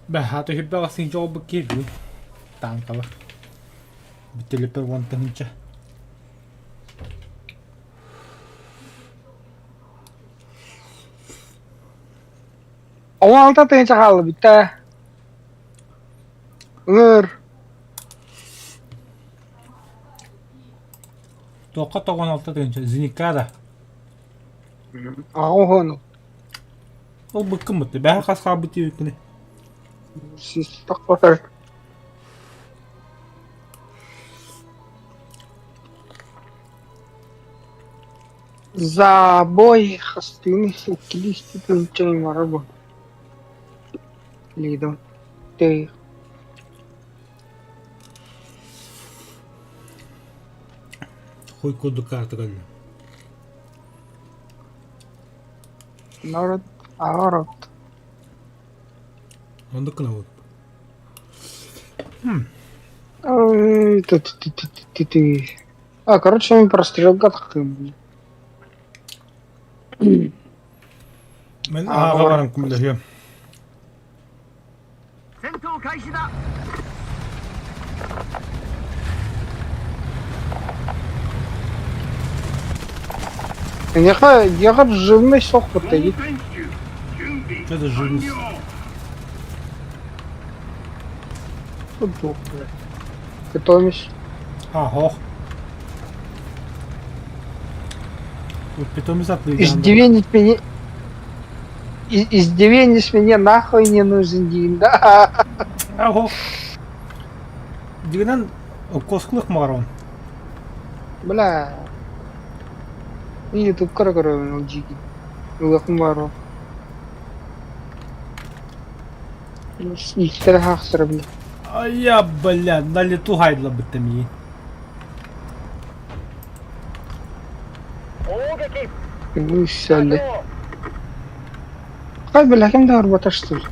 Бэһаата үһүбэҕэ сыынча олбут киирбин. Танкалар. Бүтүлүппэр 10 тыһыынча. 16 тыһыынча хаалла бүттэ. Ыҥыр. Туохха 96 тыһыынча? Зеникка да? Аҕа уһуону. Ол быккын бытты. Бэһэ хас хаалбыт диэбиккини. Систах Забой хастыын иккилии тыһыынча барар бу. Лидо. Ты. Хуй курдук карта кэллэ. Народ, народ. Оннук гынабыт. Ой, ты. А, короче, мы прострелка такым. Мен ааҕа баран кумдаһыам. Эйиэхэ, дьиэҕэр живность суох бытта Что за живность? Тут блядь. Питомец. А, ох. Вот питомец атлыйдаан. Издевенец меня... Издевенец мне нахуй не нужен, Дин, да? А, ох. Дигинэн коскулук магарон. Бля. Ютуб көрө дьиги. Улахан баар. Ииктэрэ хаахсара бля. А я, бля, на лету хайдла быттамии. Үссэлли. Хай бля, ким да арбата что ли?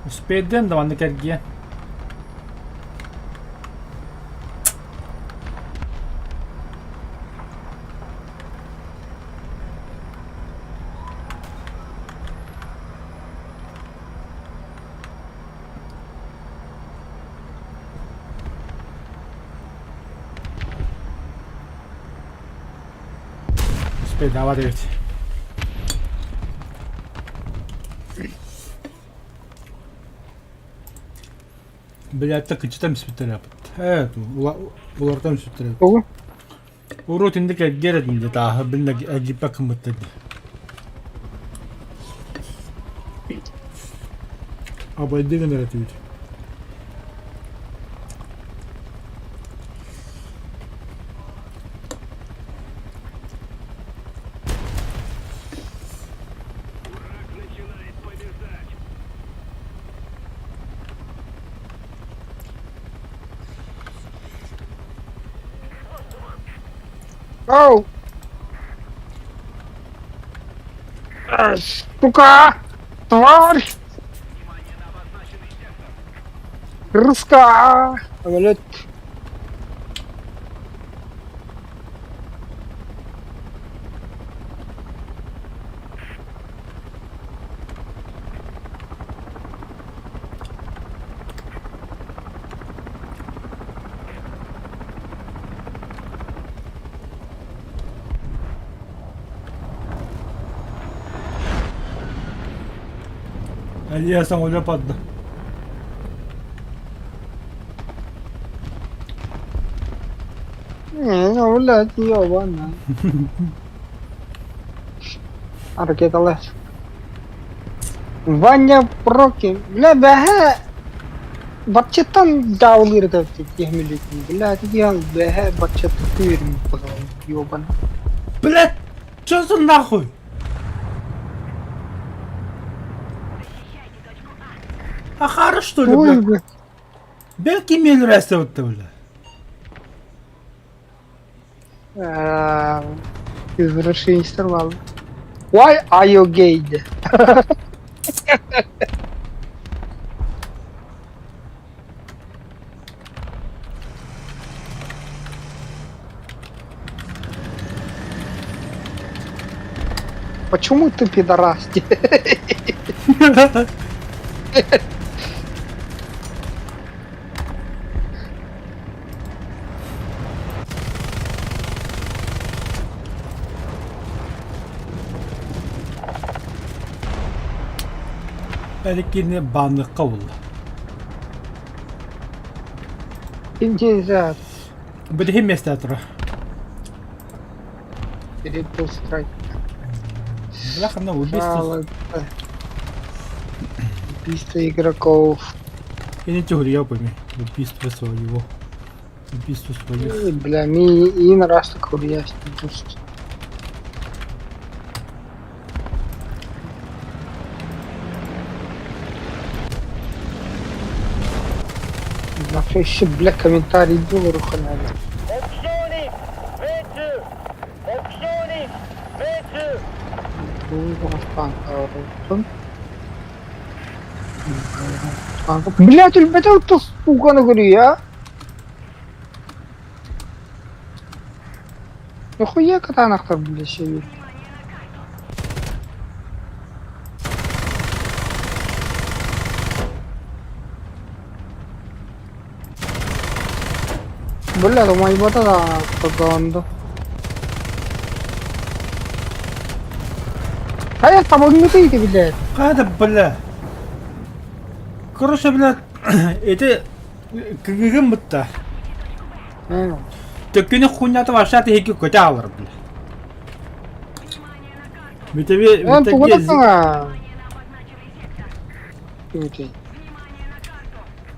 Успейден да маннык эргийэн. Успейдаабат эбит. Блядь, кычытан испиттэр аппыт. Ээ, улартан испиттэр. Тугу? Урут инник эргиэр этим дии тааһы бин эргиппэк гыммыттар дии. Абайдыы гынар этибит. Оу! Сука! Тварь! Рыска! Блять. Алия самолет падла. Не, ну, блядь, ёбана. Ракеталар. Ваня Проки. Бля, бэһэ баччаттан даулыыр этэ киһи Бля, я бэһэ баччаттыырым ёбан. Блядь, что за нахуй? А хорошо. что ли, Ой, бля? бля. Бля, ким өлөрөөсөбүттэ, бля? Извращенецтэр бааллар. Why are you gay? Почему ты пидорас? Эрикини баанныхха булла. Нельзя. Билиһин миэстэ тура. Перед страйк. Бляха, на убийство. Убийство игроков. Я не теория пойми. Убийство своего. Убийство своих. Бля, ми и на раз так просто. Вообще, бля, комментарий доллару халяли. Блять, ребята, вот сука, на говорю, я. Нахуя катанахтар, блядь, сидит? Бля, думаю, вот это пропаганда. А я там внутри ты, блядь. Хата, бля. Короче, бля, эти кыгыгым бытта. Төккүнү хуйнята вообще тиһики көтө алар, бля. Бүтеби Эн тугу да Окей.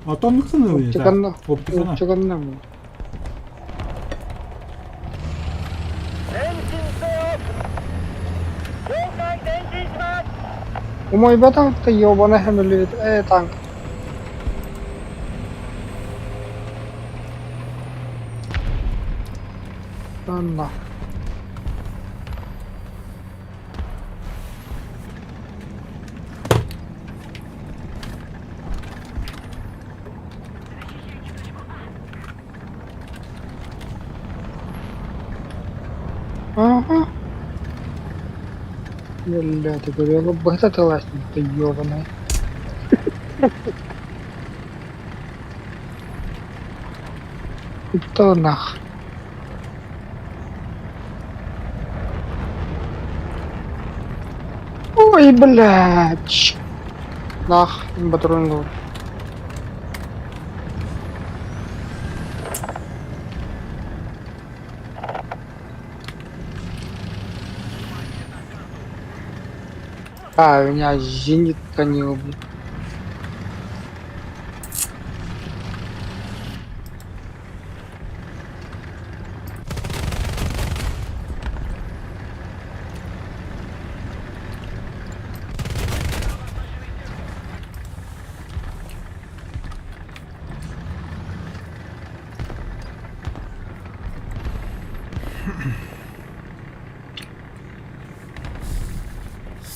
Отон мыксыны Оптиканна. Оптикана. Оптиканна. Умайбатах ёбаный хэмэлит э танк. Анна. Ага. Бля, ты говорил, быта ты ластник, ты ёбаный. То нах. Ой, блядь. Нах, патрон был. А, меня зенит-то не убил.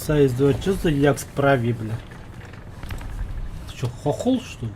Сайз 2, что за як справи, бля? Ты что, хохол, что ли?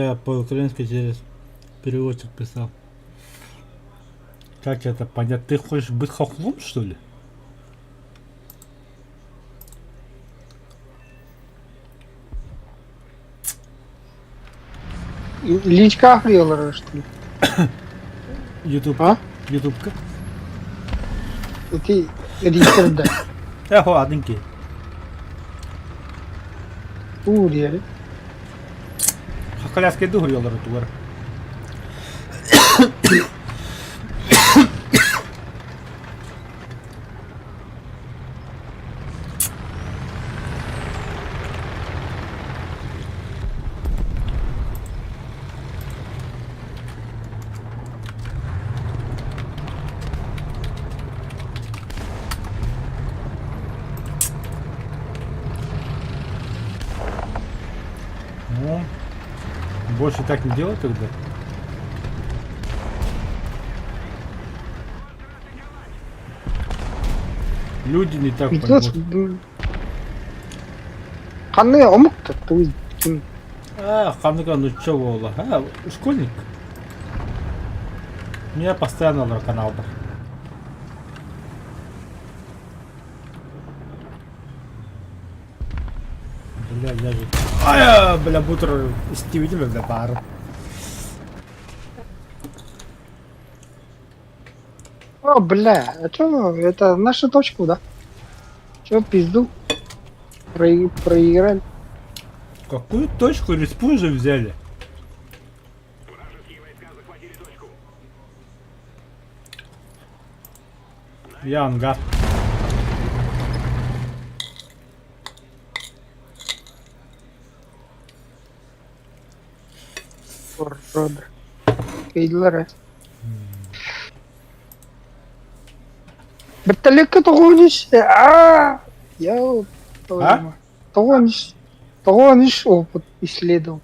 Я по-украински через переводчик писал. Как это понять? Ты хочешь быть хохлом, что ли? Личка охрела, что ли? Ютуб. А? Ютубка. Ити рейсердэ. Э, ладненький. Уу диэри. Коляска дуһуйаллар тугар. Ну, больше так не делай тогда. Люди не так Пиздец. поймут. Ханны омук туй. А, ханныга ну чё буолла? А, школьник. У меня постоянно на канал бар. Бля, я же... Ай, бля, бутер истибитим бля, баар. О, бля, а чё, это наша точка, да? Чё, пизду? Проиграли. Какую точку респу же взяли? Я ангар. Уроды. Кыйдылар ээ. Бертолетка тоҕуон үс аа я А? тоҕуон үс тоҕуон үс опыт исследовал.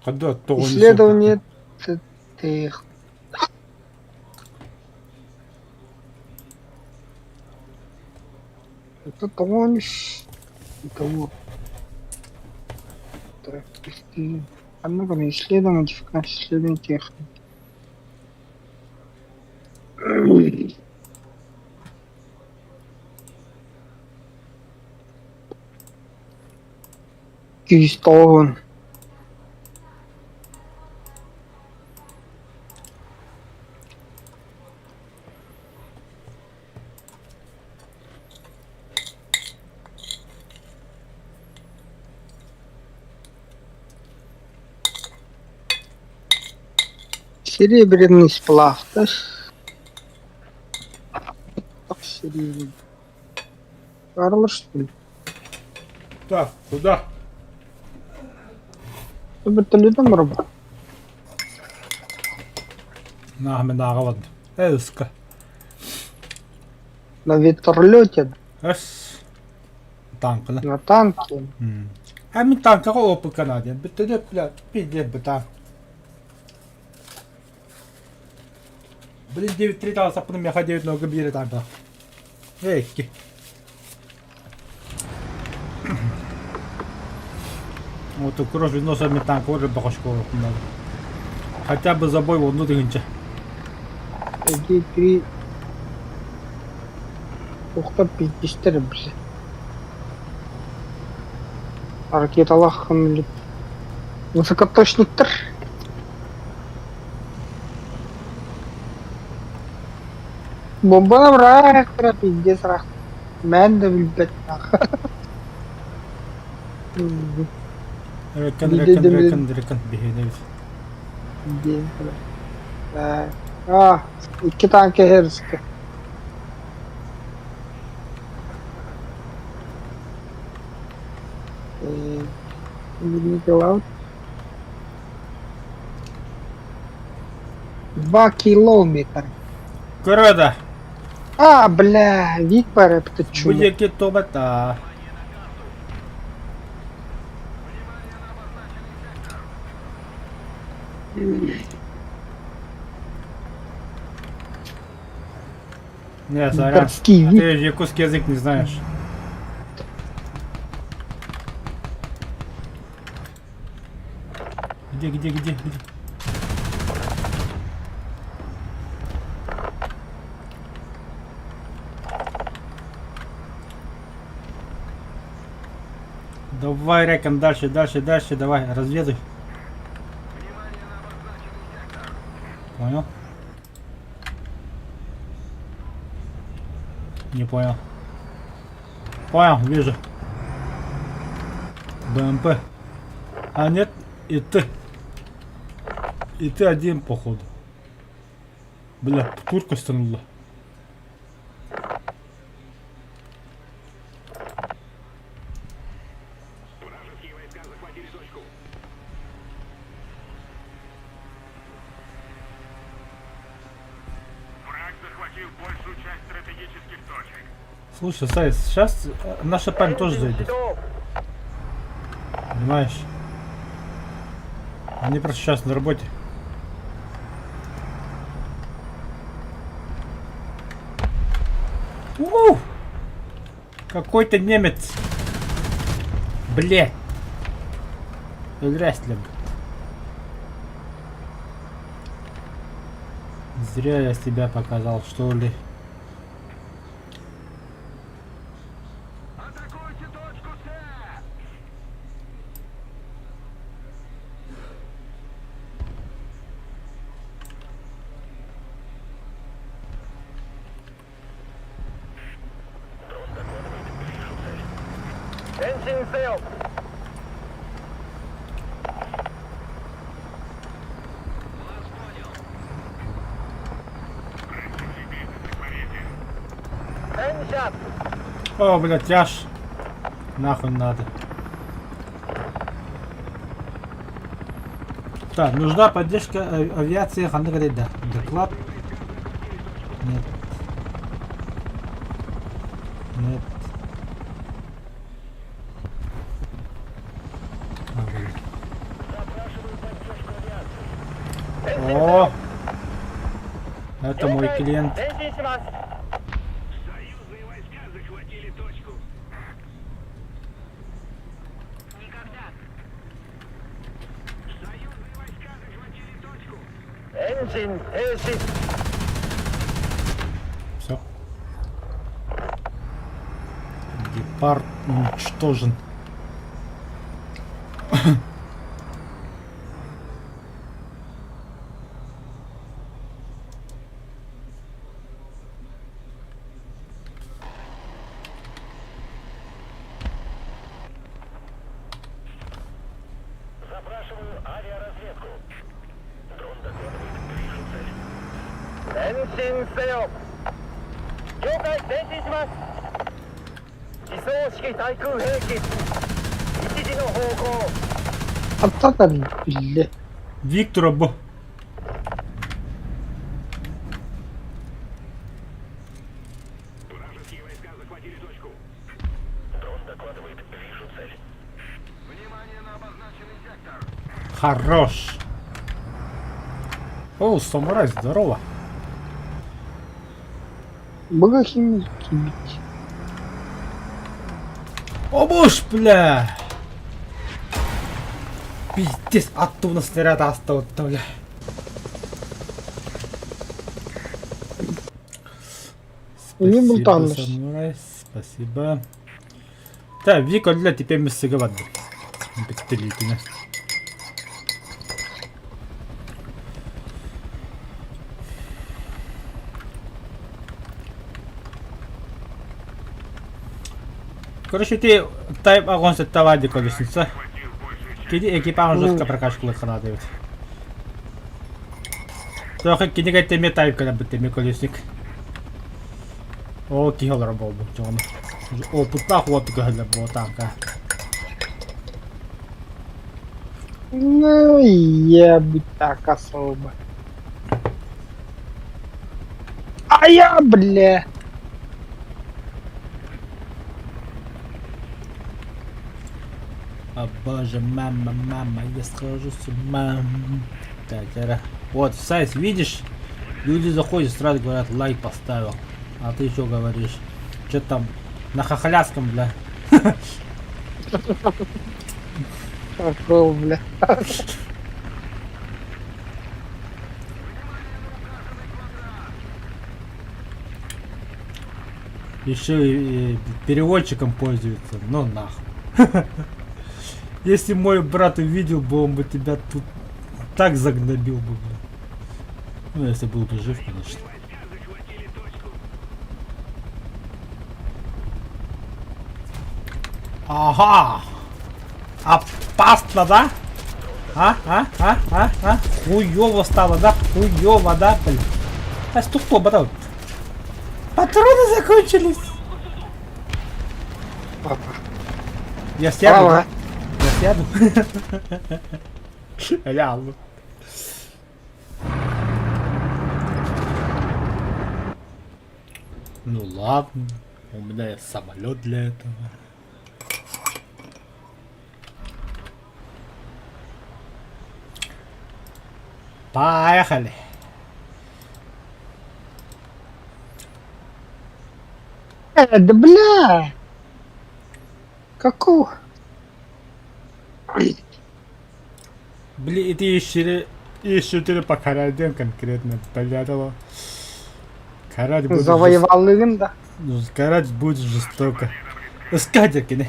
Когда тоҕуон үс Исследование тех. Это тоҕуон үс того. Так, Ханна исследование, модификация, исследование техники. Keystone. Серебряный сплав, да? Так, серебряный. Карла, что ли? Так, куда? Вертолетом работал. Нааҕа Эска. На вертолете, Эс. Танкына. на танке. А мин танкаҕа опыт Канадия. Бүттэ бля, пиздец бы танк. Блин, 9-3 таҕыстахпына миэхэ 9 нога биэрэ танка. Эй, Вот кровь из носа мне танк уже бахочку надо. Хотя бы забой волну тыһыынча. Один, три. Ухта пиздистер, бля. Ракеталаах высокоточниктар. Бомбаны быраах пиздец рах. Мэн да билбэт Рекон, рекон, рекон, рекон, биһиэнэбит. А, икки танка херске. 2 километра. Көрө да. А, бля, Викпар это Бу чмо. диэки тобата. Не, сорян. Городский вид. Ты же якутский язык не знаешь. где, где, где, где? Давай, Рекон, дальше, дальше, дальше, давай, разведай. Понял? Не понял. Понял, вижу. БМП. А нет, и ты. И ты один, походу. Бля, турка стрельнула. Слушай, Сайс, сейчас наша пань тоже зайдет. Понимаешь? Они просто сейчас на работе. У! Какой-то немец. Блять. Здрасте. Зря я себя показал, что ли. О, блядь, тяж. Нахуй надо. Так, нужна поддержка авиации Ханагрида. Доклад. Нет. Нет. А, блин. О! Это мой клиент. Все. Гепард уничтожен. Аттата бля. Виктора Б. Хорош. О, самурай, здорово. Бога химики бить. О, боже, бля. Пиздец, оттуда снаряд остался, бля. Не Спасибо, бултанешь. самурай, спасибо. Так, Вика, для теперь мы сыграть. Беттелитина. Короче, ты тайп огонь сеттавади колесница. Кини экипаж жестко прокачку надо ведь. Трохи кини кэттэми тайп кэлэбит колесник. Оо киһи олоро буолбут дьону. Опыттаах уот көһөллөр буо танка. Ну, я бы так особо. А я, бля. О боже, мама, мама, я схожу с ума. Так, ра. Вот, сайт, видишь? Люди заходят, сразу говорят, лайк поставил. А ты что говоришь? Что там? На хохоляцком, бля. Какого, бля. Еще и переводчиком пользуется. Ну нахуй. Если мой брат увидел бы, он бы тебя тут так загнобил бы, бля. Ну, если был бы жив, конечно. Ага! Опасно, да? А, а, а, а, а? Хуёво стало, да? Хуёво, да, блин? А что, потом? Патроны закончились! Папа. Я сяду, Право. я сяду. Реально. Ну ладно, у меня есть самолет для этого. Поехали. Да бля! Какого? Блин, и ты еще четыре покарать конкретно, блядь. Карать будет Завоевал им, да? Ну, карать будет жестоко. Скатерки,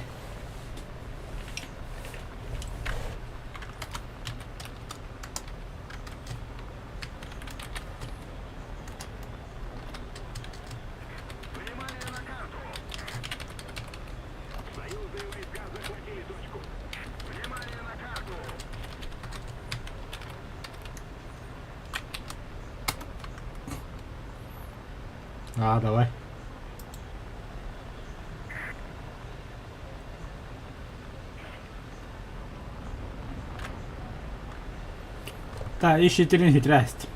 А, давай. Да, еще три хитрость.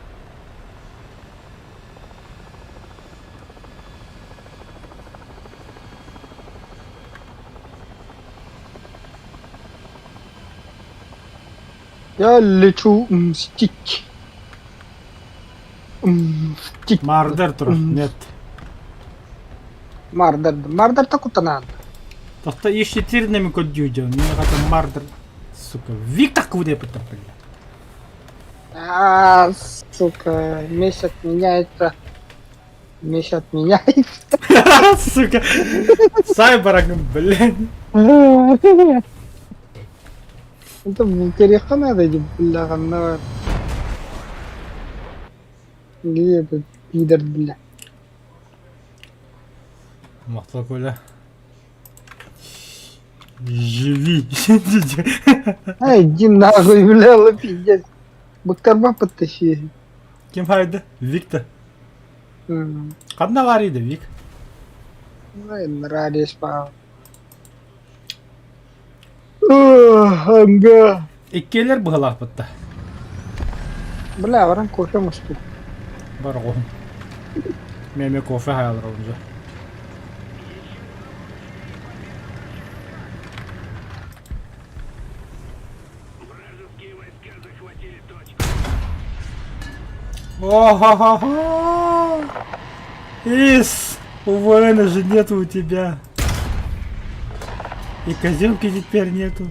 Я лечу мстить. Мстить. Мардер тур. Нет. Мардер. Мардер так надо. Тоқта еще тирнеми көддүү Мне это мардер. Сука, Виктор куда потом, бля. А, сука, месяц меняется. Месяц меняется. Сука. Сайборг, блядь. Это в надо, бля, на... Где этот пидор, бля? Махтал Коля. Живи. Ай, иди нахуй, бля, пиздец. Бактарба подтащи. Ким хайды? Виктор. Ханна бар иди, Вик? Ай, нравись, пау. Анга. Иккиэлэр быһалаахпытта. Бля, баран кофе мусту. Бар оҕоһун. Меме кофе хаалар онжа. О-хо-хо-хо! Ис! УВН же нету у тебя. И казенки теперь нету.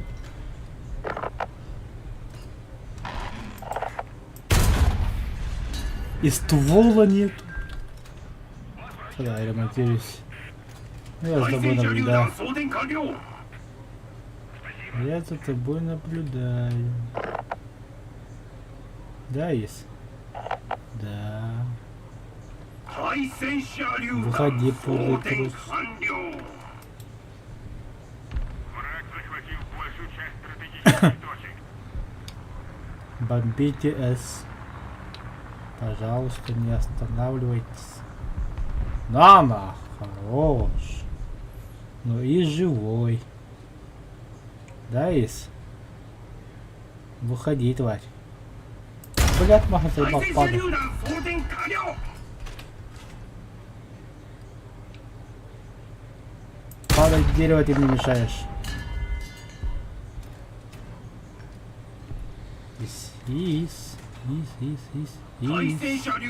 И ствола нету. Да, я ремонтируюсь. Ну, я за тобой наблюдаю. Я за тобой наблюдаю. Да, есть. Да. Выходи, подлый трус. Бомбите С. Пожалуйста, не останавливайтесь. На, на, хорош. Ну и живой. Да, Ис? Выходи, тварь. Блядь, маха заебал, падай. Падай, дерево, ты мне мешаешь. Ис, ис, ис, ис, ис, ис.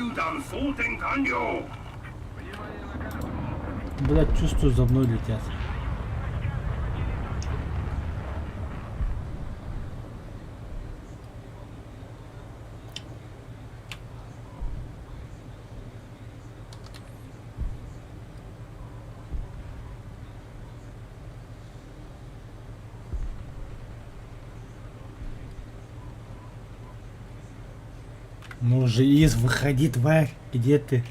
Блядь, чувствую, за мной летят. Ну же, Из, выходи, тварь, где ты?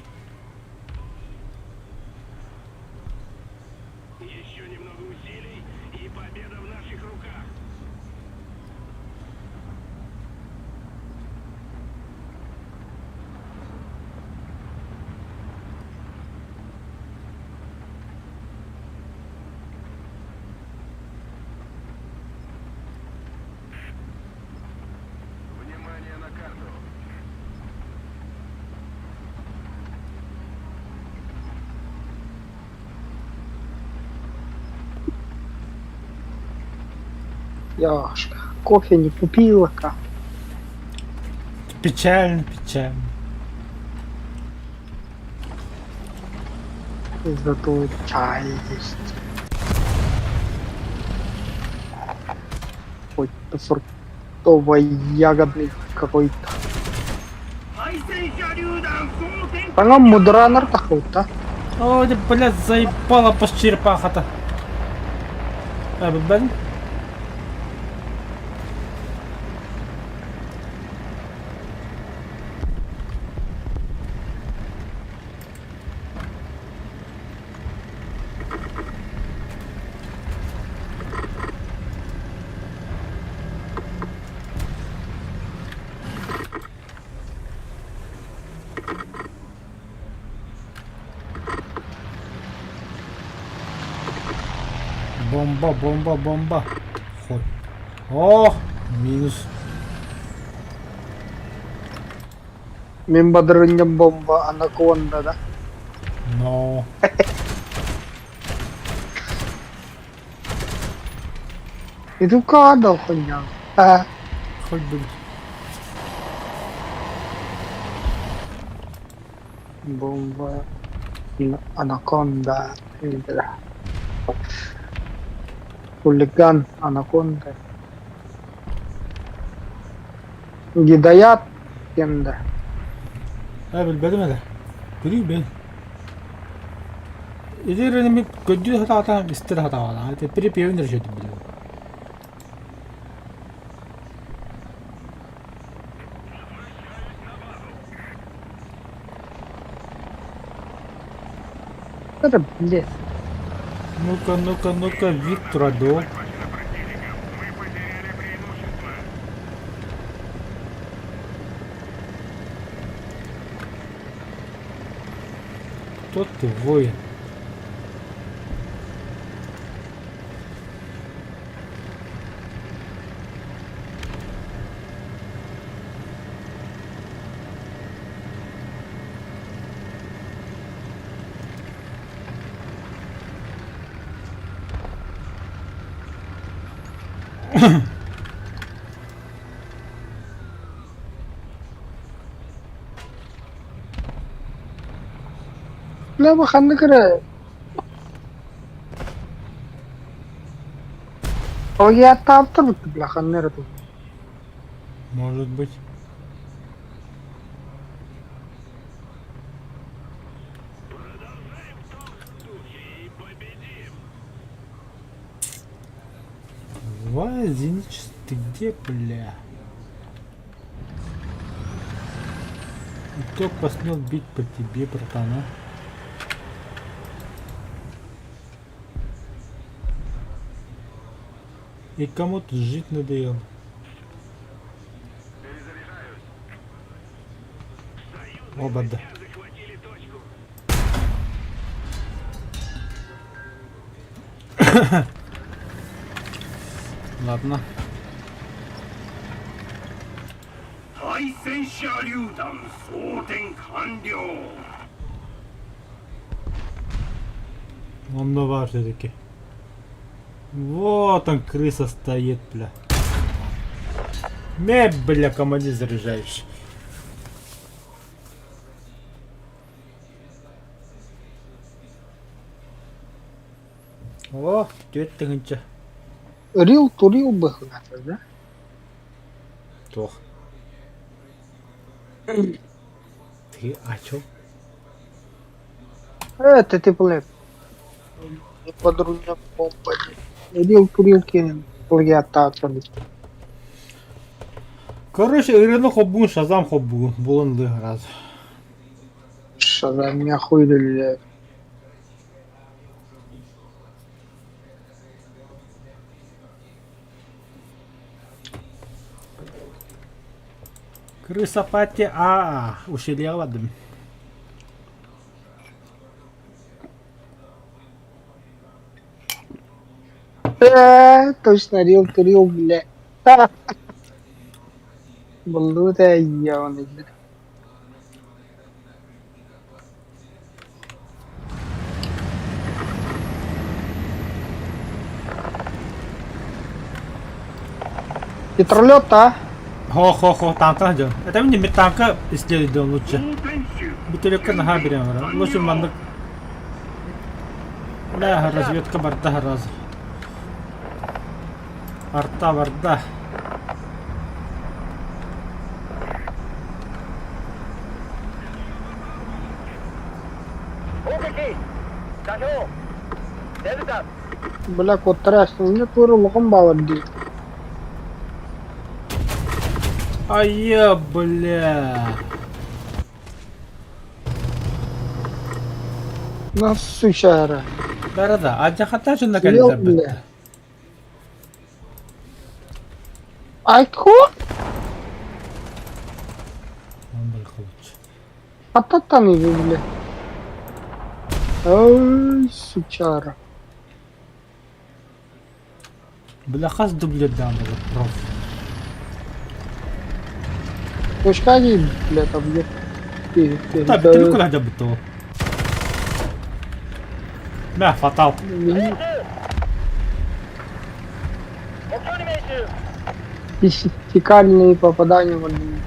Яшка, кофе не купила ка. Печально, печально. Зато чай есть. Хоть фруктово-ягодный какой-то. Саҥа мудранар тахылта. О, ты, блядь, заебала по черепаха-то. А, блин. Бомба, бомба, бомба. Хуй. О, минус. Мин бадырынньам бомба анаконда да. Но. Ити каадал хоньян. А, Хоть бы. Бомба анаконда. Хулиган анаконда. Гидаят кем да. Ээ билбэтим этэ. Күлүү бэл. Ити эрэними көрдүү сатаата, истэ да сатаабатаҕа. Ити припевин эрэ үчүгэйдик билэбин. Это блядь. Ну-ка, ну-ка, ну-ка, Виктор Адо. Кто ты, воин? Бля, ханнык эрэ Плагиаттаабыттар бля ханна эрэ тыл. Может быть. Вазинич, ты где, бля? И кто посмел бить по тебе, братан, а? И кому тут жить надоело? Оба да. Ладно. Он баар все-таки. Вот он, крыса стоит, бля. Ме, бля, командир заряжаешь. О, түөрт тыһыынча. Рил турил быһыылаах да? Туох. Ты о чем? Это ты, блядь, подружня бомба. Рил турил кинем плагиаттаабыттар. Короче, ырыаны холбуун, Шазам холбуун, булан ылыы сразу. Шазам меня хуй үлэлиир. Крыса Пати А, ущелье бардым. Э, точно, рил рил, бля. Буллу да ебаный, бля. Петролет, а? Хо-хо-хо, танка дьон. Это мне танка исследовать лучше. Бүтүрүккэ наһаа бириэмэ барар. Лучше маннык Да, разведка барда раз. Арта барда. Бля, куттара мне тура улахан баалар дии. Айа, бля. На сучара. Да-да-да, алдьархаттаах дьонно Сиэл, кэллилэр бля. бытта. Айку? Он Хаттаттан иди, бля. Ой, сучара. Бля, хас дублердаан буолар проф. Точка дии, бля, там Та бүтүнү куда дьабыт ол. Мә, фатал. Фекальные попадания блин.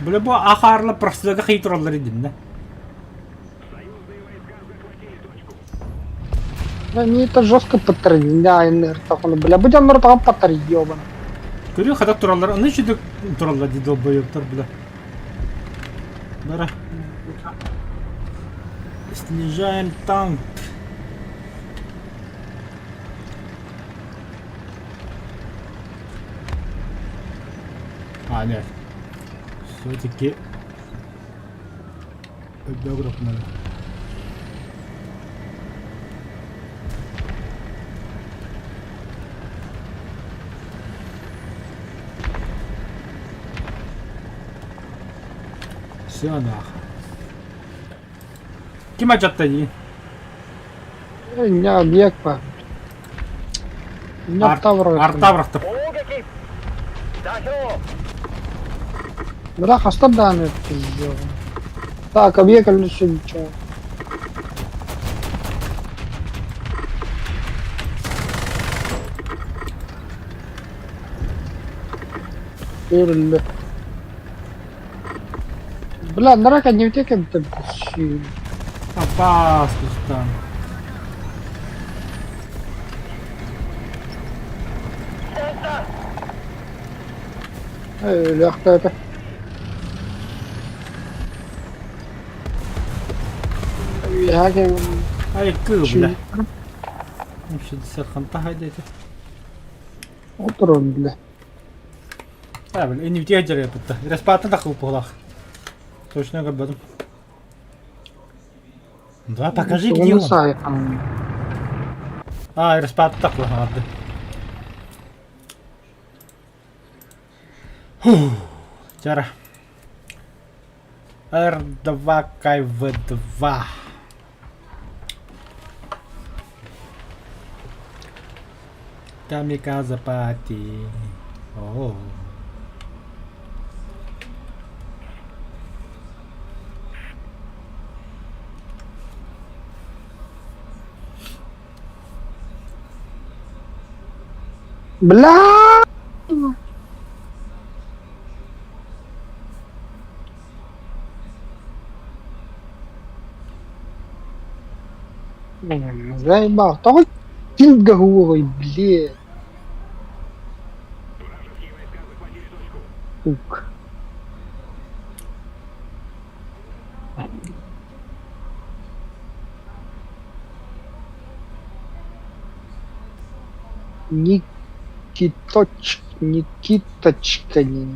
Бля, бу ахаарла просыга хитроллар идиннэ. Они это жестко подтравили, да, бля, будь он ртом подтравил, Көрү хата тураллар, аны үчүдүк тураллар дии долбоебтар, бля. Бара. Снижаем танк. А, нет. Все-таки Өйдөөх надо. Все нахуй. Ким алдьатта дии? У меня объект по. У меня Тавр. Арта бырахтым. Бля, хаста дааны пиздец. Так, объект или ничего. Бля. Бля, нарака не втекем там. Опасность там. Легко это. Ай, кыл, бля. Вообще, ханта хайдете. Отырон, бля. А, бля, не в тех бутта. Респата да хылпулах. Точно көрбөтүм. Да, покажи, где он. А, респата так Фух, Тяра. Р2 КВ2. Камиказе пати. О. Бля! Заебал. Тоҕо кингаһуой, блин. Сука. Никиточ. Никиточка не.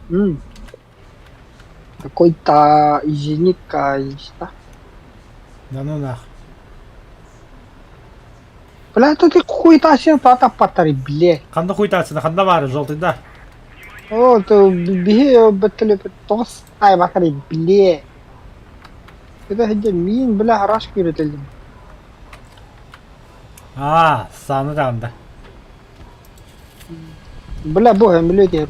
М. Какой-то зенитка есть, да? Да ну нах. Бля, это ты хуйта сен тата патари, блядь. Ханна хуйтаатсына ханна баары желтый да. О, ты биһи бөттөлөпүт тоҕус ай батари, блядь. Это где мин, бля, гараж күүрэтэллим. Аа, сааны даҕанда. Бля, бога, блядь.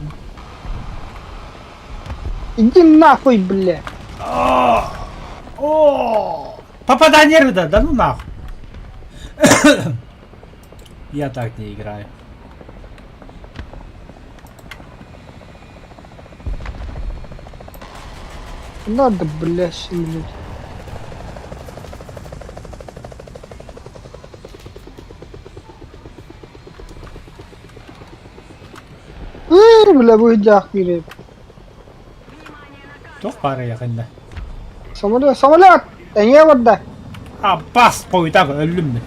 Иди нахуй, бля. О, попадание да, да ну нахуй. Я так не играю. Надо, бля, 7 минут. Эй, бля, бу дьаах киирэ. Туох баара якында. Самолет, самолет! Эҥиэ барда. А, бас қойдақ өллүм мен.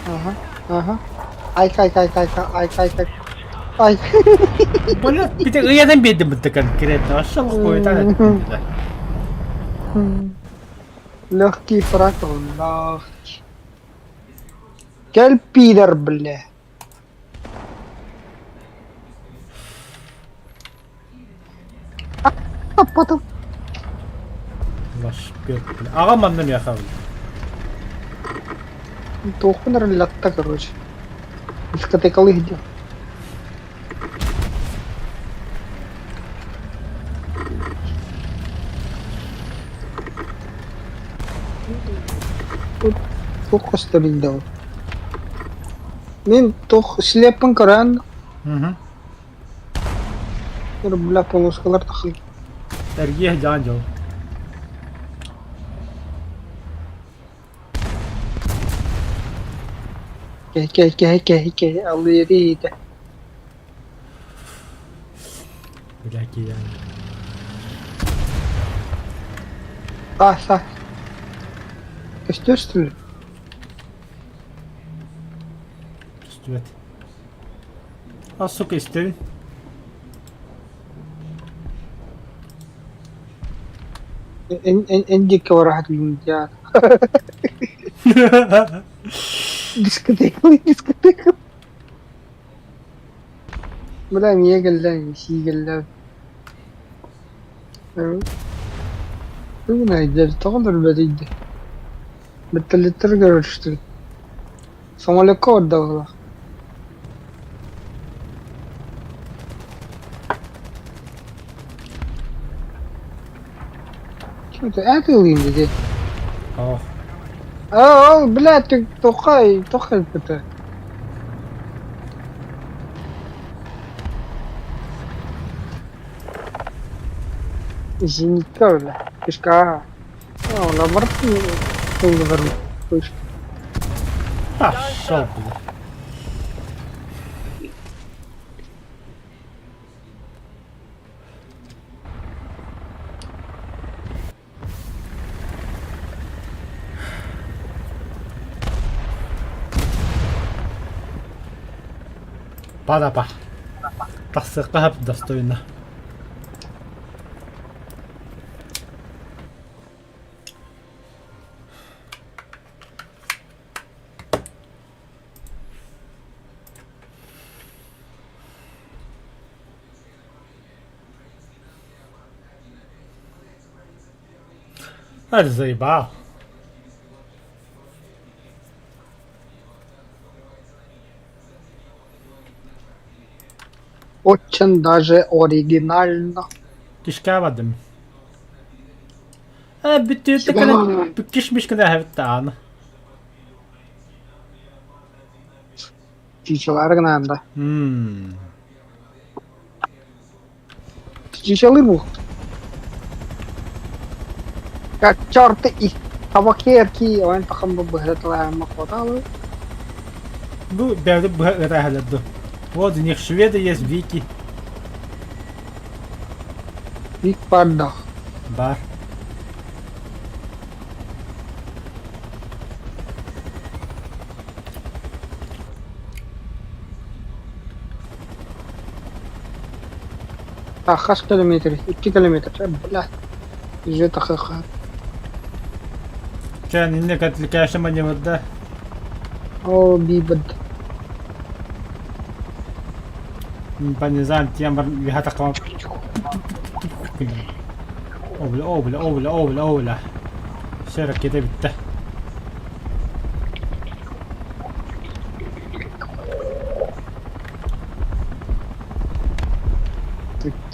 Ага, ага. Ай, кай, кай, кай, кай, ай, кай, кай. Ай. Бля, бите ыйадан бердим бітті конкретно. Вообще қойдан еттім. Легкий фраг, он легкий. Кэл пидор, бля. А потом... Лашпет, бля. Аҕам манна миэхэ. Туохпун эрэ латта, короче. Дискотекалыы сылдьар. Тут туох көстөрүй да Мин туох слеппин көрөн бля полоскалар тахсан Эргиэ дьаан дьол. Кэ кэ кэ кэ кэ алыри Бля, киирэн. А, са. Көстөр что ли? Көстүбэт. А, сука, истэбин. Эн эн эн диэки бараһат дьаа. Дискотека, дискотека. Бля, эмиэ кэллэ, сии кэллэ. Тугун айдер, тоҕо өлбөтүйдэ? Бөттөлүттэр көрүстүбүт. Самолекка барда быһыылаах. Что-то это ылыым дии. Ох. Оо, бля, туохха туох кэлбитэ? Зенитка, бля. Кишка. О, наоборот, вышка. Пошел, бля. Падапа. Тахсыахха достойно. Это заебал. Очень даже оригинально. Кишкаабадым. Э, бүтүүтэ кэлэн кишмиш гына эһэбит Чичалар гынан да. Мм. Чичалыр бу. Как черт и табакерки, он тахам бу быһытла хватало. Бу бэйдэ быһа Вот у них шведы есть, вики. Вик пардах. Бар. Хас километр? 2 километр. Бля. Уже Чэ, инник отвлекаешься маневрда. О, бибад. По низам тем вихата О, бля, о, бля, о, бля, о, бля, о, бля. Все, ракета бүттэ.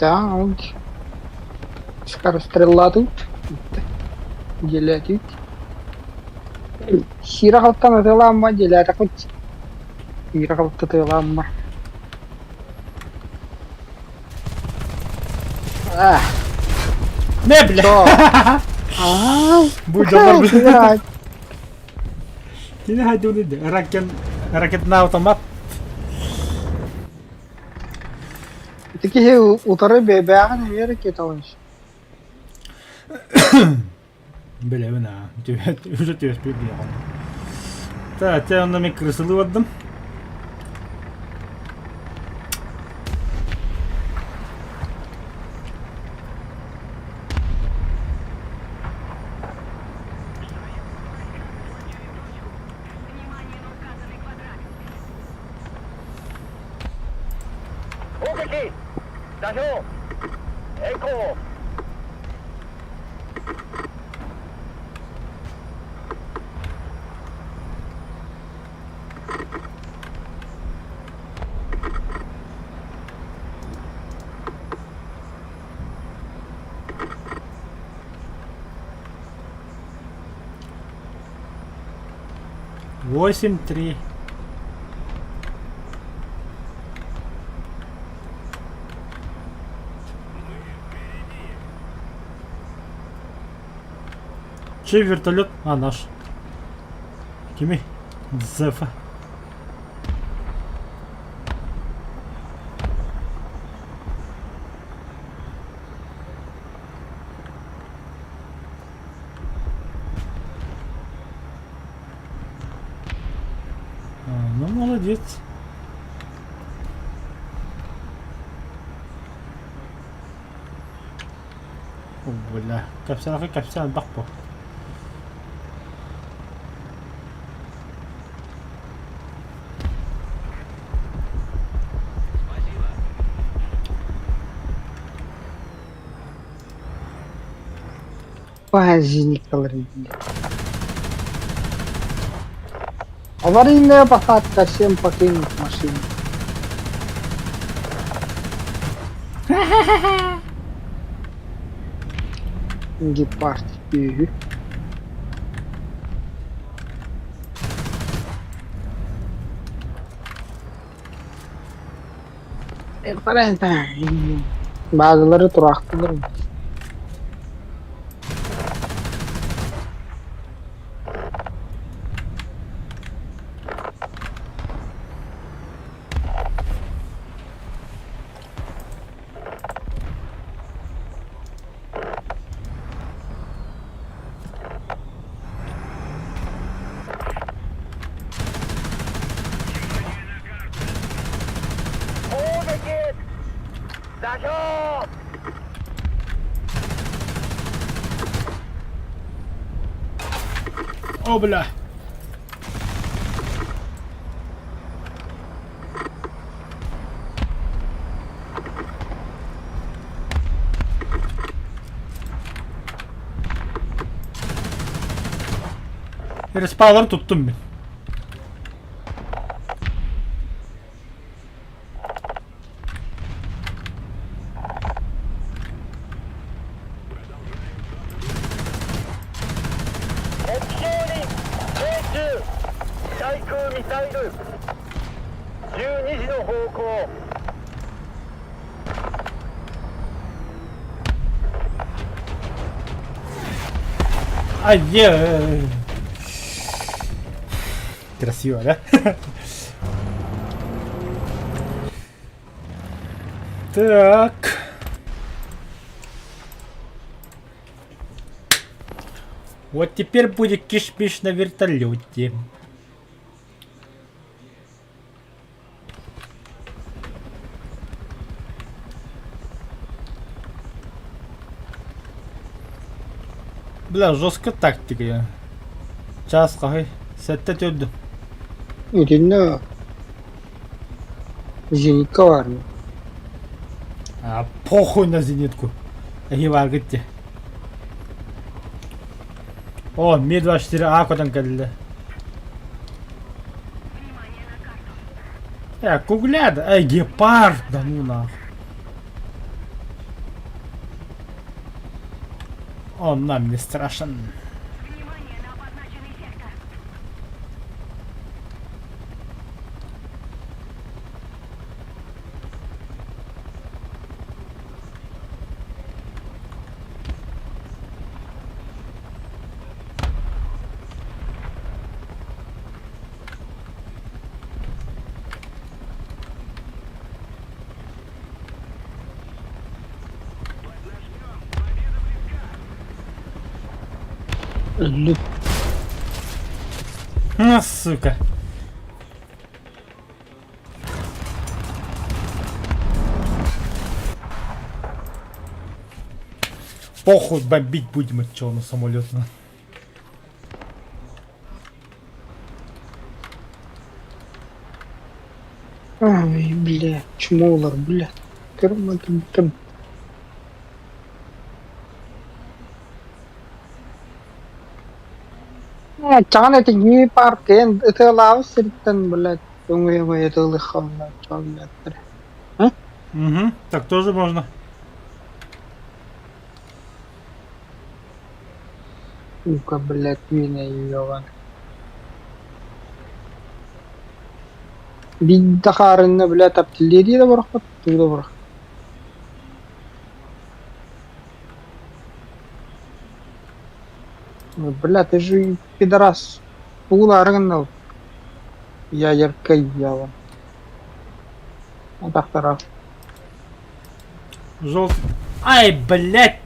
Так. Скорострела тут. Дьиэлээтибит. Сиирэ-халтан ытыалаамма дьиэлээтэхпит. Сиирэ-халты ытыалаамма. Ах, Не, бля! что? Ай, Будь добр, бля. блядь. Кини хайдуун ракет ракетный автомат. Ити киһи утары бэйбээҕин эмиэ ракеталыыр. Билэбин аа. Уже түөспүт диэҕин. Та, те онно мен крысылыы бардым. 8-3. Чей вертолет? А, наш. Кими? Зефа. А, ну, молодец. О, бля. Капсалаха капсал бакпо. Пазиникалар Аварийная посадка, всем покинуть машину. Гепард. Үһү. Bazıları тураахтылар. О, бля. Респалар туттум мин. Ай, е. Красиво, да? Так. Вот теперь будет кишмиш на вертолете. Бля, жестко тактика я. Чаас хаһый? Сэттэ төрдү. Итиннэ зенитка баар ме. А, похуй на зенитку. Эһи бааргыт дии. О, Ми-24А көтөн кэллэ. Э, кугляд, эй, гепард, да ну нахуй. Он нам не страшен. Өллүк. А, сука. Похуй бомбить будем от чего на самолет. На. Ай, бля, чмолар, бля. Кырма ким. Чаҕан этиҥҥии паркыйан ытыалаабыт сириттэн, блядь, өҥөйө-өҥөйө ытыалыахха блядь, Угу, так тоже можно. Сука, блядь, мина ебан. Биирдэ хаарынна, блядь, артиллерия да бырахпат, тугу да бырах. Бля, ты же пидорас. Тугулаары гынна ядерка ебан. Атахтара. Желтый. Ай, блядь!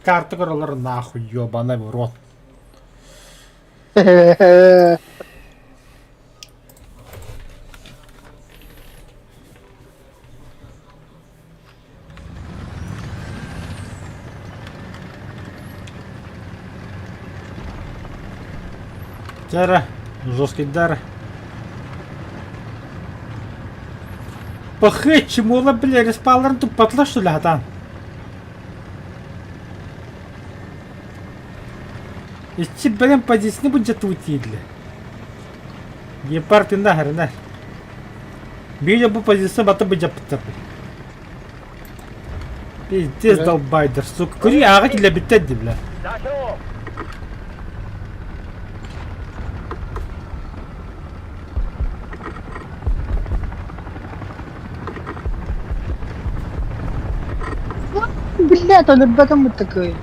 Карта көрөлөр нахуй, ебаный в рот. Дьэ жесткий дар. Пахы, чему бля, респалларын туппатылар что ли, хатан? Иччи бэлэм позицияны былдьатыбыт дииллэр. Гепард инна харына. Биир бу позиция бата былдьаппыттар. Пиздец долбайдер, сука. Көрүй ааҕа киллэрбиттэр дии, бля. Блядь, өлөрбөтүм такой.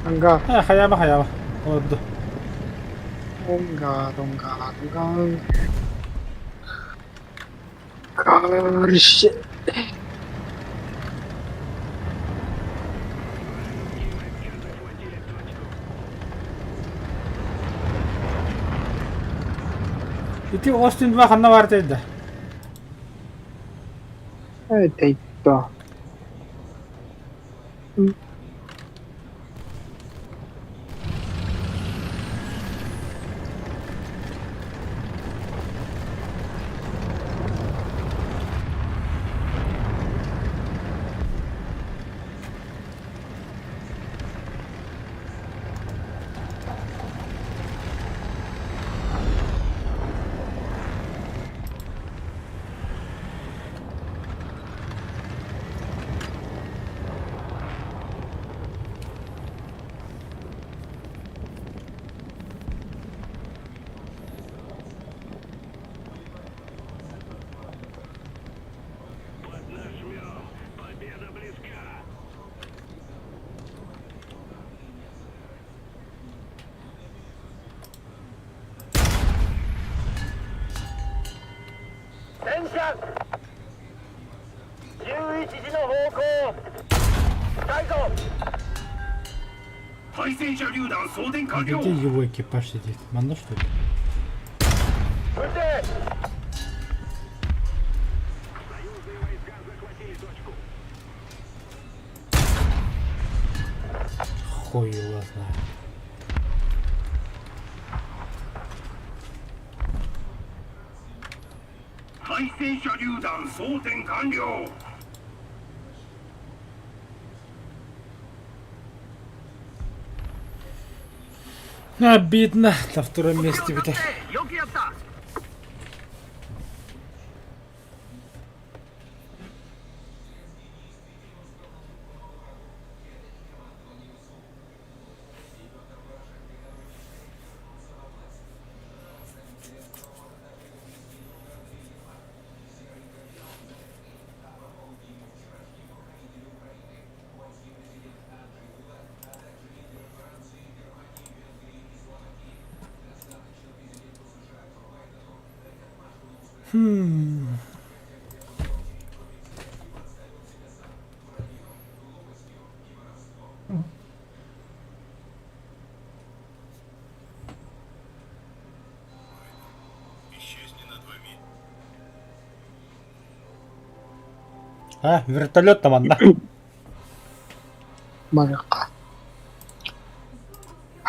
Ангар. Э, хайаама, хайаама. Олорду. Ангар, ангар, ангар. Короче. Ити Остин 2 ханна баар да? Это и то. Где его экипаж сидит? Манна что ли? Хуй его знает. Обидно, на втором месте бит. Хм. А, вертолет там одна. Барыахха.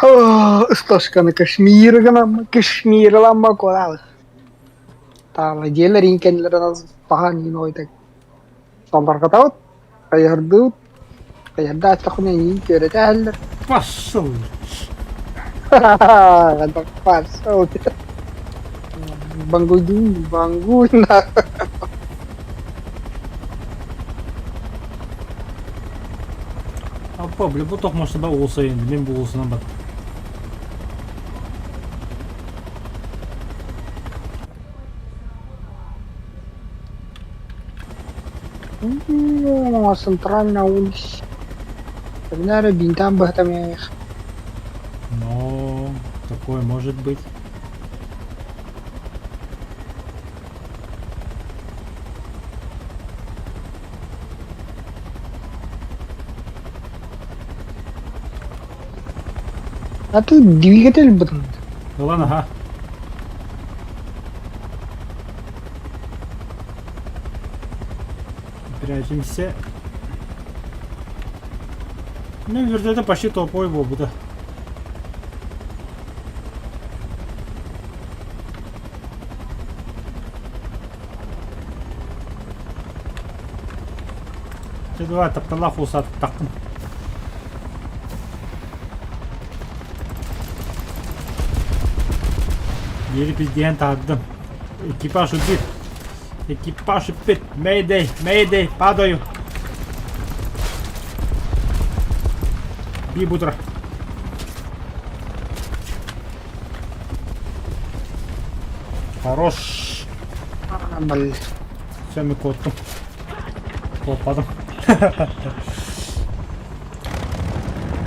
Ысташканы Кашмиргана Кашмирламма куолаабыт. Таала дьиэлэрин кэннилэрин пахан иин ойдак салларҕатабыт, хайыһардыыбыт, хайыһардааччахпына эйиигин күөрэтээһэллэр. Пошел! Пошел! Бангуйдуун, бангуй на. Аппа, бля, бу тох машина болса енді, мен болсынан бат. Центральная улица. Наверное, бинтам бахтамех. Но такое может быть. А ты двигатель блин. Да ладно, ага. Прячемся. Ну, вертолет почти толпой был бы, да. Чэ, давай, тапталаах уусааттаххын. Диэри пиздиһэн таһырдым. Экипаж убит. Экипаж убит. Мэйдэй, мэйдэй, падаю. Би бутра. Хорош. Блин. Все, мен куоттум. Куоппатым.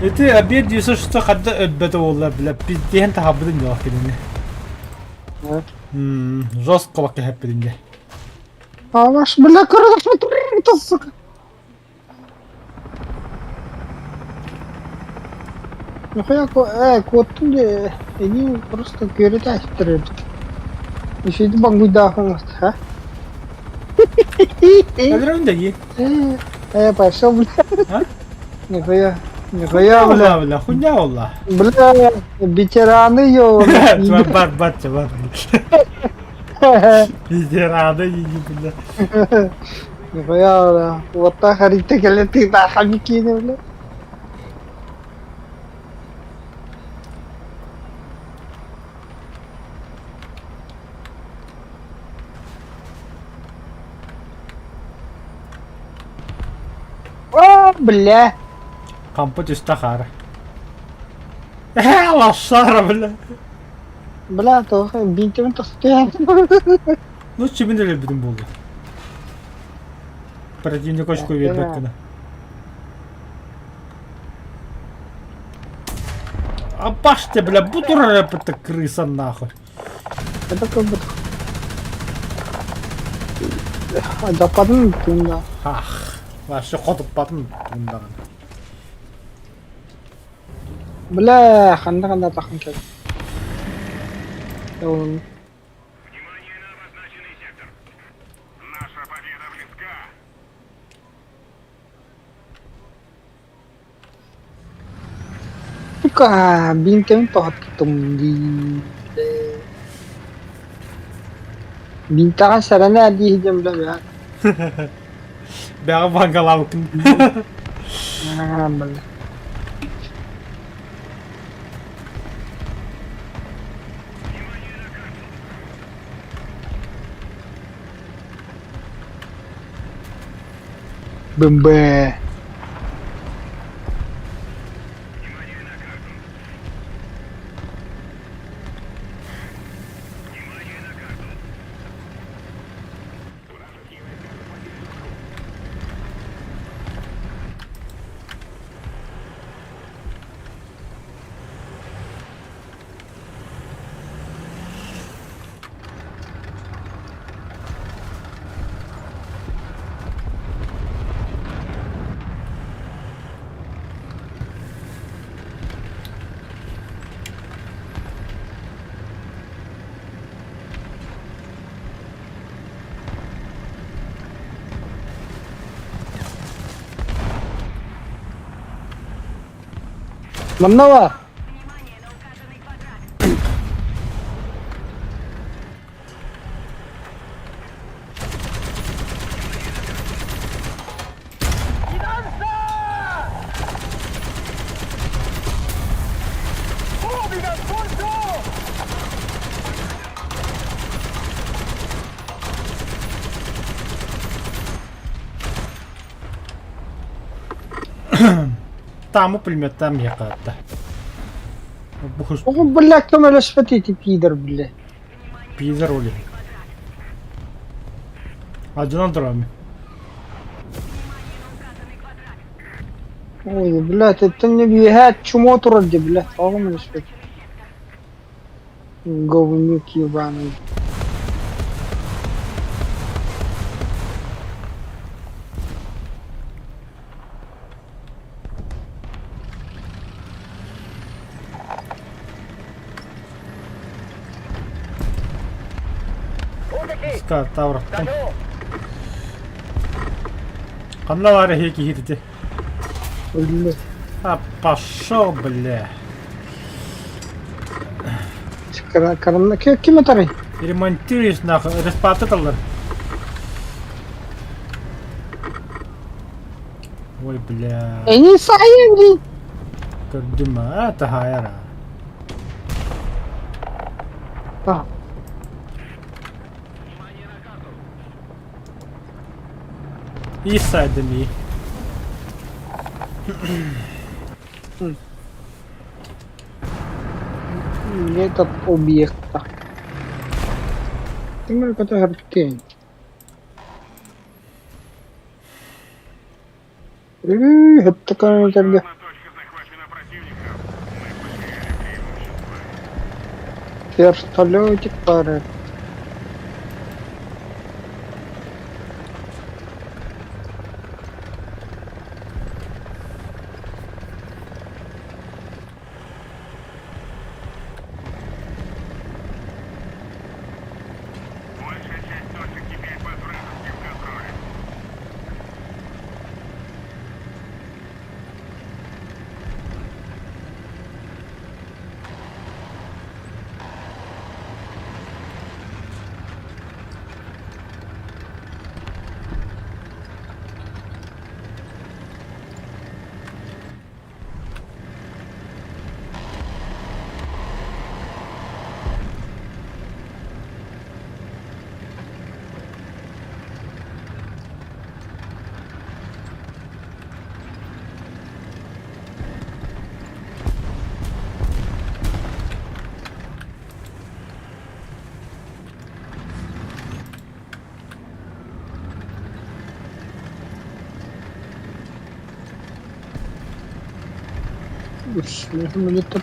Ити обед 906 хадда өлбөтө буолла, бля, пиздиһэн таһабытын дьолох кинини. Жестко бакка хэппитин дьэ. А ваш, бля, короче, сука. Нихуя куоттум дии, эҥин просто күөрэтээхтэр эбит. Үчүгэй бангуйдаахын а? Өлөрөбүн да дии. Э, пошел, бля. А? Нихуя, нихуя, Хуйня бля. буолла, бля, хуйня буолла. Бля, ветераны, ё. Бар, бар, бар. Ветераны, иди, бля. Нихуя, бля. Вот так харита кэлэн тыытаахха киинэ, бля. О, бля. Хампы түстэ хаара. Э, лошара, бля. Бля, тоҕо биинтибин тостуйан. Ну, чимин өлөрбүтүм буолла. Противник очко биэрбэт гына. Апаште, бля, бу турар это крыса нахуй. Это как бы... Даппадым тунда. Ах, вообще хотуппатым тундаҕын. Бля, ханна-ханна тахын кэл. Ол Сука, биинтэбин тоһуттум дии. Биинтэҕэ сэрэнээр дии диэн бля. Бэҕэ бангалаабыккын. Бля. БМБ. Манна баар. Тамы пулеметтан миэхэ Оҕо, блядь, көмөлөспөт ити пидор, блядь. Пидор ол иһин. Алдьанан турабын. Ой, блядь, это не үөһээ чмо турар дии, блядь, тоҕо көмөлөспөт? Говнюк ебаный. Тавраттан. Ханна баар эһиэ киһи Өллө. А пошел, бля. Карамна ким этэрий? Ремонтируешь нахуй, респаты таллар. Ой, бля. Эни сайын дии. Көрдүм а, таһаайара. А, East side me. Этот объекта. Ты который Хөптөкөргө вертолетик баар.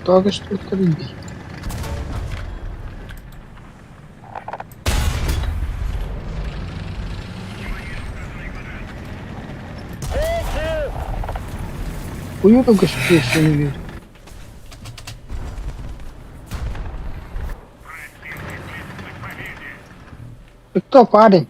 Тоҕо көстүбүттэрий дии. Уйута көстүө Ты кто, парень?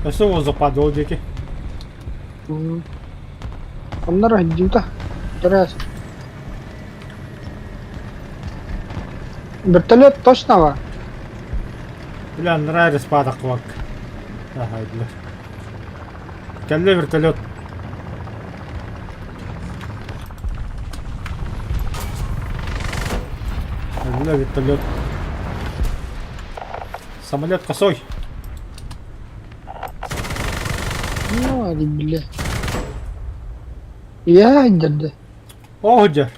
Өссө воздух падал диэки. Оннор сылдьыбыта. Интерес. Вертолет точно ва? Бля, нравится падах квак. Ага, бля. Кэллэ вертолет. Кэллэ вертолет. Самолет косой. Ну, бля. Я деді. О, дьэ.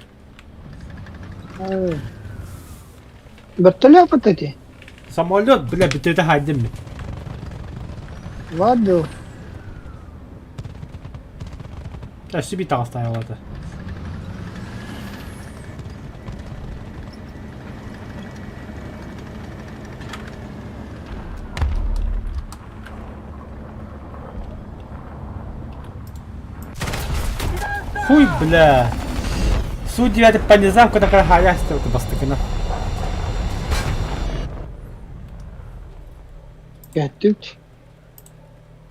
Вертолет вот эти? Самолет, бля, бүтүтэ хайдым мин. Ладно. Өссө биир таҕыстаайалата. Хуй, бля. Судья по низам, куда халястил, бастыкына. Кэттик.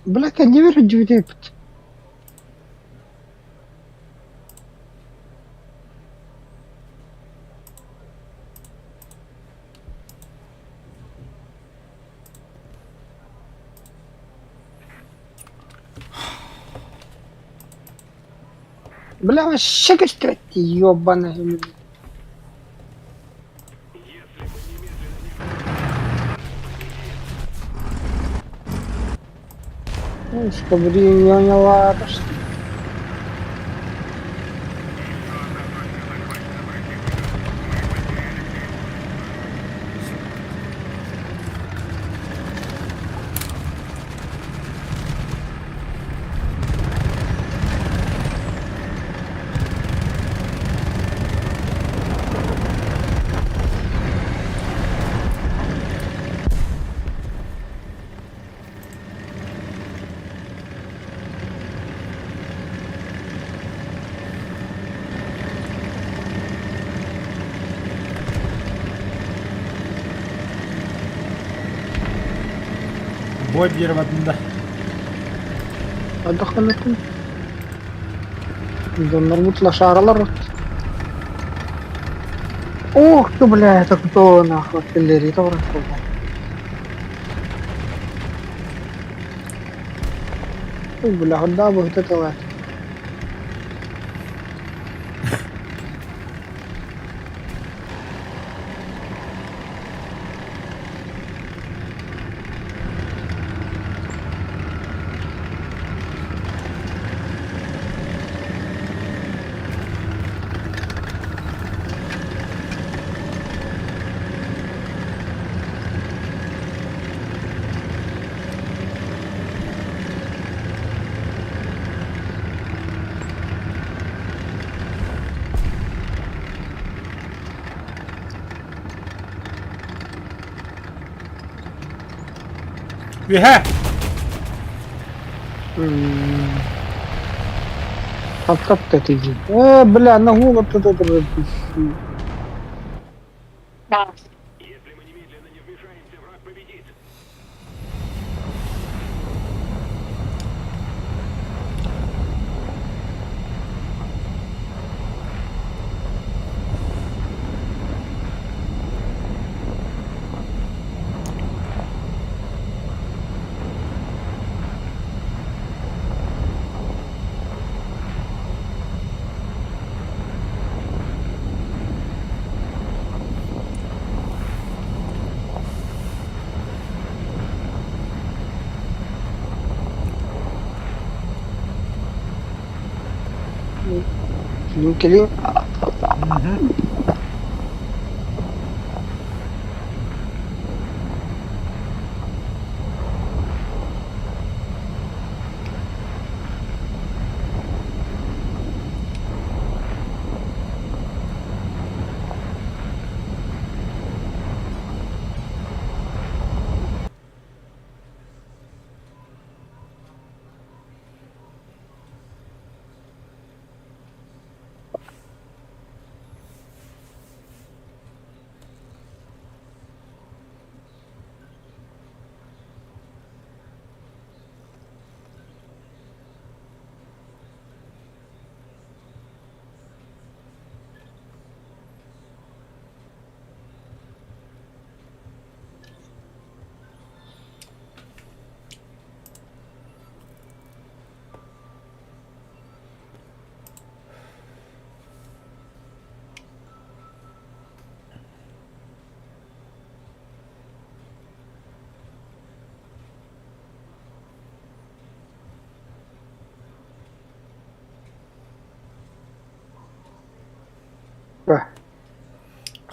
Бля, кэннибэр сылдьыбыт Бля, вообще көстүбэт ёбаный. Скобриньонялар. Бой биэрбэтин да. Отдохнутун. Доннорбут лошаралар. Ох ты, бля, это кто нахуй артиллерия тоже. Ой, бля, куда бы вот это вот. Үөһэ! Откат это Э, бля, на голову тут это... Ну, кэлиҥ.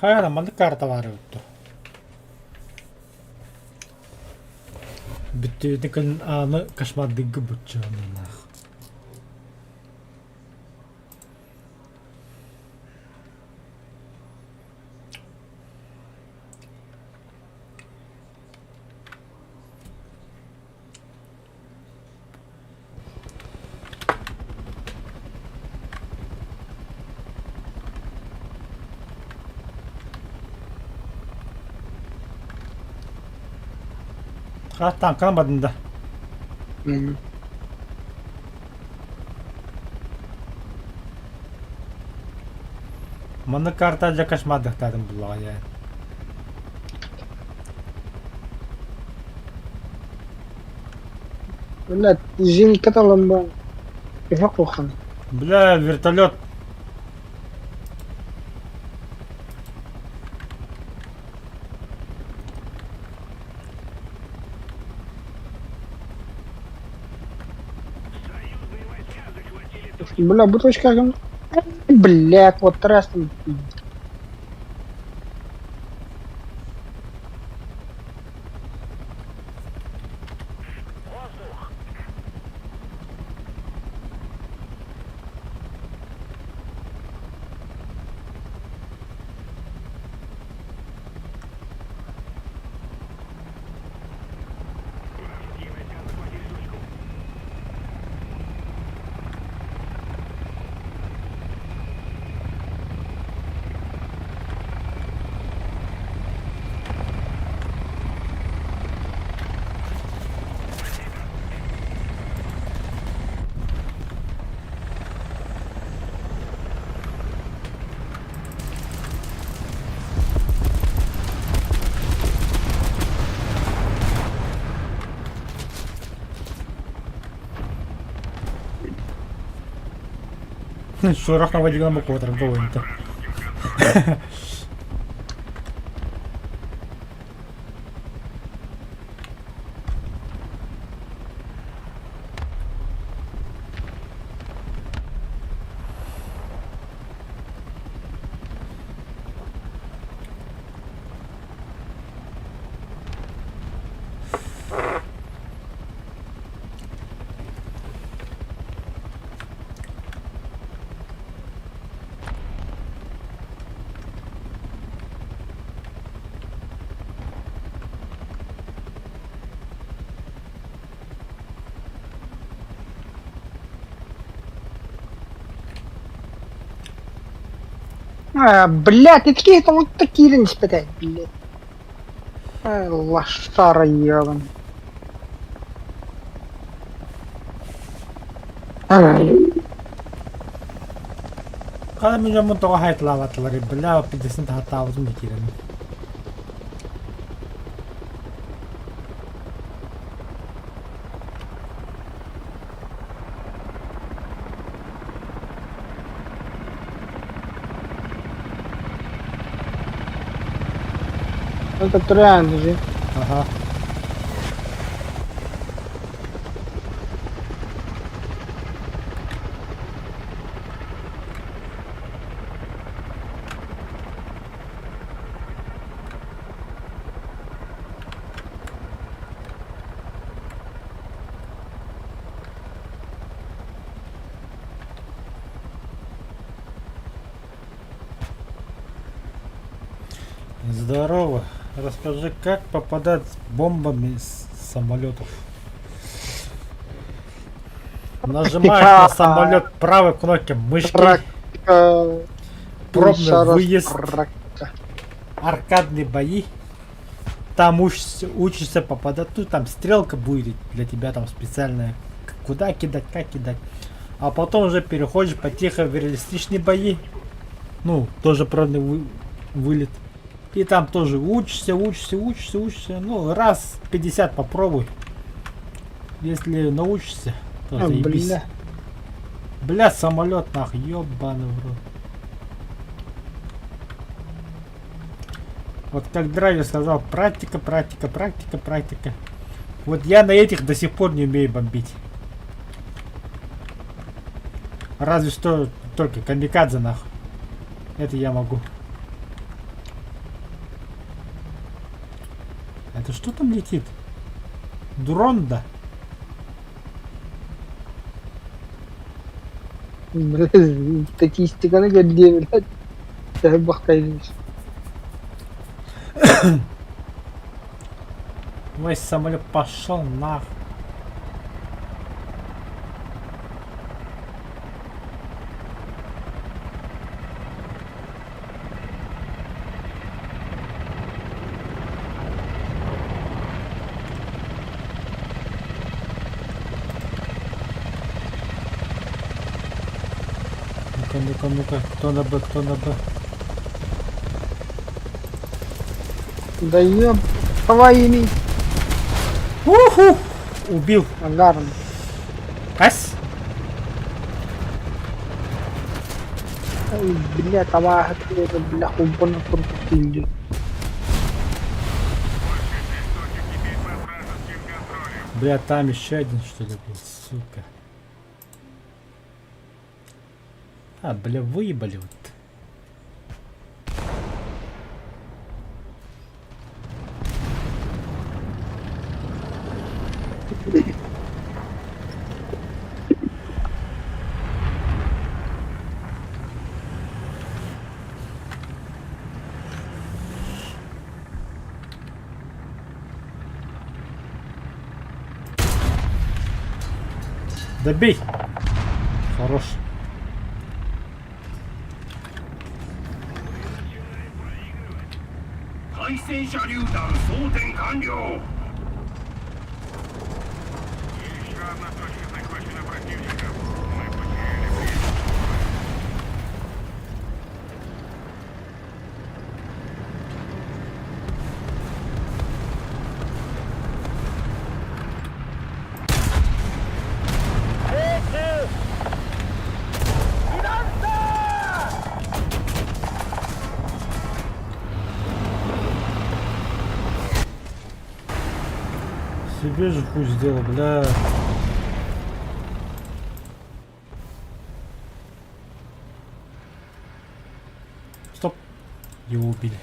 Хайа, маннык карта баар эбит дуо? Бүттүүтүн күн ааны кошмардыырга буччуоннаах. Хаттан калмадın да. Маннык карта дьэ кошмардыктаатым буллаҕа дьэ. Бля, Зинка талымбан. Төһө кухан. Бля, вертолет. Бля, бу точка Бля, вот раз там. Сурах наводила квадрат довольно-то. А, бля, ты такие там вот такие не спитать, блядь. А, лошара ебаный. Хана мин дьоммун тоҕо хайыталаабатылар бля пиздецин таһаттаабытым да киирэн. Это реально же. Ага. Здорово. Расскажи, как попадать с бомбами с самолетов? Нажимаешь на самолет правой кнопкой мышки. Пробный выезд. Аркадные бои. Там учишься, учишься попадать. Ну, там стрелка будет для тебя там специальная. Куда кидать, как кидать. А потом уже переходишь потихо в реалистичные бои. Ну, тоже пробный вылет. И там тоже учишься, учишься, учишься, учишься. Ну, раз 50 попробуй. Если научишься, то А, заебись. бля. Бля, самолет нахуй, ёбаный в рот. Вот как драйвер сказал, практика, практика, практика, практика. Вот я на этих до сих пор не умею бомбить. Разве что только камикадзе нахуй. Это я могу. Это что там летит? Дрон, да? Бля, статистиканы көрдүө блядь. Төһө бахтайдыыр. Мой самолет пошел нах. Ну-ка, ну-ка, ну-ка, кто на Б, кто на Б? Да ёб твою Уху! Убил. Агарн. Ас? Ай, бля, табааһы тыата, бля, холбоно курдук тиийдим. Бля, там еще один, что ли, блин, сука. А, бля, выебали вот. Добей! Хорош. Себе же хуй сделал, бля. Стоп. Его убили.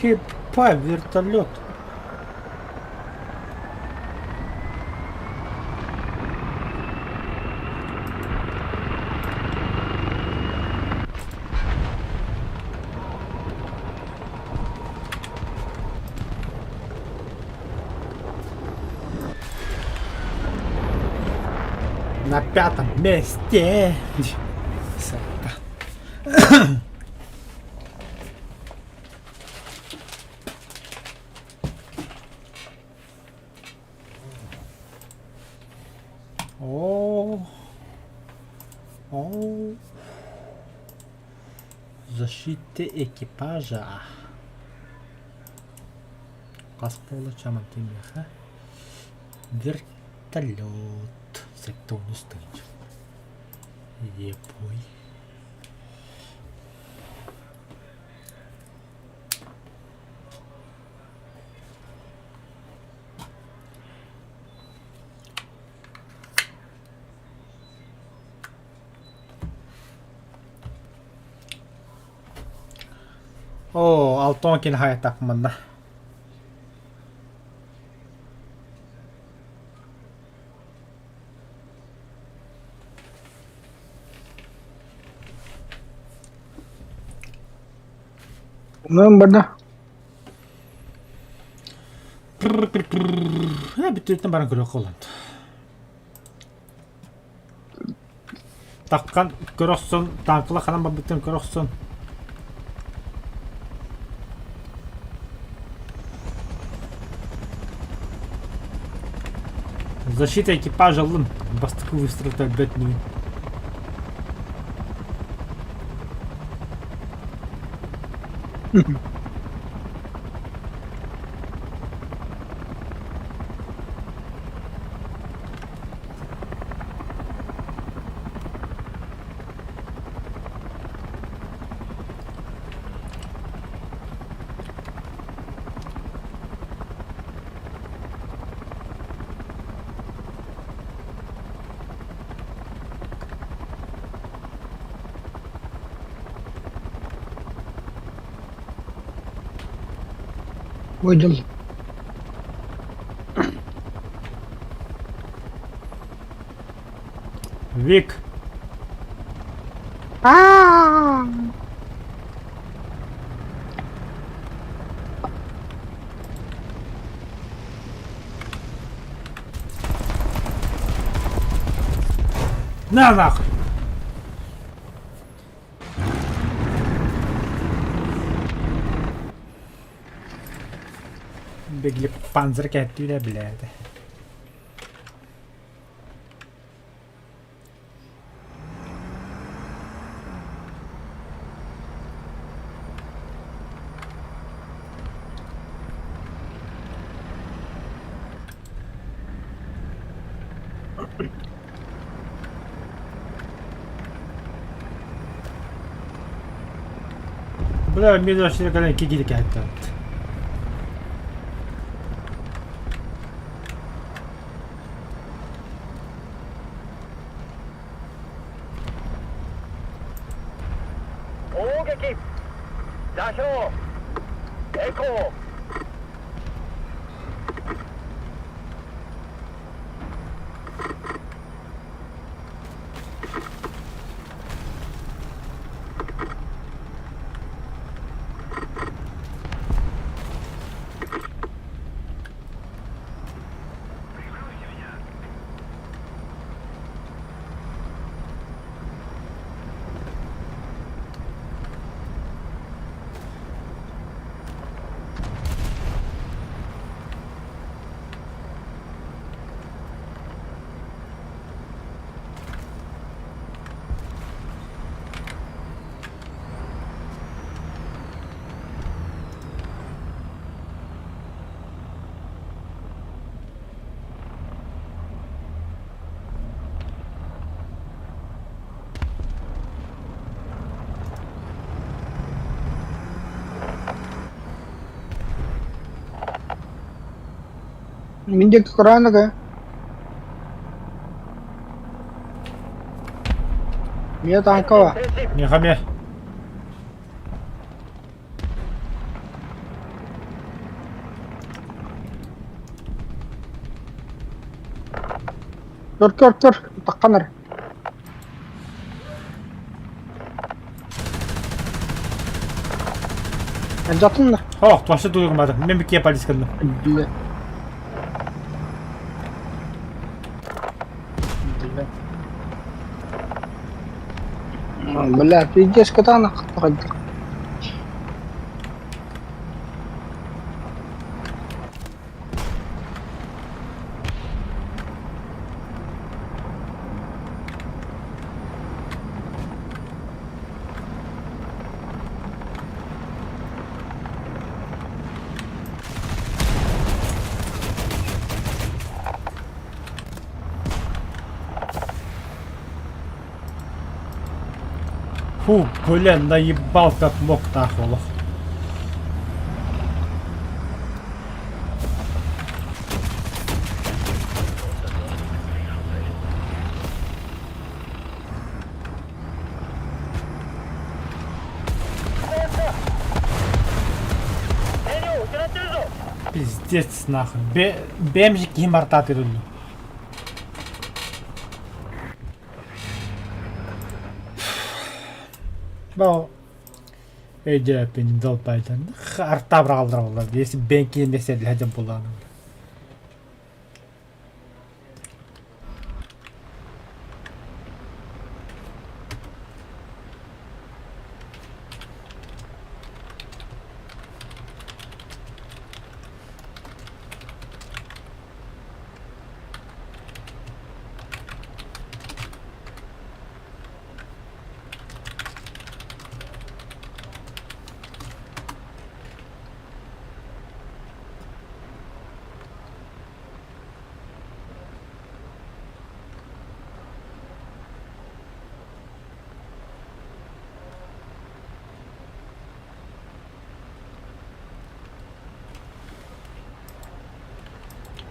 Ебать, вертолет. На пятом месте. Сука. О, о. Защита экипажа. Хас буола чаман миэхэ Вертолет. Сэттэ тыһыынча. Ебой. Оо, алтон кини хайатах манна. Онон барда. Бүтүртэн баран көрүөх холонт. Таккан көрө охсон, тааҥкыла ханан барбыттарын көрө охсон. Защита экипажа ыллым. Бастакы выстрел өлбөт инибин. Ой, дьол. Вик! Аа! На нахуй! Бегли панзер кэттүүлэ билээт. Бля, мен вообще кэлэн кигили кэттэн. Мин диэки көрөөн Миэ тааҥка Миэхэ эмиэ. Көр көр көр таххан эрэ. Алдьаттын да. Ох, вообще дуйгумадым. Мен бикке полис кылдым. Бile. Бile. Бля, пиздец, кытаанах хайдах. Фу, бля, наебал как мог нахуй. Лох. Пиздец нахуй. Бэм же киһим артаатыр өллүм. Бау. Өйдөөппүн долпайтан. Арта быралдар болла. Если бен киин десе ләдем булланым.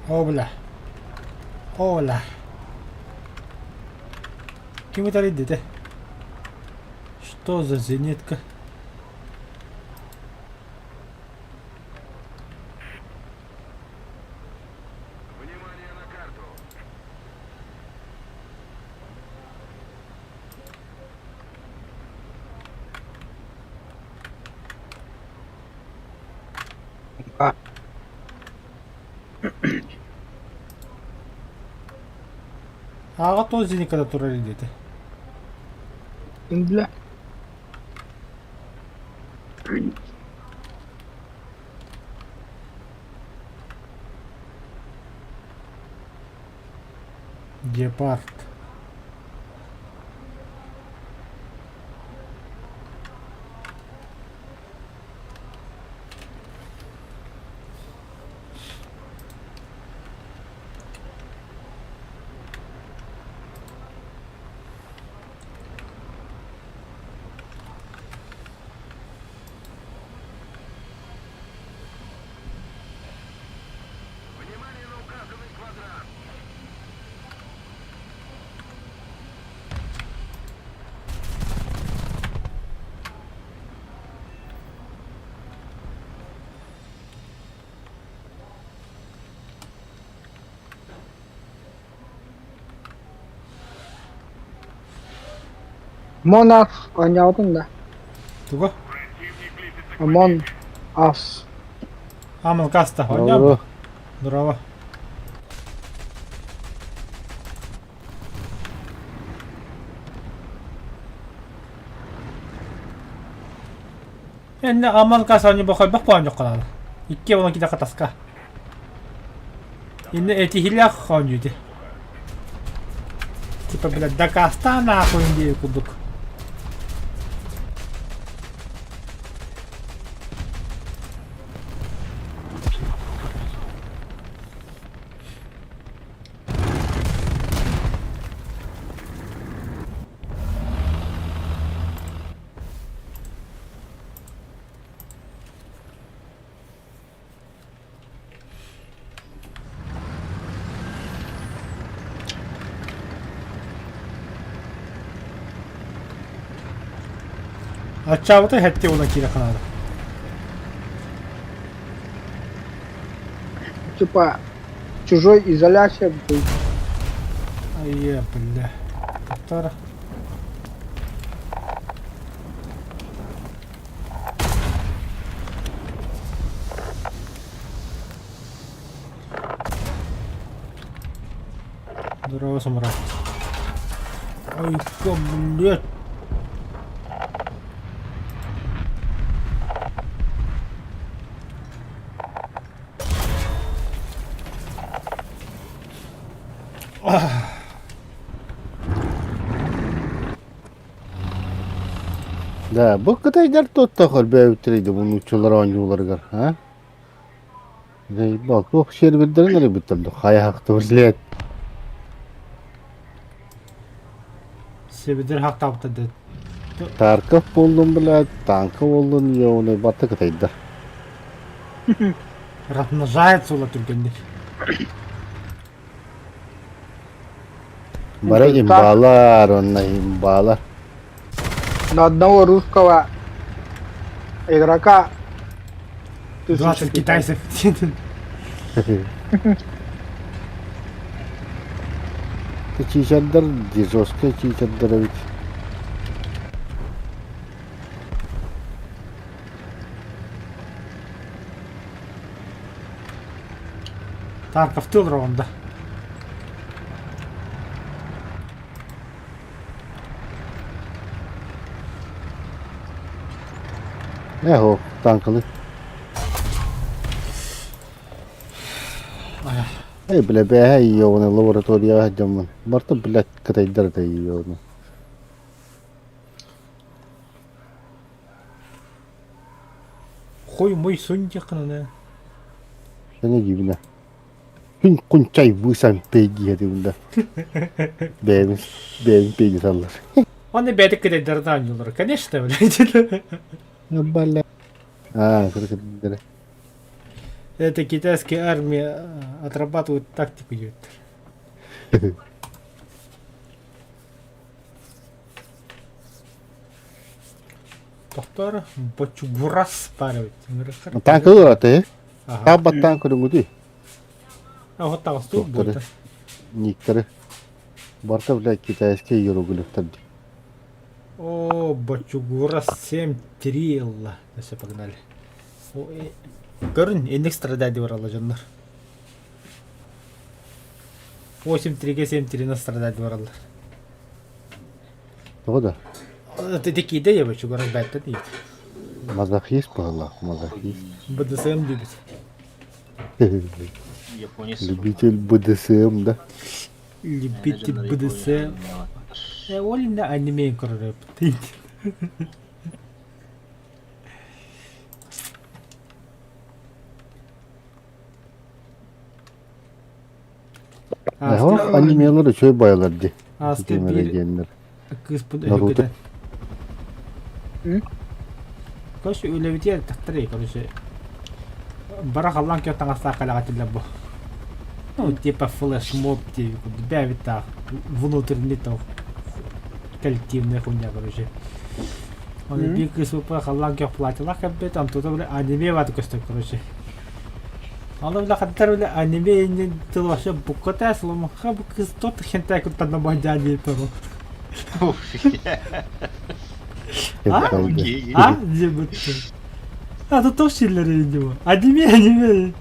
О, бля. Ола. Ким ытар Что за зенитка? А. Аҕа тоҕо зеникада турар диэтэ? Бля. Гепард. Among Us оонньообутуҥ да? Тугу? Among Us. Амыл каста. Оонньообут. Здорово. Эннэ Аман Кас оонньуу бохойбох оонньуохха наада. Икки буолан кидэхэ таска. Иннэ этиһилээх оонньуу ити. Типа, блядь, дакаастаа нахуй диэри курдук. Аччаабыта хэттэ ула киирэ ханаада. Типа чужой изоляция будет. Айе, бля. Таптара. Здорово, самурай. Ой, блядь. Да, бу кытайдар туоттах өлбөөбүттэрий бу нууччалар оонньууларыгар, а? Заебал, туох сервердэрин эрэ бүттэр хайаахты блядь. Себедер хактаабыта дед. Тарков буоллун, блядь, танка буоллун, ёбаный батта кытайдар. Размножается ула түргэнник. Бары имбалар, онно имбалар. На одного русского игрока тысяча 20 китайцев. Чичердэр жесткай чичердэр эбит. Тарковтыы олороҕун да. Эһо, танкалы. Эй, бля, бэһэ ионы лабораторияҕа сылдьаммын. Барыта, блядь, кытайдар это ионы. Хуй муй сунь диэххинэ. Тэҥэ дьиибинэ. Күн кунчай бысан пейдиһэ дибинда. Бэйэбин бэйэбин пейди саллар. Оны бэйэтэ кытайдардан оонньуулар. Конечно, блядь. Бля. А, кытайдары. Это китайская армия отрабатывает тактику диэбиттэр. Тохтоор бочугурас баар эбит. Танка ылар Таабаттаан көрүҥүтүй? Таҕыстыы Туохтары, никтары. Барыта, блядь, китайские иероглифтар дии. О, Бочугура 7-3 ылла. Все, погнали. Көрүн, инник страдать баралла дьоннор. 8-3-ге 7-3 страдать бараллар. Тоҕо да? Ты киде я Бочугура бэттэ дейді. Мазохист буолла, мазохист. БДСМ любит. Японец. Любитель БДСМ, да? Любитель БДСМ. Ол инде аниме көрөр Эһо анимелар үчүгэй байалар дии. Ааска Итиэмэрэ биир диэннэр. кыыспын Наруто. өһүргэтэн. Короче, үлэбитигэр тахтар короче. Бара халлаан киэр таҥастаах кэлэҕэтиллэр бу. Ну, типа флешмоб типа бэбит таах внутренний там коллективная хуйня, короче. Оны биир кыыс упа халлаан киэр платьелаах кэлбит, онтута бile аниме бааты көстөр, короче. Аны бile хаттар бile аниме иннин тыл вообще буккота сломаха бу кыз тот хентай куттанна бандя диэппэ А? А? Диэбиттэр. А то тоқ сирлер видимо. Аниме, аниме.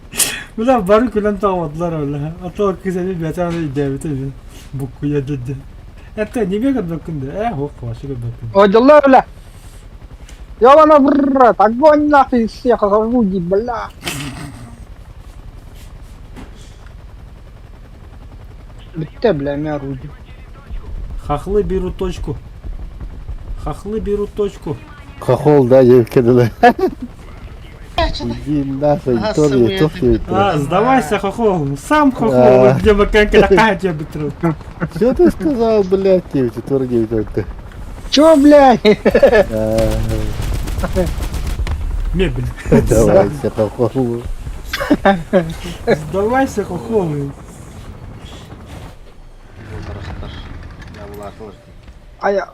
Бля, бары күлэн тоҕомотулар бля. А то кыз эми бэтэ идээбит буккуйа деді. Это аниме көрбөккүн да? Э, хуох, вообще көрбөккүн. О, дела, бля. Ёбана, брат, огонь нахуй из всех орудий, бля. Бүттэ, бля, эмиэ орудие. Хохлы берут точку. Хохлы берут точку. Хохол, да, диэбиккэ дылы. Иди нахуй, Тория, Тофия. А, сдавайся, хохол. Сам хохол, где маканка бытру. Что ты сказал, блядь, тебе, Тория, ты? Чё, блядь? Мебель. Давайся, хохол. Сдавайся, хохол. Ая,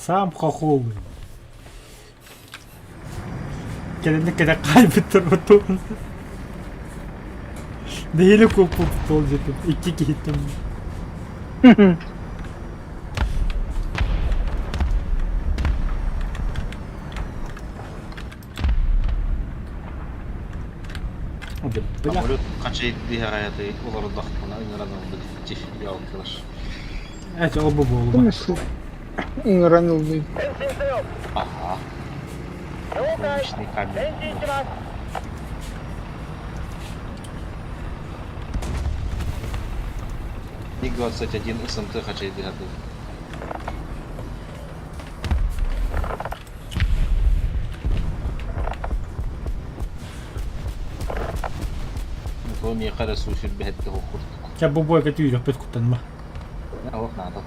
Сам хохол. Кэлэнни кэлэ хаайбыттар оту. Нэһиилэ куоппуппут ол дьэтим. Икки киһиттэн. Бля. Самолет хачайдыһаҕайатай олордохпуна ыҥыран ылбыт ялкылар. Это оба буолума. смысл? Ыҥыран ыллый. Аха. Солнечный камень. МиГ-21 СМТ хачайдыһатын. Миэхэ эрэ суши бэһэтте курдук. Ча бу бойга түүрөхпүт куттанма. Олох наада.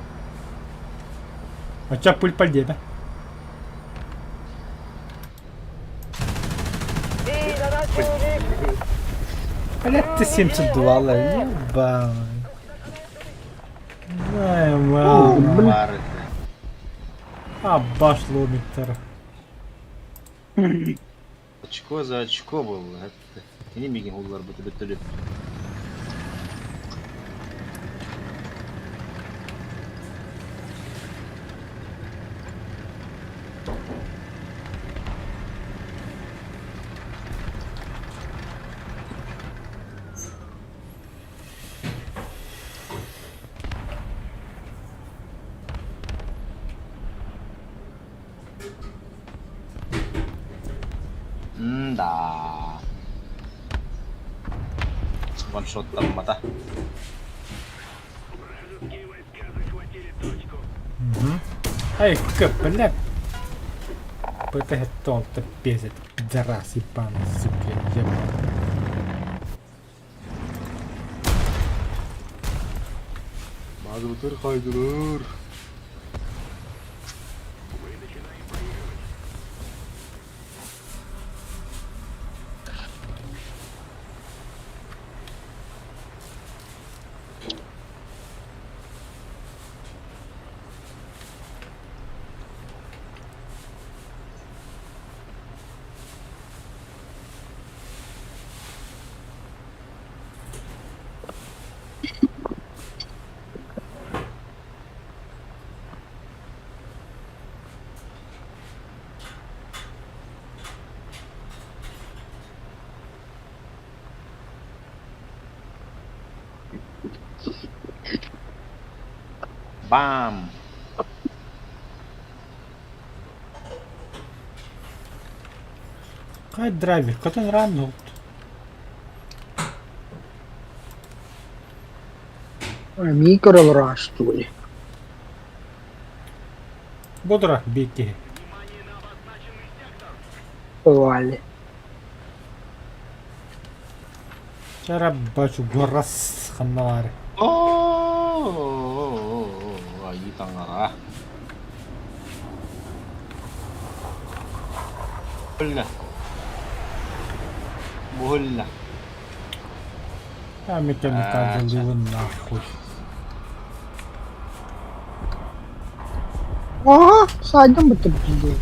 Ача пыль пальдета. Блядь, ты 72 ла, ебаный. Ай, мама. Баар этэ. А, баш ломиктар. Очко за очко буолла. Кини миигин улларбыта бөтөлү. М-да. Ваншоттаммата. Эй, к, бля. ПТ-то бесит. Пидорас ебаный, сука, ебаный. Базыбытыр хайдырыр. Бам! Кай драйвер, катын ран Микро что ли? Бодра бики. Бывали. Чара бачу горас ханналары. О, айыы таҥара. Бля. Больно. А меканика залила нахуй. Ага, сайдам бы ты, блин.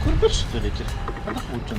Көрбөт что ли? Ханах буучан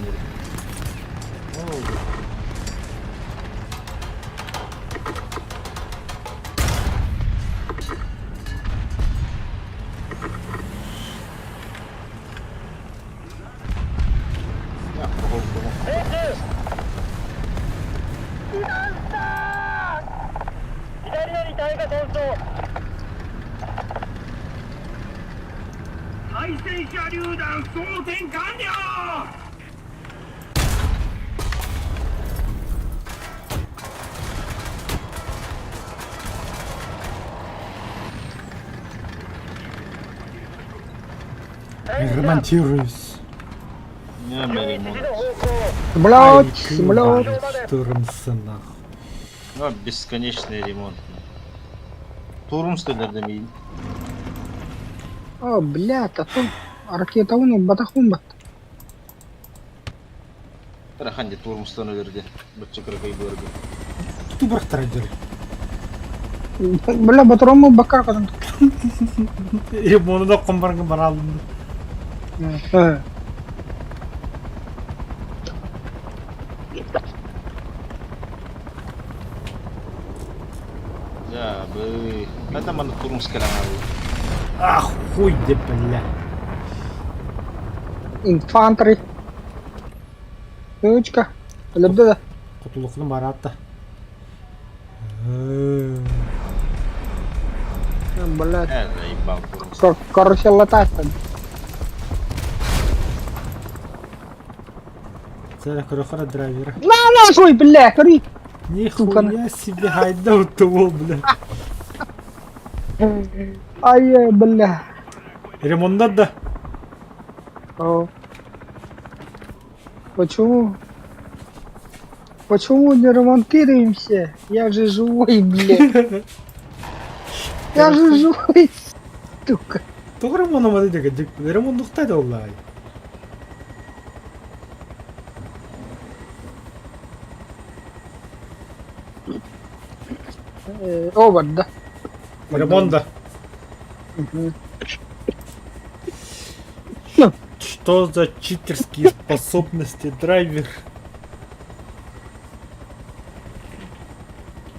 Ремонтируюсь. Не, ремонт. Блядь, блядь. Штурмсы нахуй. Ну, бесконечный ремонт. Турумс демейін. О, блядь, а то ракета уну батахум бат. Раханди Турумстан өлерде. Бітчі кыргай көргі. Ту брахтар Бля, батрому бакар кадан. Ремонты да комбарга баралым. Да, бы. Это маны Турумс кэлэн Ах, хуй де, бля. Инфантри. Точка. Лебде да. Кутулукны баратта. Блядь. Э, заебал Турумс. Короче, латать там. Целя көрөхөрө драйвера. На нахуй, бля, кори. Нихуя себе хайда утуол, бля. Ай, бля. Ремонтнат да. О. Почему? Почему не ремонтируемся? Я же живой, блядь. Я же живой, сука. Тоҕо ремоннаммат диэки ремоннухтай да буоллаҕай. О, барда. Ремонт да. Мгм. Что за читерские способности драйвер?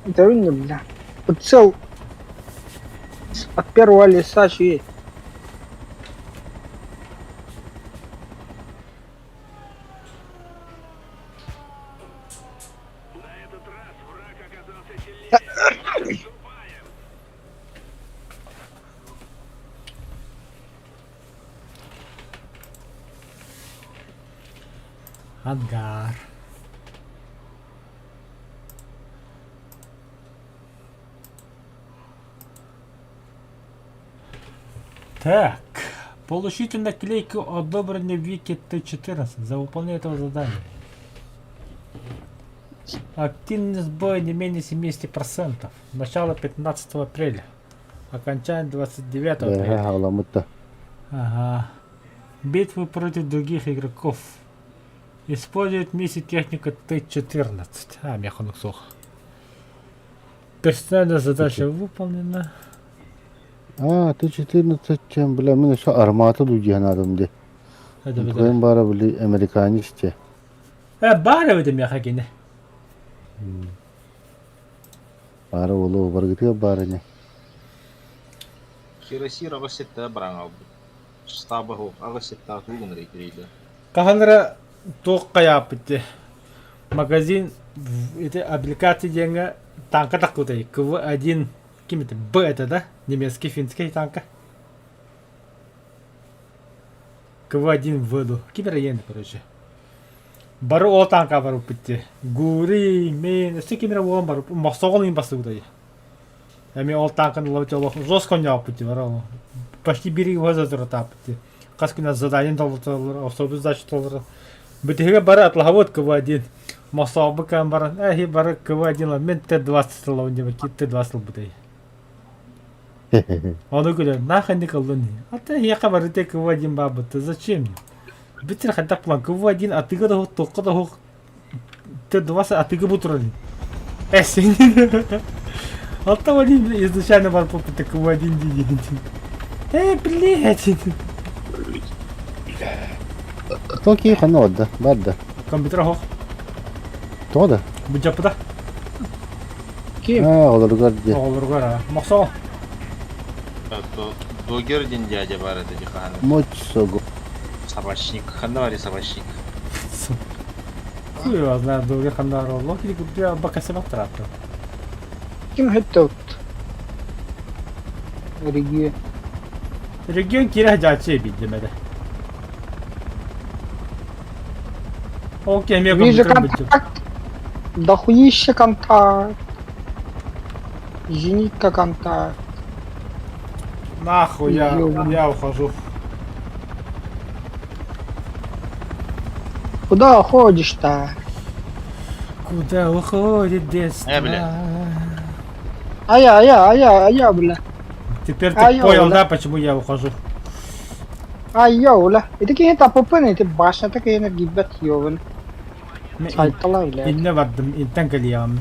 Да не, бля. Прицел от первого лица чьи. Ангар. Так. Получите наклейку одобренной Вики Т-14 за выполнение этого задания. Активность боя не менее 70%. Начало 15 апреля. Окончание 29 Бэҕэһээ апреля. хаҕаламмыт да. Ага. Битвы против других игроков. Используют вместе техника Т-14. А, механок суох. Персональная задача выполнена. А, Т-14 чем, бля, мин өссө армата дуу диэн аатым дии. Это Твоим баара били американец те. Баар эбит миэхэ кини. Баара уолу баргытыгар баар ини. Кирасир аҕыс сэттэҕэ баран хаалбыт. Штаба суох, аҕыс сэттэҕэ тугу гынар итирийдэ. Хаһан эрэ туох хайааппыт дии. Магазин ити аппликация диэҥҥэ танка таххыбытай КВ-1 ким это Б это да немецкий финский танка КВ-1 В ду ким эрэ иэн короче бары ол танка барбыппыт дии Гури мин өссө ким эрэ буолан барып мохсоҕол иин бастыбытай Эмиэ ол таанканы ылабыт олох жестко оонньообуппут дии бары почти биир ыйга сытыратааппыт дии. Хас күн задание толорор, особый задача толорор. Бүтэһигэ бары атлаһабыт КВ-1. Мосообу кэм баран, эһи бары КВ-1 мен Т-20 ылабын диэбит, Т-20 ылбытай. Ону күлэн, нахуй не ыллын. А ты эһиэхэ бары те КВ-1 баабыт, зачем? Бүтэр хайдах план КВ-1 атыга да суох, туохха да суох Т-20 атыга бу турар Эсин. Оттон один изначально бар попытка один дии блядь. Токи ханна барда, барда. Компьютер оһох. Тоҕо да? Бу дьаппыта. Ким? Аа, оҕолоругар дии. Оҕолоругар аа. Мохсоҕо. Догер диэн дядя баар этэ дии хаһан. Мочь согу. Собачник. Ханна барый собачник? Хуй его знает, долго ханна ролло. Кили купил бакасебак траппы. Ким хэттэ Регион. Регион киирэ дьааччы эбийдим эрэ. Ол кэмиэ Вижу компьютер бүтүм. контакт. Дохуище контакт. Зенитка контакт. Нахуй я, Ёбаный. я ухожу. Куда уходишь-то? Куда уходит детство? Э, бля. А я, а я, а я, а я, бля. Теперь ты А я, понял, бля. да, почему я ухожу? А я, бля. Ити киһи таппыппын, ити башната киһини гиббет ёбун. Сайтала, блядь. Инне бардым, интен кэлиэҕим.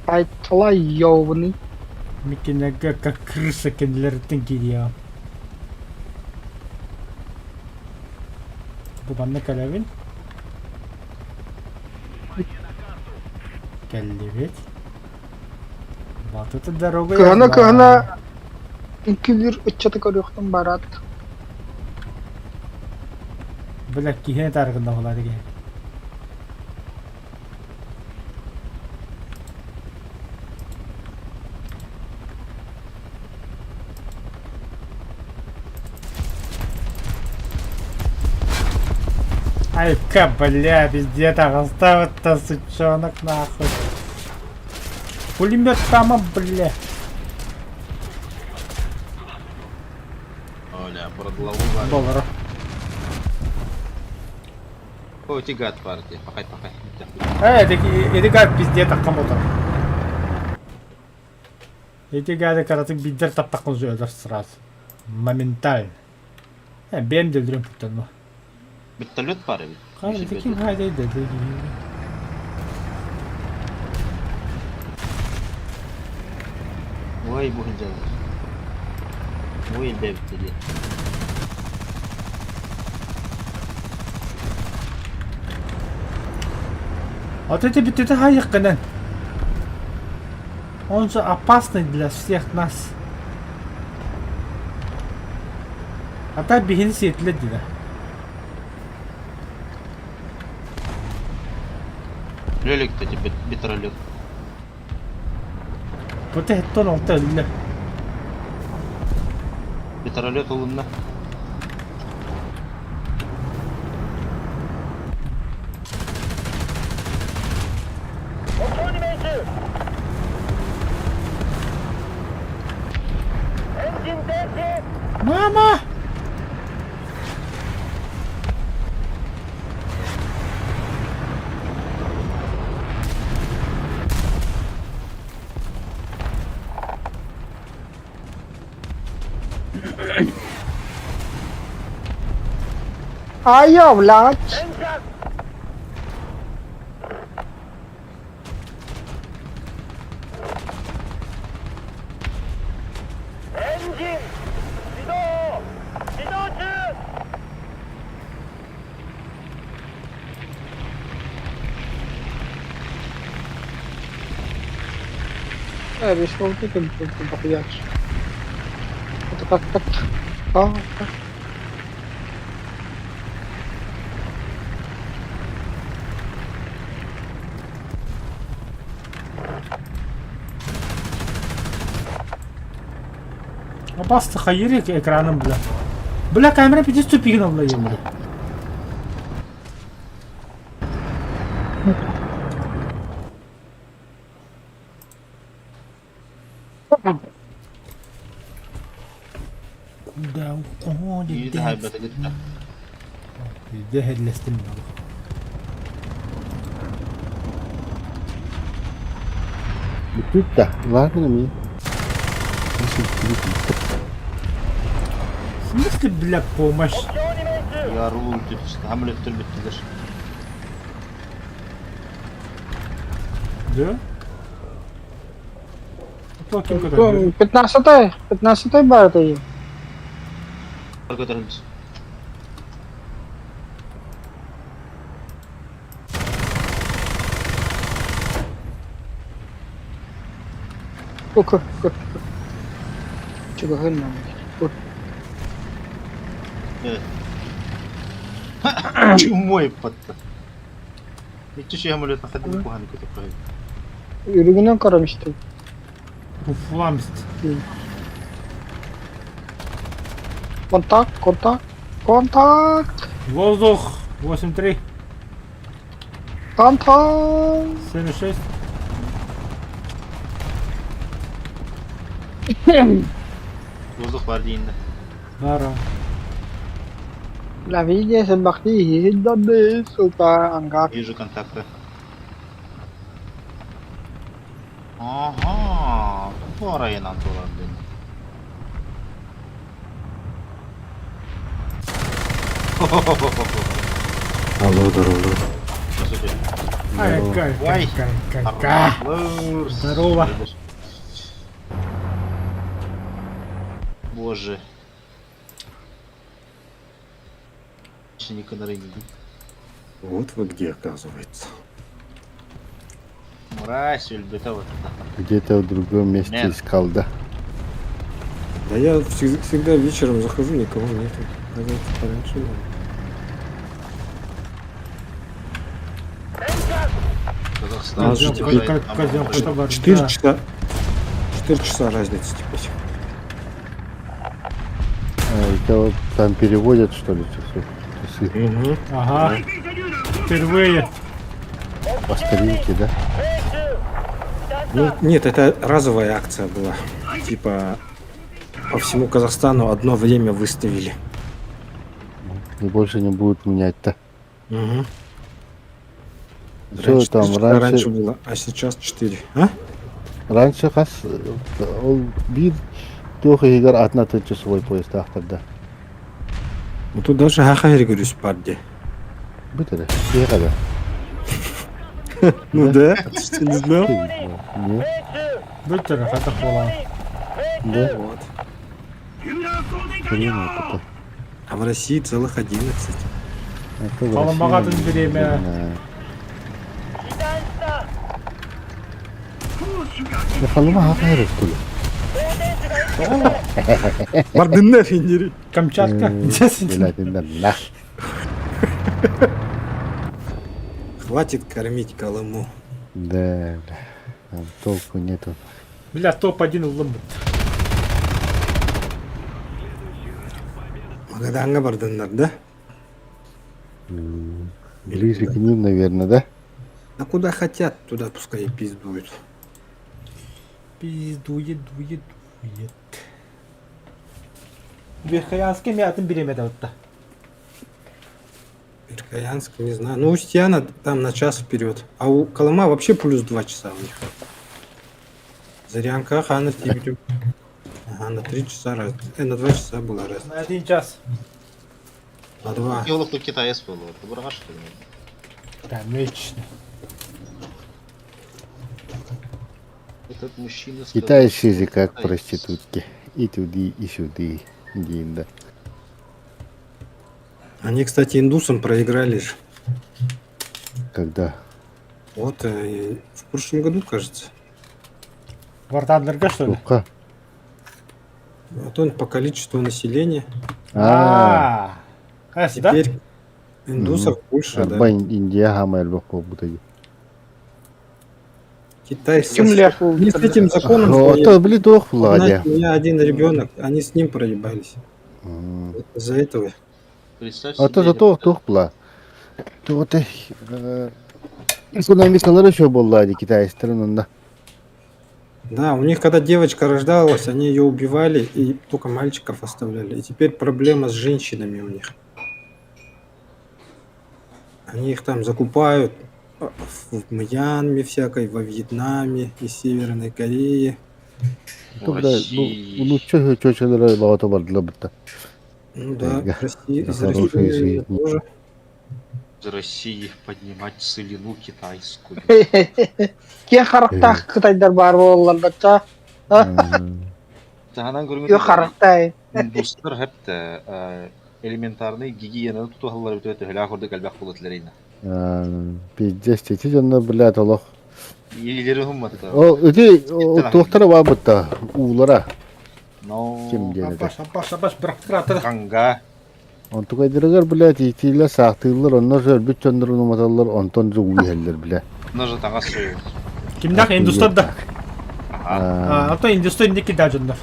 Сайтала ёбаный. Микинегэ как крыса кинилэриттэн киириэҕим. Бу манна кэлэбин. Кэллибит. Вот это дорога я Кыһына знаю. кыһына үҥкүүлүүр ыччаты көрүөхтэн бараат. Бля, киһини таарыгында буолар киһи. Айка, бля, везде таҕыста сучонок нахуй. Пулемет там, бля. Оля, продлову баар. Доллара. О, ити гад партия. Пахай, пахай. Э, эти гад пиздец аккам отар. Эти гады каратык биддер таптакын сөйлөр сразу. Моментально. Э, бэм дөлдүрөн путтанма. Вертолет пара ведь. Кай, это ким хайдай да. Ой, бу хинжалар. Ой, элбэбит дии. Вот эти бүтүтэ хайыккынан. Он же опасный для всех нас. А так биһини сиэтилэр дии. Лөлек кстати, бетролет. Вот это алта өллө. Вертолет ылынна. Мама! Айо, блядь! Э, решил ты похуячь. Это как так? А, так. Опасно хайыри экраном, бля. Бля, камера пиздец тупигна, бля, бля. Куда уходит? Иди хайбата гытта. Иди хедлестим. Бүтүт да. Ладно ми. В смысле, бля, помощь? Ярулу түстү. Хамлеттер бүттүлөр. Да? А то ким көтөрдү? 15-й, 15-й бар это. Көтөрүлдү. Ку, ку, ку. Чего нам? Чумой патта. Ичи хамлет хадин кухан көтөп. Үрүгүнөн карамышты. Фуфламст. Контакт, контакт, контакт, Воздух 8-3, контакт. 7-6. Воздух бар дейинде. Бара. La vie c'est parti, donne сука, ангар. Вижу контакты. Ага, арайынан турар ден. Алло, здорово. Ай, кай, кай, кай, кай, кай. Здорово. Боже. Еще никогда не видел. Вот вы где, оказывается. Мразь, өлбөтө вот. Где-то в другом месте Нет. искал, да? Да я всегда вечером захожу, никого нету. Надо пораньше было. Казахстан. У нас же теперь Как козел, что бар, 4 да. часа. 4 часа разница теперь. А, это вот там переводят, что ли, часы? Часы Угу. Ага. Впервые. по старинке, да? Ну, нет, это разовая акция была. Типа по всему Казахстану одно время выставили. И больше не будут менять-то. Угу. Что Раньше там, 3 часа раньше, раньше было, а сейчас 4. А? раньше хас, ол биир туох иһигэр атын-атын часовой поястаахтар да. Ну тут даже Хахайригурюс парди. Бүт эрэ, киһиэхэ да. Ну Да? да, ты что, не знал? Нет. Бүт эрэ, хата буолан. Да? Вот. Хрен это. А в России целых 11. Это в Халымаҕа атын России, бириэмэ. Да. Халыма хахайры кулу. Бардынна финдери. Камчатка. Блядь, нах. Хватит кормить Колыму. Да, бля. Там толку нету. Бля, топ-1 ыллым. Магаданга бардыннар, да? Ближе к ним, наверное, да? А куда хотят, туда пускай и пиздуют. Пиздует, дует, дует. Верхоянский мятын бириэмэ да. Верхоянск, не знаю. Ну, Устьяна там на час вперед. А у Колыма вообще плюс 2 часа у них. Зарянка, Хана, Тибетю. Ага, на 3 часа раз. На 2 часа была разница. На один час. На 2. Yoluklu китаец был. Быраҕа что ли? Конечно. Этот мужчина сказал, Китай исчезли как Китаец. проститутки. И туды, и сюды. Дин, да. Они, кстати, индусам проиграли же. Когда? Вот, в прошлом году, кажется. Вартанлерга, что ли? Тука. Вот он по количеству населения. А, А, да? Теперь индусов больше, да. арба Индия хамайр бок бутаги. Китай с... Ким лев Они с этим законом... Это, блин, ох, У Владя. меня один ребенок, они с ним проебались. М. Из-за этого. Представь А то себе, зато тух була. Туох экономикалара еще буолла дии китайстарын онно. Да, у них когда девочка рождалась, они ее убивали и только мальчиков оставляли. И теперь проблема с женщинами у них. Они их там закупают в Мьянме всякой, во Вьетнаме и Северной Корее. В Ту, бля, ну, России. нуучча чочалара баҕата бардылар бытта. Ну да, Ага. Россия, из Хорошая России жизнь. тоже. Из России поднимать целину китайскую. Киэ харахтаах кытайдар баар буолаллар бачча. Таһынан Киэ көрүҥү харахтай. индустар хэптэ элементарный гигиенаны тутуһаллар бүтэ төһөлөөх курдук элбэх буолутлар ина. Пиздец, ити дьонно, блядь, олох. Илери хумматта. Ол ити туохтара баар бытта уулара Но ким диэн этэ. Абаш, абаш, абаш, бырахтыра Ганга Онтукайдарыгар, блядь, итиилэр саахтыыллар, онно өлбүт дьоннорун уматаллар, онтон же уу иһэллэр, бля. Ножа таҥас суйу. Кимнээх индустар да? Аха. А то индустар инники да дьоннор.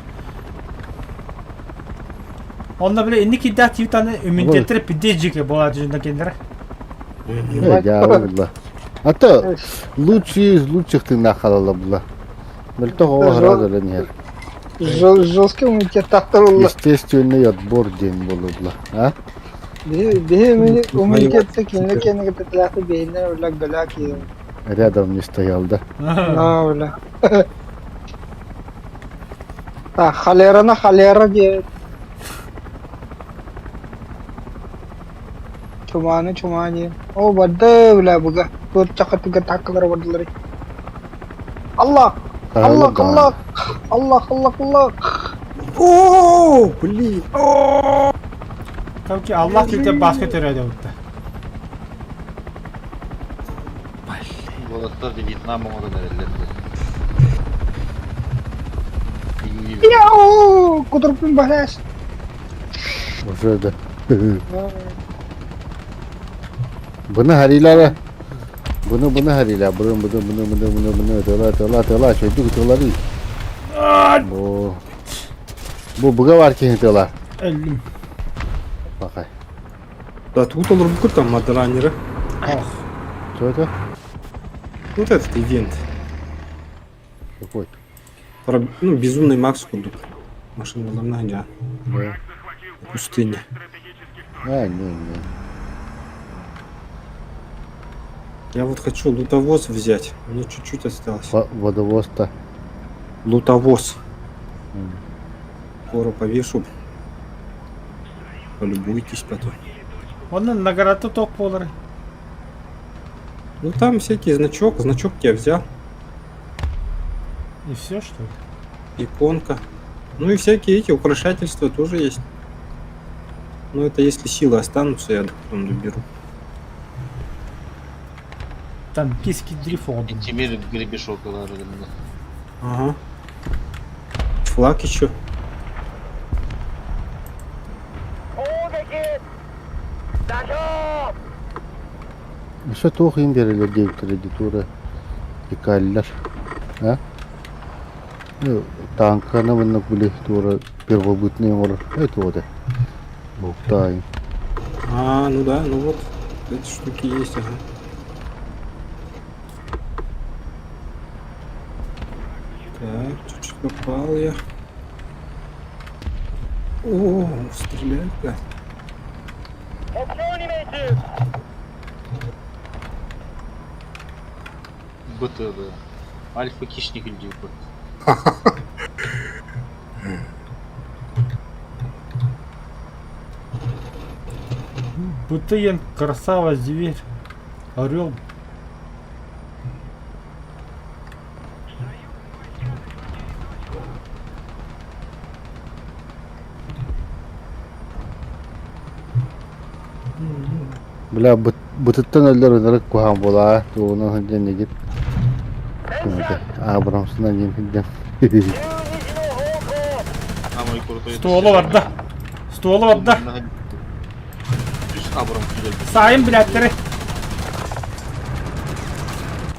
Онно бile инники да тивтаны иммунитеттері пидежике болады дьоннор кендері. Э, дьаабы булла. А то лучшие из лучших тыыннаах хаалаллар булла. Мөлтөх оҕо сразу өлөн иһэр. Жесткий иммунитеттаахтар улла. Естественный отбор диэн буолла. А? Биһи иммунитетте кинилэр кэннигэр тэтилээхтик биһиннэр ула гала киирэн. Рядом не стоял, да? Аа ула. Та холераны холера диэбит. Чуманы чума диэн. Оо барда бля буга. Туот чакатыга таккалара бардылар. Аллах! Хаалар Аллах! даҕаны. Аллах! Аллах! Аллах! Аллах! О, блин! Tabii ki Allah тивтен баска төрөйдө бутта. Уолаттар Вьетнам оҥорон эрэллэр. Яу! Кутурпун баһаас. Уже да. Bunu harilara bunu bunu harila bunu bunu bunu bunu bunu bunu тыла тыла тыла чөйдүк тыла değil. Бу бу буга бар киһи тыла. Өллүм. Бакай. Да тут олорбукут там мадранеры. Ох. Что это? Вот этот ивент. Какой? Про, ну, безумный Макс курдук. Машина была да. Да. Пустыня. А, не, не. Я вот хочу лутовоз взять. Мне чуть-чуть осталось. Водовоз-то. Лутовоз. Скоро повешу. Полюбуйтесь потом. Онно награда топ буолар. Ну там всякий значок. Значок я взял. И все что ли? Иконка. Ну и всякие эти украшательства тоже есть. Но это если силы останутся, я потом доберу. Там киски дрифоды. Тимир гребешок ылар. Ага. Флаг еще. Өссө туох иһин биэрэллэр диэбиттэрэ дии туора декаллар а тааҥканы маннык били туора первобытный оҥорор это вот буктаайын А, ну да, ну вот. Эти штуки есть, ага. Так, чуть-чуть попал я. О, стреляет, да. БТД. Альфа хищник илдьибит. БТН, красава, зверь, орел. Бля бытыттан өллөр ынырык куһаҕан буолаа тугунан сылдьан игит Абрамсынан диэн сылдьан Самый крутой. Ствола барда. Ствола барда. Үс Абрам күлэр. Сайын билэттэри.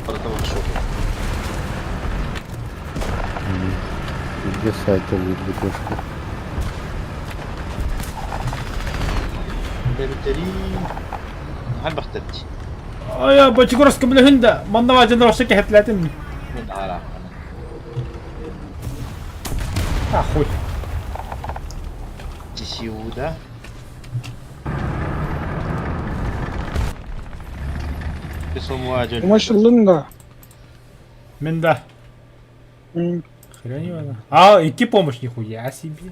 Барыта шок. Где сайта будет Бэбитэри. Хальбахтат. Ай, Бочегорска билэһин да, манна баадьан вообще кэһэтлээтим. Мен ара. А, хуй. ТСУ, да? Помощь да. Мен да. Хрен его. А, идти помощь, нихуя себе.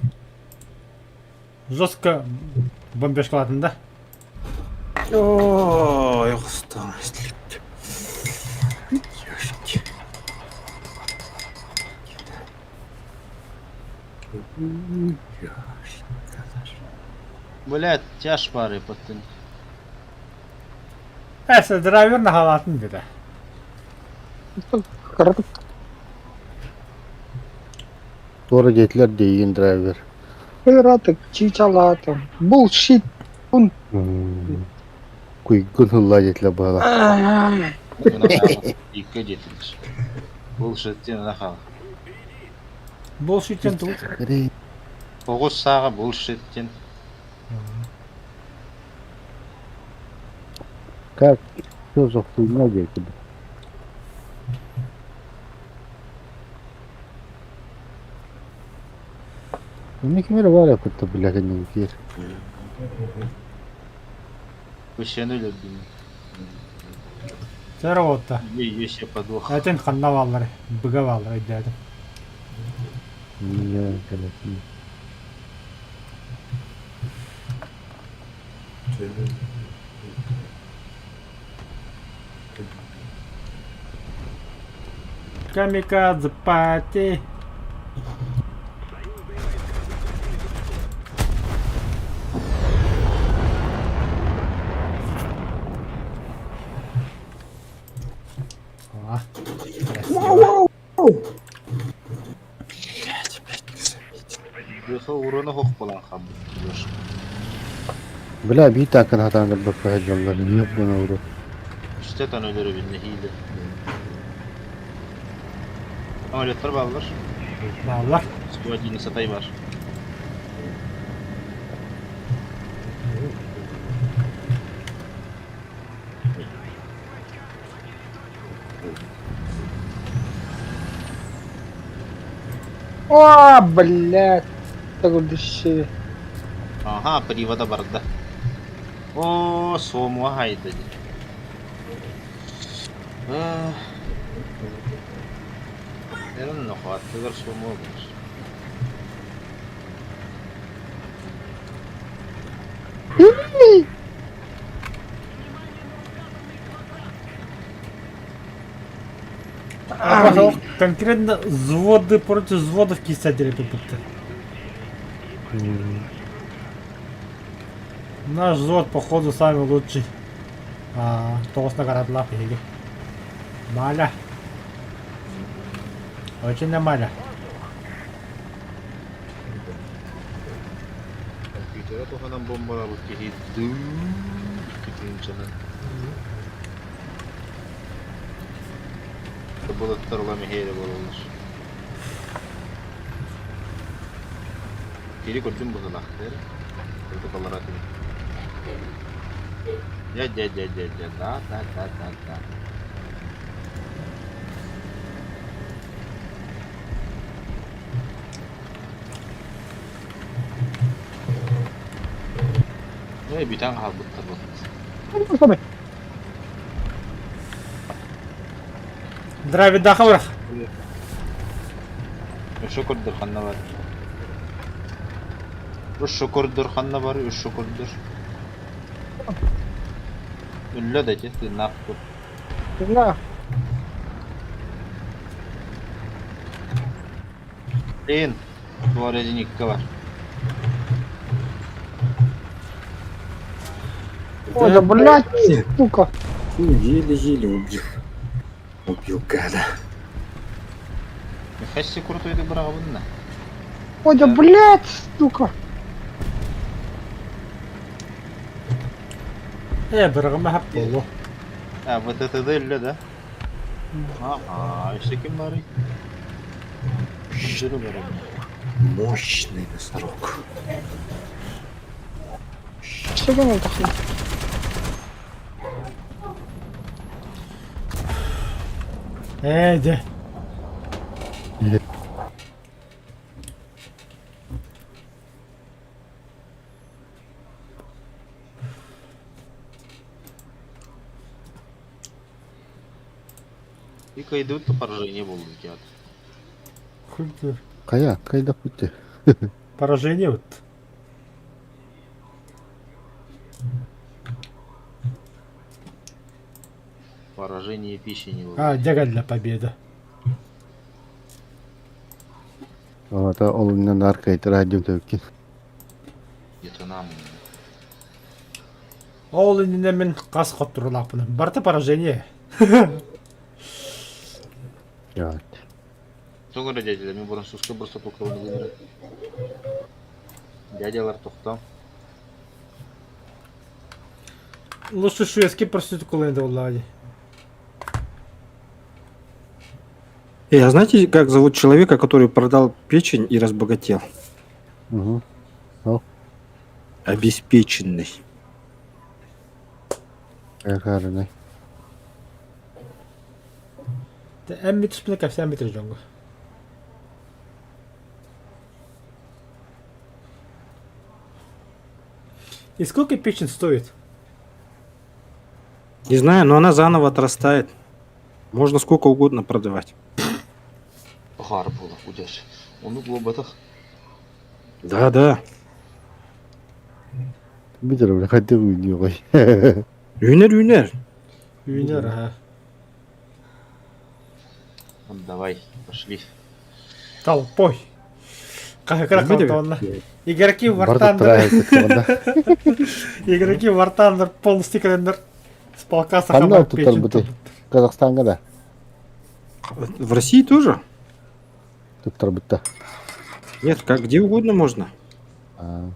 Жестко бомбежкалатын да? Ой, усталость. Ёшки. Блядь, тяж пары паттын. Эсэ драйвер наһаалаатын диэтэ. Туора диэтилэр диигин драйвер. Пираты, чичалата. Bullshit. Куйгун ылла диэтилэр быһалаах. Икки диэтилэр. Bullshit нахал. Bullshit тут. Оҕус сааҕа bullshit диэн. Как? Что за хуйня диэки? Мне кемере бар кытта блядь киэр. Көшені өлөрдүм. Сэр ота. Еще подвох. Этин ханна бааллар, быга бааллар өйдөөтүм. Не, блядь. Камикадзе пати. О, красиво. Блять, опять не заметил. Быха урона хох болан хам. Бля, биир тааҥканы хатаан көрбөккө сылдьаллар, ебаный в рот. Үстэ тан өлөрө билне хииле. Самолеттар бааллар. Бааллар. 111 бар. О, блядь. Такой Ага, привода барда. О, сомуа хайда. Эрэн аттыгар суома буолар. А конкретно взводы против взводов кисатели тут. Наш взвод, походу, самый лучший. А, тоҕус наградалаах биһиги. Маля. Очень нормально. Компьютера туһанан бомбалаабыт киһи дыы икки тыһыынчанан. Былыттар улам иһиэрэ буолаллар. Кири көрдүм быһыылаах Протоколлара этим. Дя дя дя дя дя да да да да да. Ээ бүтэн хаалбыттар буолбут. Дравидаха урах. Өссө көрдөр ханна бар. Өссө көрдөр ханна бар, өссө көрдөр. Үллэ да ити, тыыннаах тут. Тыыннаах. Блин, туарезиникка бар. Ой, да блядь, сука. Еле-еле убил. Убил гада. Михасси крутой быраҕабын да. Ой, да блядь, сука. Ээ, быраҕыма хап буолуо. А, ВТТД үллэ да? Ага, өссө ким барый? Жиру барабын. Мощный носорог. Что там такое? Ээ, дьэ. И кайдут то поражение буолбут диэт. Хуй ты. Хайа, хайда пути. Поражение вот. Поражение пищи не А, дяга для победы. Ата ол иннен аркайтыр адьым төккин. Где-то нам. Ол иннинэ мин хас хотторулаахпын. Барыта поражение. Яат. Тоҕо эрэ дядялар, мин французскай просто тукабын Дядялар тохтоо. Лучше шведский проститутку да буоллаҕа Эй, а знаете, как зовут человека, который продал печень и разбогател? Угу. Обеспеченный. Хайарынай. Эн бүтүспүнэ кэпсээн бүтэр дьоҥҥо. И сколько печень стоит? Не знаю, но она заново отрастает. Можно сколько угодно продавать. Хаар буола, удешь. Ону буолбатах. Да, да. Бүтэр бile хайдах үүнүөҕүй. Үүнэр үүнэр. Үүнэр, ага. Давай, пошли. Толпой. Как Видели? Игроки в War Барда Thunder. трайы Игроки в War Thunder полностью календарь с полка Ханна сахабар туттар печень. бутый? Казахстанга да В России тоже? туттар бутта. Нет, как где угодно можно. А,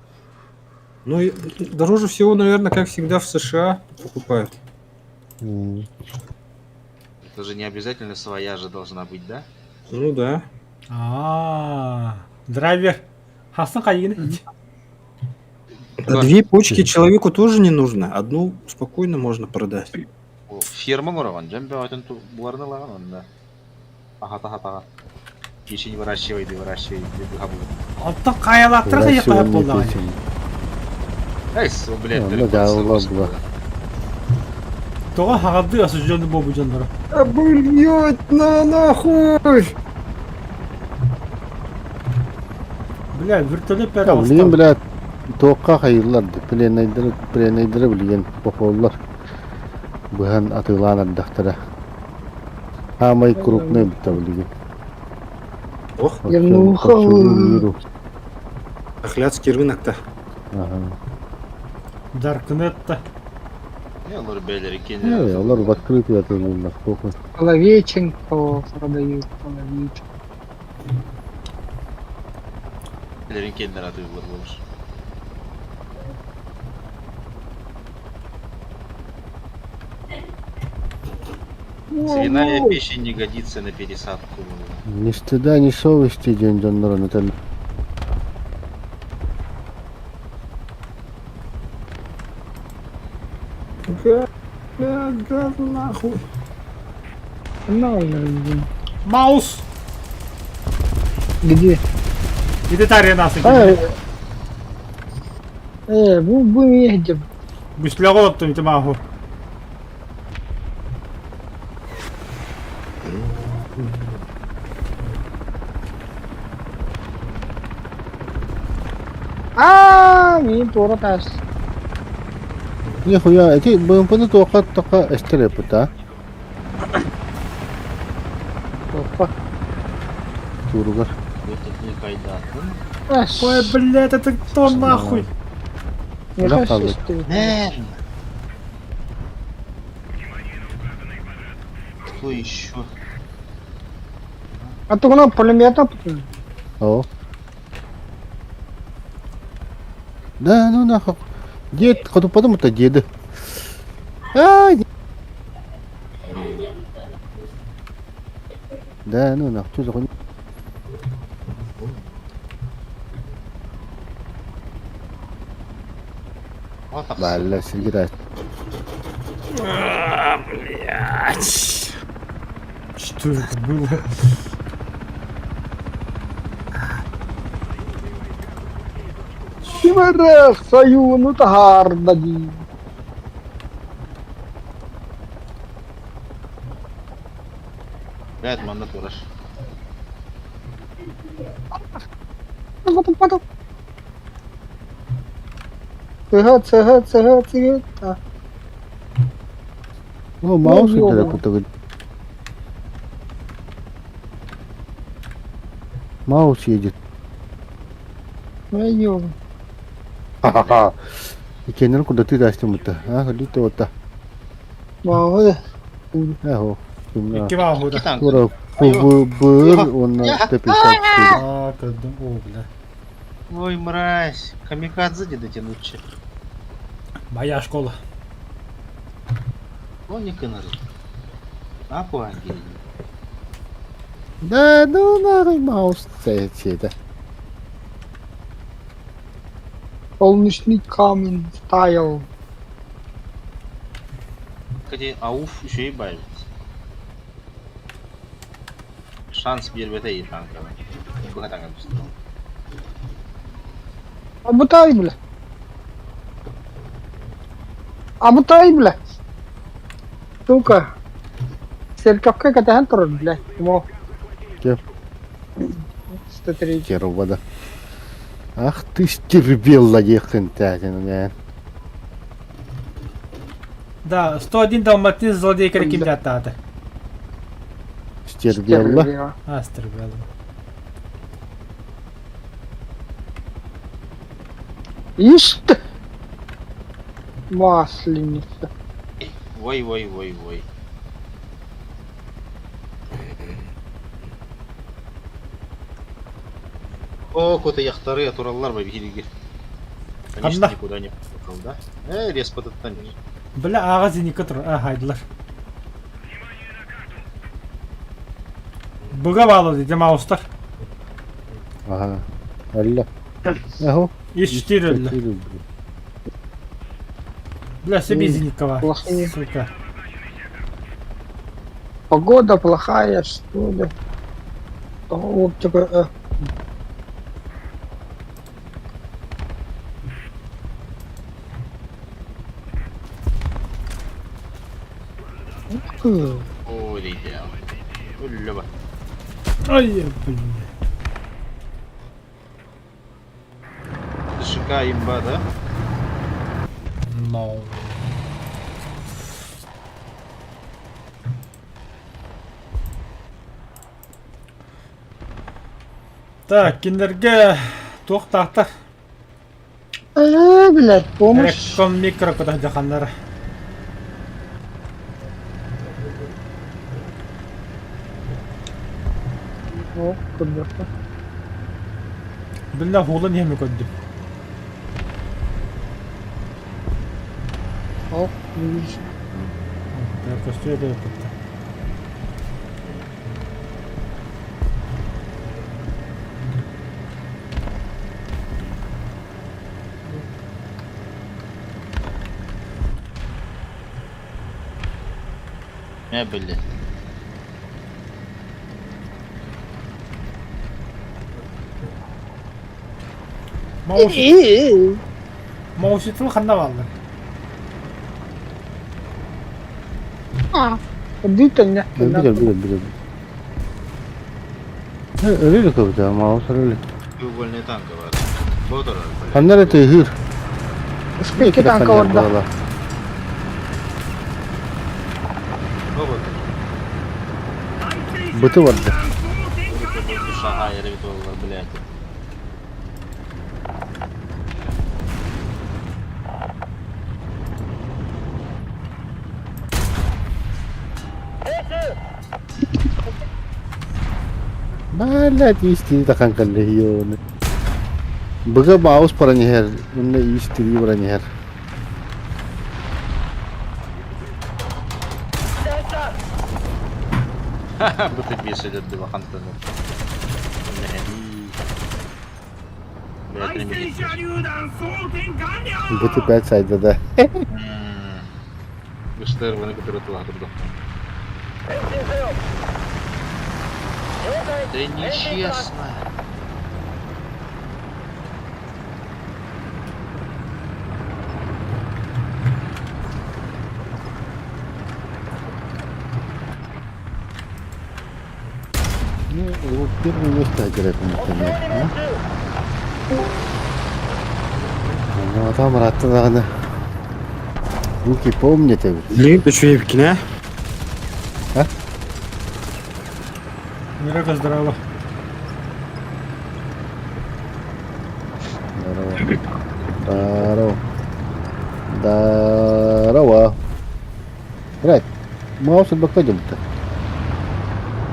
Ну, и дороже всего, наверное, как всегда, в США покупают. м, Это же не обязательно своя же должна быть, да? Ну да. А, драйвер. Хасан хайгин. А две почки человеку тоже не нужно. Одну спокойно можно продать. О, ферма оҥороҕун, дьон бөҕөтүн буларны ылаҕын онно. Аха таха. Печень выращивай, да выращивай, да быһа Оттон хайалаахтара хайа выращивание буоллаҕа. печени. Эй, блядь, Ну, да, ула була. Тоҕо хаҕардыы осужденный буолбут дьонноро? Блять, на нахуй! Бля, вертолет Я, билигин, блядь, туохха хайыыллар да, пленнайдары, пленнайдары билигин бохуоллар. Быһан атыылаан эрдэхтэрэ. Хаамай крупный бутта билигин. Ох, Я По всему миру. Ахлядский рынок-то. Ага. Даркнет-то. Не, олор бээлери Э, кенер. олор в открытую атыылыыллар, похуй. Половеченко продают, половеченко. Бээлерин кенер атыылар болur. Свиная печень не годится на пересадку. Ни стыда, ни совести диэн дьоннор ону этэллэр. Бля, газ нахуй. На, Маус! Где? Иди тария нас. А, Бу где? Бүслэҕэ оттон ити мааһу. А, мин туора таас. Нихуя, эти БМП-ны туохха тоққа эстер эппит, а? Опа. Туругар. Ой, блядь, это кто нахуй? Не Да, кажется, правда. что Наверное. Кто еще? А то она пулемета. О. Да, ну нахуй. Дед, хоту потом это деды. Ай! Да, ну нахуй, что за хуйня? Вот так. Бля, Сергей, да. Блять. Что это было? Кимэре саюну таһаарда дии. Блядь, манна тураш. Падал, падал. Цыга, цыга, цыга, цыга. А, Ну, маус Ну, это ёба. какой-то. Маус едет. Ну, ёба. Ха-ха-ха. И кеннер куда ты дастым это? А, люди вот так. Мауы. Эхо. Икки мааһу да. Танк. Тура ФБР, он на Т-54. А, көрдүм. О, бля. Ой, мразь. Камикадзе не дотянуть. Моя школа. Он не кыныр. А по ангелине. Да, ну нахуй маус это. Солнечный камень стайл. Кстати, ауф еще и бавит. Шанс биэрбэтэ и танка. Быха танка быстро. Абытай, бля. Абытай, бля. Сука. Церковка катахан турар, бля. Мо. Кем? 103. Херова, да. Ах ты стервела, ехын тятин, Да, 101 далматин злодей ким аттаата. Стервела. А, стервела. Ишь ты! Масленица. Ой, ой, ой, ой. О, какой-то яхтары тураллар ба биһиги. Конечно, Ханна? никуда не поехал, да? Респа тут. Бля, аҕа зенитка тур. А, хайдылар. Быга баалы диде маустар. Ага. Алла. Ахо. Ис-4 өллө. Бля, себе зенитка бар. Плохие. Сука. Погода плохая, что ли? Оптика. Ой, дейді. Өллө бар. Ай, блин. ДШК имба, да? No. Так, кинилэргэ туох таахтар? Э, блядь, помощь. Рекком микро кытах дьаханнара. О, көрдөххө. Биллэ хуулан иһэми көрдүм. О, видишь. Көстүө да кытта. Не, блядь. Мауситыл ханна бааллар? Дыйтан Билер, билер, билер. Öyle köpüte ama o öyle. Угольный танка бар. Бодор, блядь. Ханнар это hür. Икки танка орда. Робот. Быты vardı. Шага, я ревитовал, блядь. Блядь, истини тахан калле Быга маус паранихер, унна истини баранихер. Быты бес идет было хантану. Быты 5 сайда да. Гыштер ваны капиратыла турда. Да нечестно. Ну, его первое место играет на а? Ну, там ратта даҕаны. Руки помните ведь. Блин, ты что, Евкина? А? Мирага, здорово. Здорово. Здорово. Здорово. Брат, маус бакладем-то.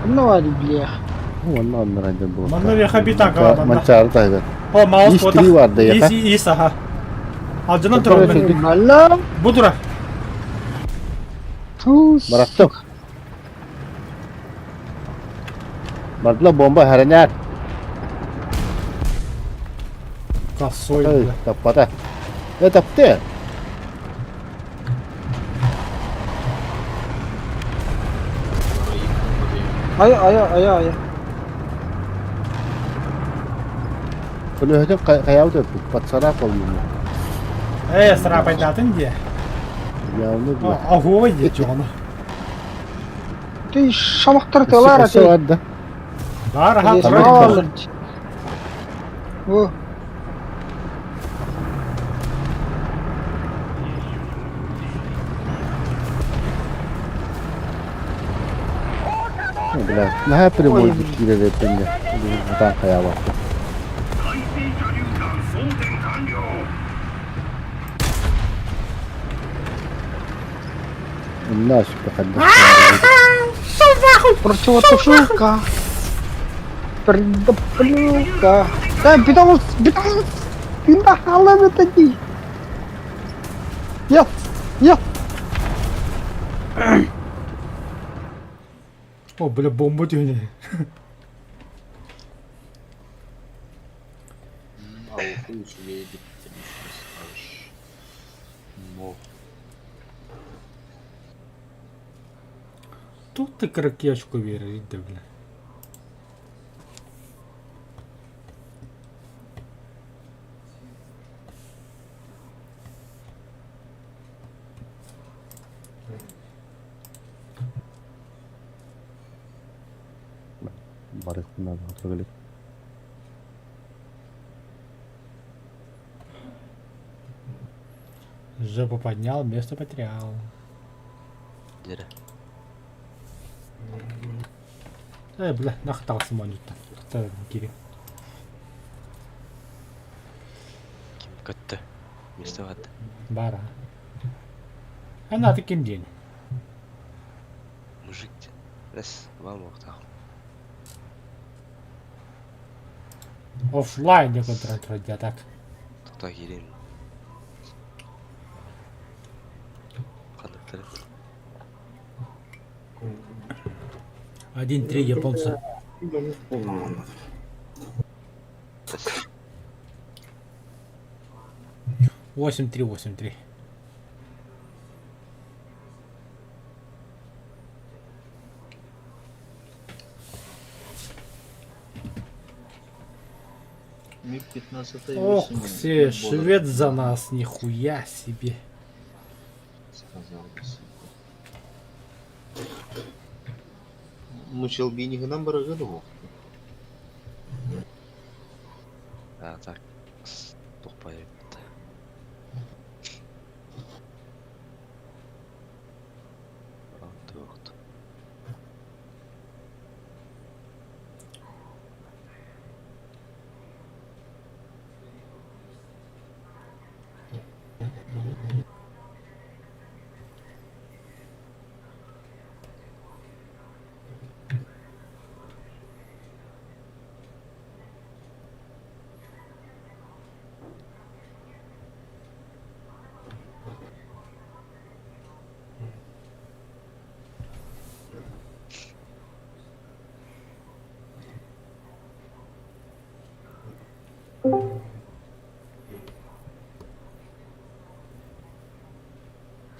Ну, али, бля. Ну, онно онно был. Манна веха би танка бар манна. Манчар тайга. О, маус Ис три бар да Ис, яха. ис, аха. Алдынан Который турар мен. Мала. Бу турар. Тус. Бараттык. Бардла бомба харанят. Косой, бля. Таппата. Это ты. Ая, ая, ая, ая. Көлөһөтө каяу деп пацана колмун. Э, сарапайдатын дии. Явны бу. Аһуой дии чоҕону. Ты шамахтар тылар Өссө ати. бар да. Бар, аха, турар. О, Бля, наһаа прямой киирэр эппинге. Бутан каяба. الناس تقدم. Противотушилка. Придоплюка. Да, битаус, битаус. Пинда халам это ди. Я, я. О, бля, бомба түһүнэ. А үчүгэй эбит, скажешь. Но. Тут ты кракешку веришь, да, бля. Барыахпын наада хотуга Жопу поднял, место потерял. Дьэрэ. Э, бля, нахуй таҕыстым оонньууттан. Тахсар киирим. Ким көттө? Место баата. Баар аа. Эн аты ким диэни? Мужик диэн. Эс, баал буолуохтаах. Оффлайн диэн көрдөрөн турар дии, а так. Тута киириим. Ханныктары? 1-3 японца. Эс, 8-3, 8-3. Миг 15 Ох, все, швед за нас, нихуя себе. Сказал бы, сука. Ну, челбини гынан барыгы дуо. А так, туох эбит. Туохт.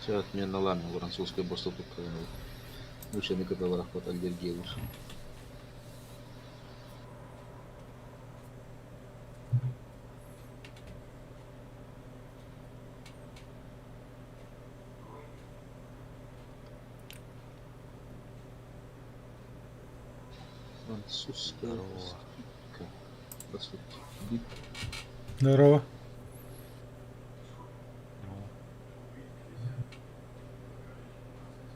Все, отмена лами французской босса тут Ученый который аллергия вышел. Французская Здорово. проститутка. Здравствуйте. Бип. Здорово.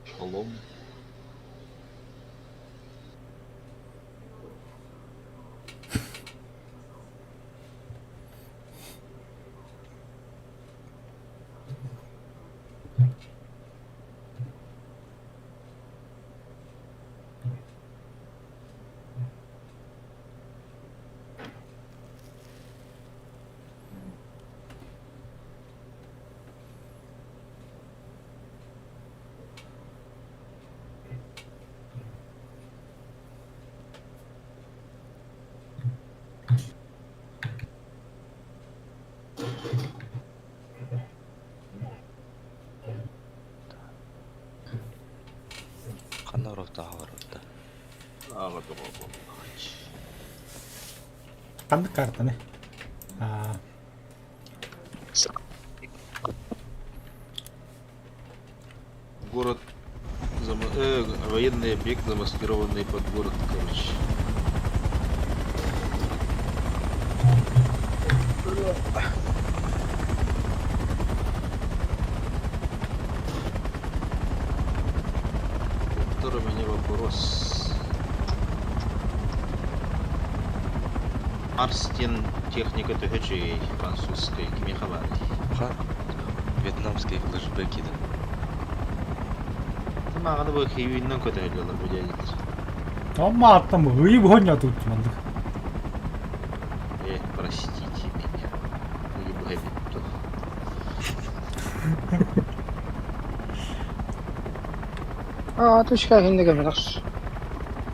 Шалом. Ханна ороптаах олорбута. Аҕа тоҕо буоллаҕай. Ханнык картаны? А, Город военный объект, замаскированный под город, короче. Который у меня вопрос. Арстин техника төһөчүй французской кимиэхэ баарый? Ха, вьетнамские флешбеки да. Маҕаны бу хиюиннан көтөһөллөр бу дядялар. Ама там ыйы тут маннык. Простите меня. Ыйы бу А, точка хинде кэмэраш.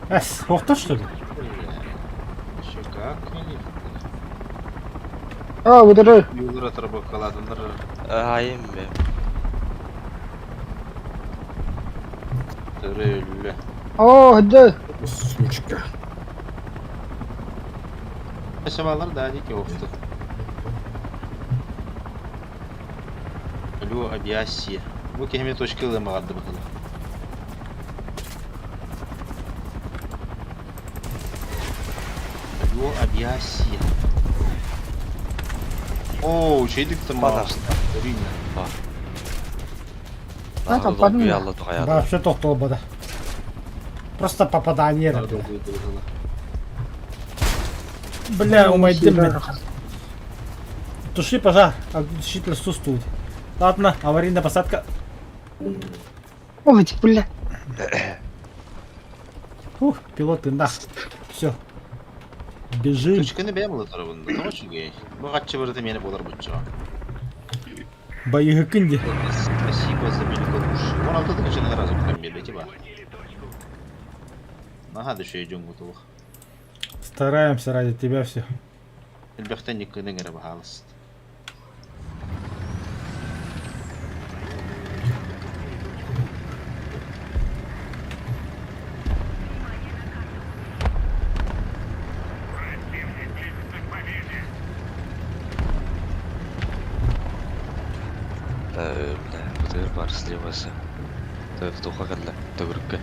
Эс, охтор что ли? Еще как, конечно. А, выдыры. Юлра тарбакалатындар. Айым бе. Төрөллө. О, да. Сучка. Сабалар да, дети офты. Алло, авиация. Бу кеме точка ылымагарды бахыла. Его объясье. Оо, үчүгэйдик Падашта. А, попадание. Вообще тохтолбата. Просто попадание эрэ. Бля, умайдым мен. Туши пожар, огнетушитель отсутствует. Ладно, аварийная посадка. Ой, бля. Фух, пилот ты нах. Все. Бежим. Точканы бэйэм ылытарабын да, тоҕо үчүгэй. Бу хаччы барыта миэнэ буолар буччаҕа. Байыһыккын дии. Спасибо за великодушие. Вон алта тысячаны разу кутан биэрбэти баар. Наһаа да үчүгэй дьоҥҥут олох. Стараемся ради тебя все. Элбэхтэн никкыныҥ эрэ баһаалыст. Бля, БТР бар слева-сы. Туха кэллэ, төгүрүккэ.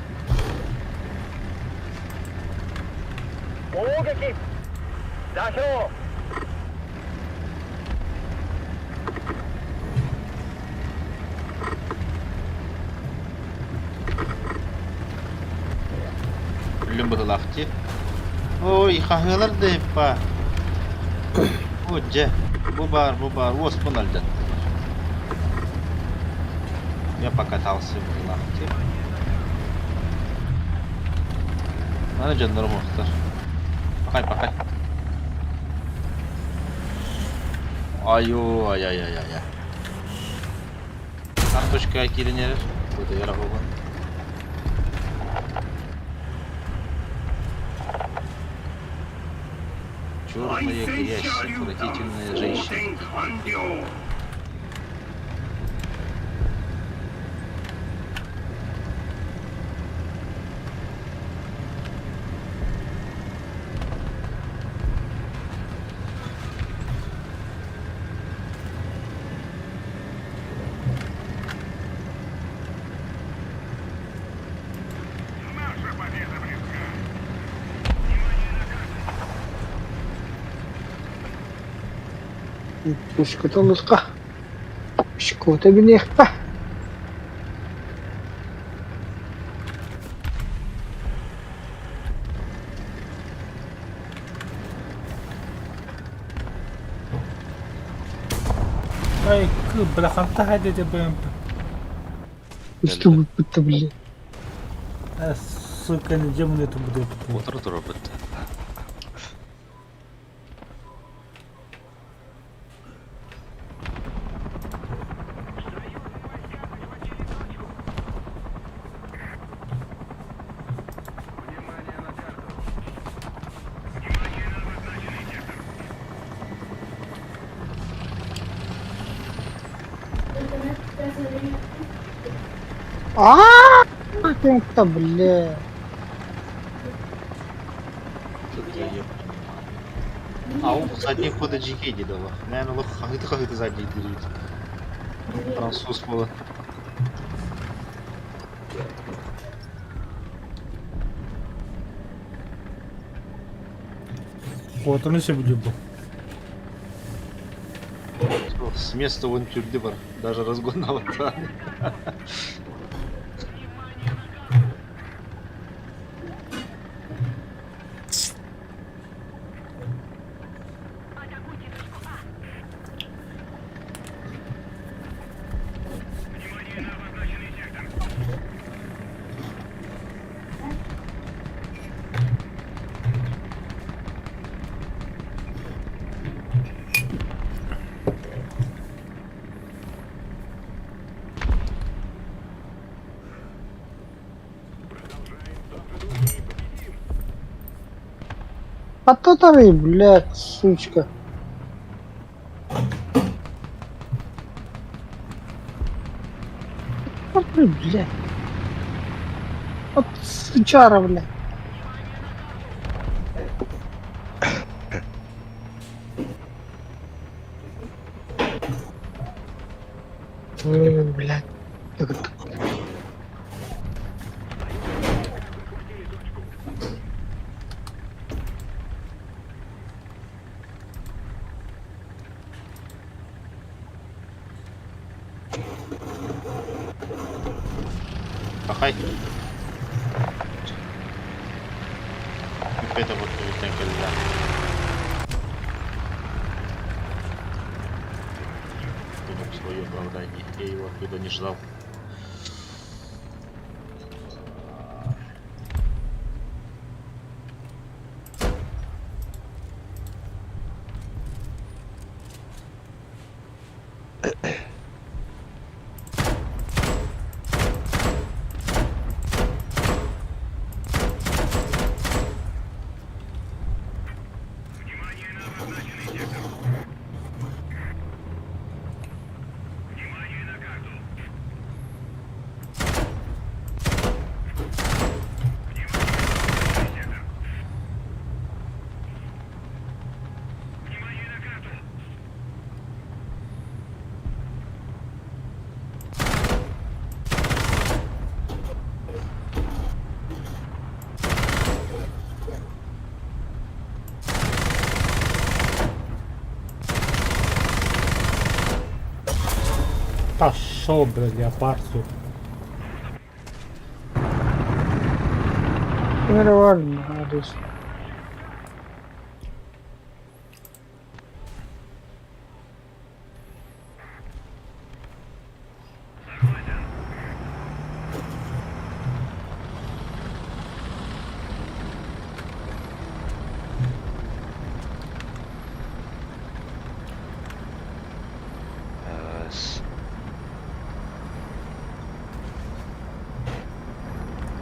Үллүм быһыылаах дии. Ой, хаһыалар да иппа. О, дьэ, бу баар, бу баар, уоспун алдьаттылар. Я покатался быһыылаах дии. Аны дьоннорум охтор. Пахай, пахай. Айо, ай-ай-ай-ай. Карточка киирэн эрэр. Бытыгар оҕобун. Черная грязь, отвратительная женщина. Пушката ылыахха. Пушката билиэххэ. Ай, бля, ханта хайдете БМП. Устубуппут били. А, сука, не демон это буду. Утро турбут. Аа, это бля. Что-то я понимаю. А он задний хода GK дала. Наверное, лох хахыты-хахыты задний дырит. Француз было. Куотуну сөбүлүүр бу. С места вон тюрды бар. Даже разгон на А то там и, блядь, сучка. Вот ты, блядь. Вот сучара, блядь. Ой, блядь. Так, Хай. Бүппэтэ курдугуттан кэллэ. Думал свое оправдание. Я его оттуда не ждал. Пошел, блядь, леопард, сука. Нормально, адрес. С.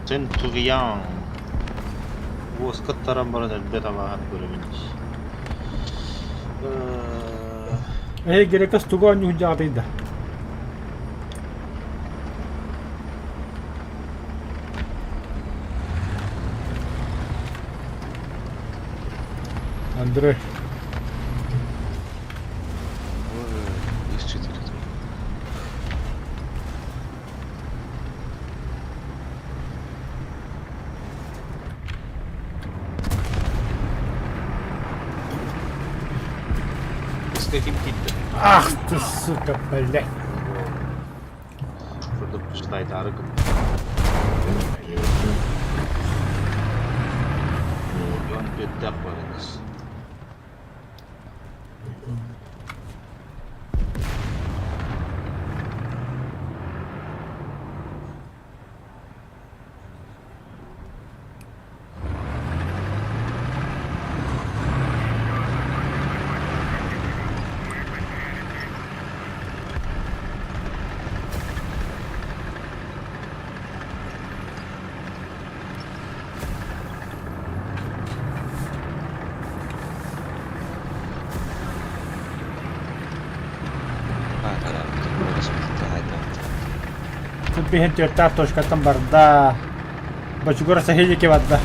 Центуриан. Уоскаттаран баран элбэт алааһын көрөбүн. Эй, Герекас тугу оонньуу дьаҕатый да? Андрей. Ой, есть 4 там. С каким тип Ах ты, сука, блядь. Предупреждает арыгым. Он бедда барыныз. А, да, да, да, Биһин түөртээх точкаттан барда. Бочугура сахилики барда.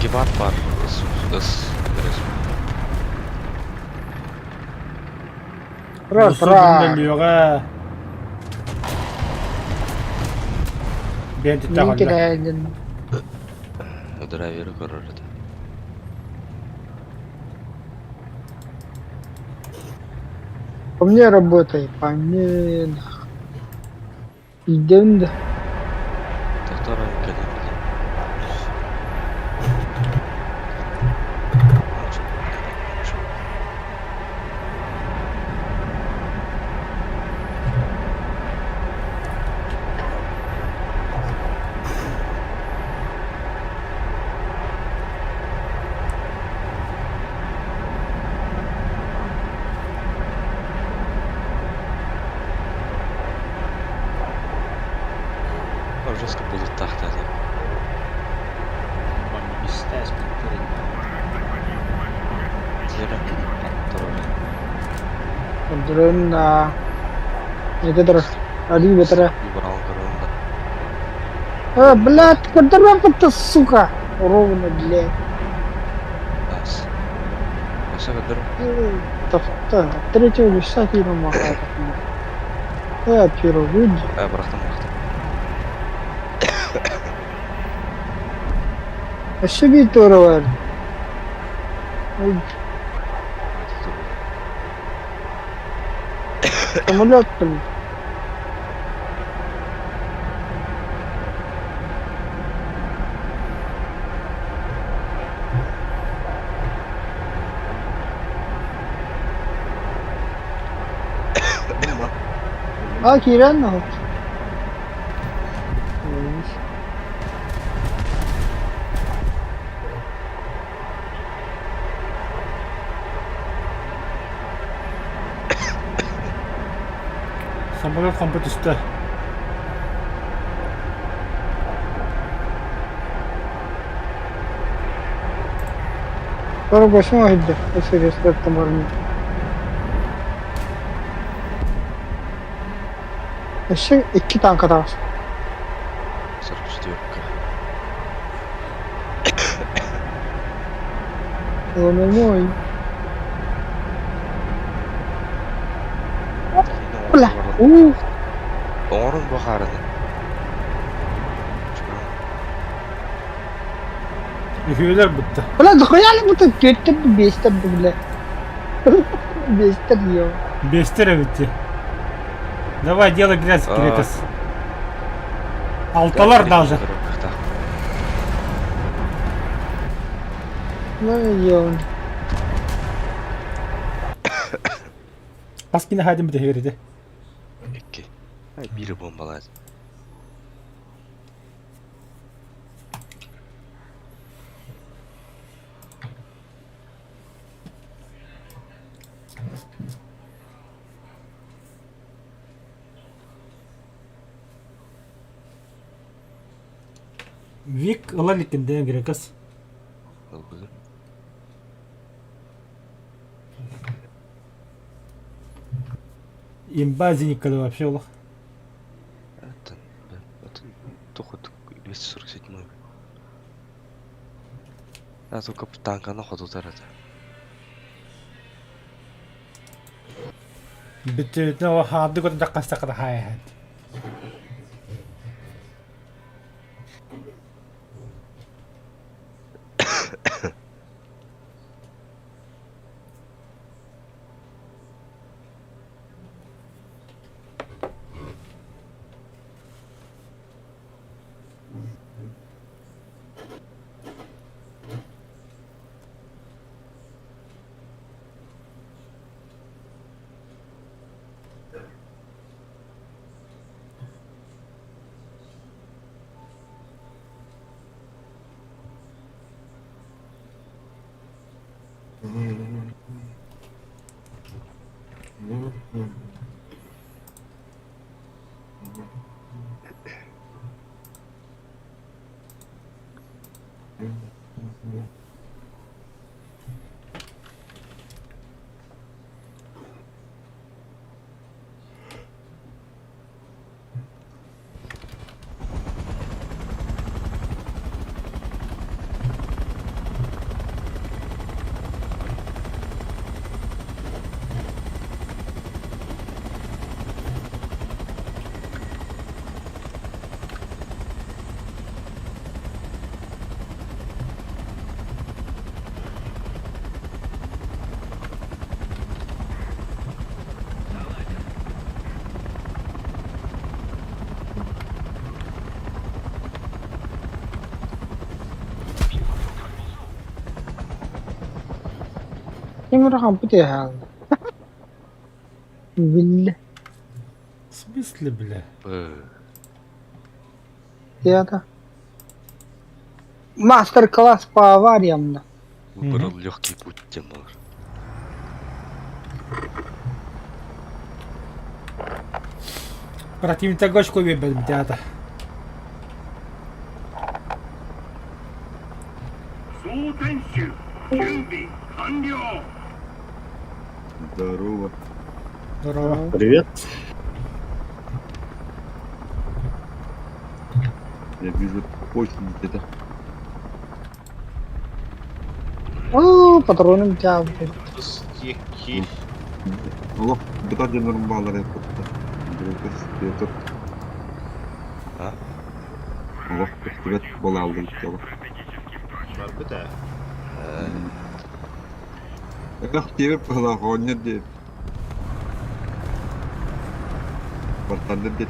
Геват бар. С, с, Раз, раз. Лүөҕэ. Биһин түттээх Мин олла. кэлэйдин. Драйверы көрөр это. По мне работай, по мне. Идем да. Доктор кэлэн билин. Жестко будут тахта. Тире. Дрон да. Это др. Али бетре. Убрал гром, А, блядь, куда ты, сука? Ровно, блядь. да. С. Все көдөр. Та, третьего листа кину махает. Э, первый выйди. Э, бырахтым, бырахтым. Өссө биир туора бар. Ой, самолет, блин. А киирэн оһох. Самолет хомпу түстэ. 48 иһирдьэ средствоттан баран Өссө икки тааҥка таҕыста. 44-ка. Ой. Бля. Ух. Оҥорун бу хаарыны. Үһүөлэр бутта. Бля, дохуя ли будто түөртэр биэстэр бля. Биэстэр ё. Биэстэр эбит дии. Давай, делай грязь, Грекос. Алталар даже. Ну ё. Хас кине хадим битэ Икки. Биир бомбалаат. Вик ыла иликкин дэ Грекос. Ылбытым. Имба зениккада вообще олох. Атын, атын, тухут 247 А только танканы хотутар это. Бүтүнэ хаарды көрөн даккастакка хаайаат. Ким эрэ хампы тыаһаан. Биллэ. В смысле, бля? Театр. Мастер-класс по авариям. Да. Выбрал легкий путь, тем более. Противник гочку выбрал, театр. Здорово. Здорово. Привет. Я вижу очень где-то. О, патроны у тебя. Ки. Олох, быта нормалар это. Этот. А? Олох, привет, бола алдым тело. Барбыт ээ. Эх, тебе была гоня де. Бартандер де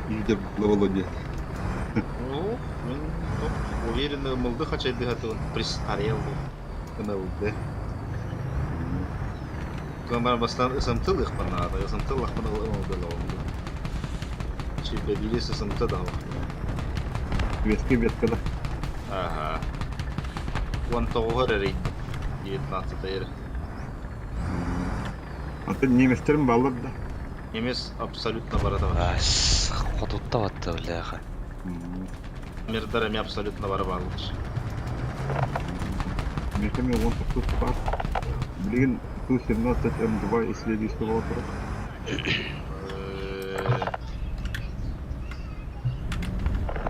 Видя Володя. Ну, мин уверенно мылды хачайдыгатын престарелый. Ынылды. Туан бар бастан ысымтыл ихпанаада, ысымтыл ахпана ылмылды лоонду. Сүүрбэ ССМТ да Ветка ветка да. Ага. 19-угар эрийдим. 19 эрэ. Атын немецтерим баллар да. Немец абсолютно барата бар. Хотутта батта бляха. Мирдар эми абсолютно бары бааллар. Мекеме он тут бар. Блин, Ту-17 М2 исследующего опера.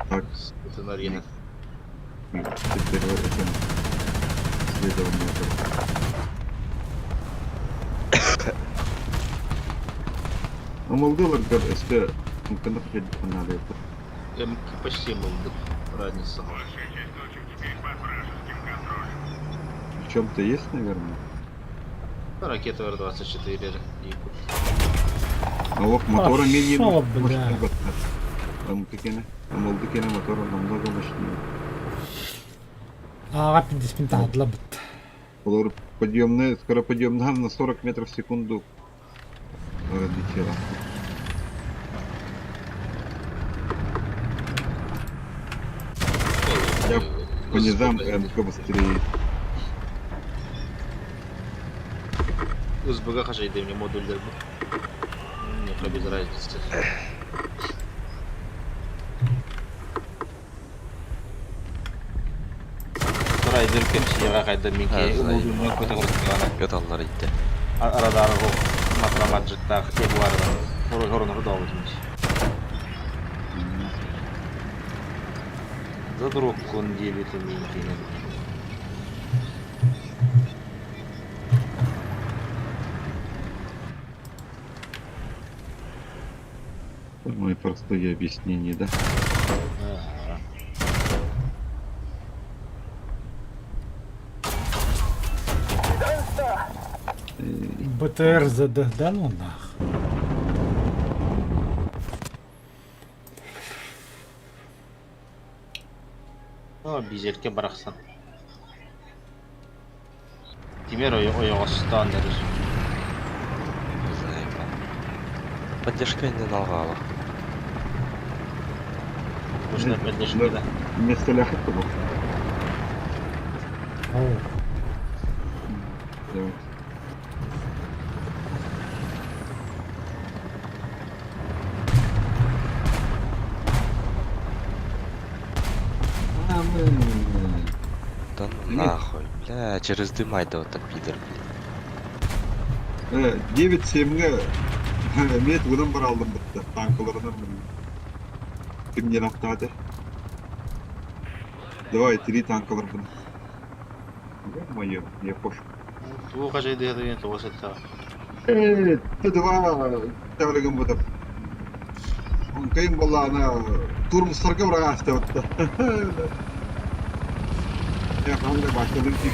Так. Это нарина. Теперь это исследование. Амалдыларгар өстө мүмкіндік жеткеннары. МК почти был разница. В чем-то есть, наверное. Ракета Р-24. А вот мотора менее Пошел, бля. Амалдыкене мотора намного мощнее. Ага, 50 таадла бит. Олар подъемная, скороподъемная на 40 метров в секунду летела. Я по низам МК быстрее. СБГ хажайды мне модульдер был. Мне без разницы. Райдер кемсиға қайда мен Гаталлар итте. Арадарғы матрамаджиттағы тебуардан. Орын ұрды алып Задроккун диэбитим миин Самое простое объяснение, да? Ага. БТР ЗД, да ну нах. О, бизерке барахсан. Тимер ойоҕостон эрэр. Заебал. Поддержка не налгала. Нужна поддержка, да. Вместо ляхов был. Оу. Да. А, мы- Да ну нахуй, бля, через дым айда вот пидор, блин. 9-7-ге мет бұдан бар алдым бітті. Танкаларынан білмеймін. Кімнен ақтады? Давай, три танкалар бұны. Ё-моё, я пош. Тугу хажайды деген тоғыз этта. Т2 тәулігім бұдыр. Кайын бола ана турмустарга бір асты өтті. Я қандай баштадым тип.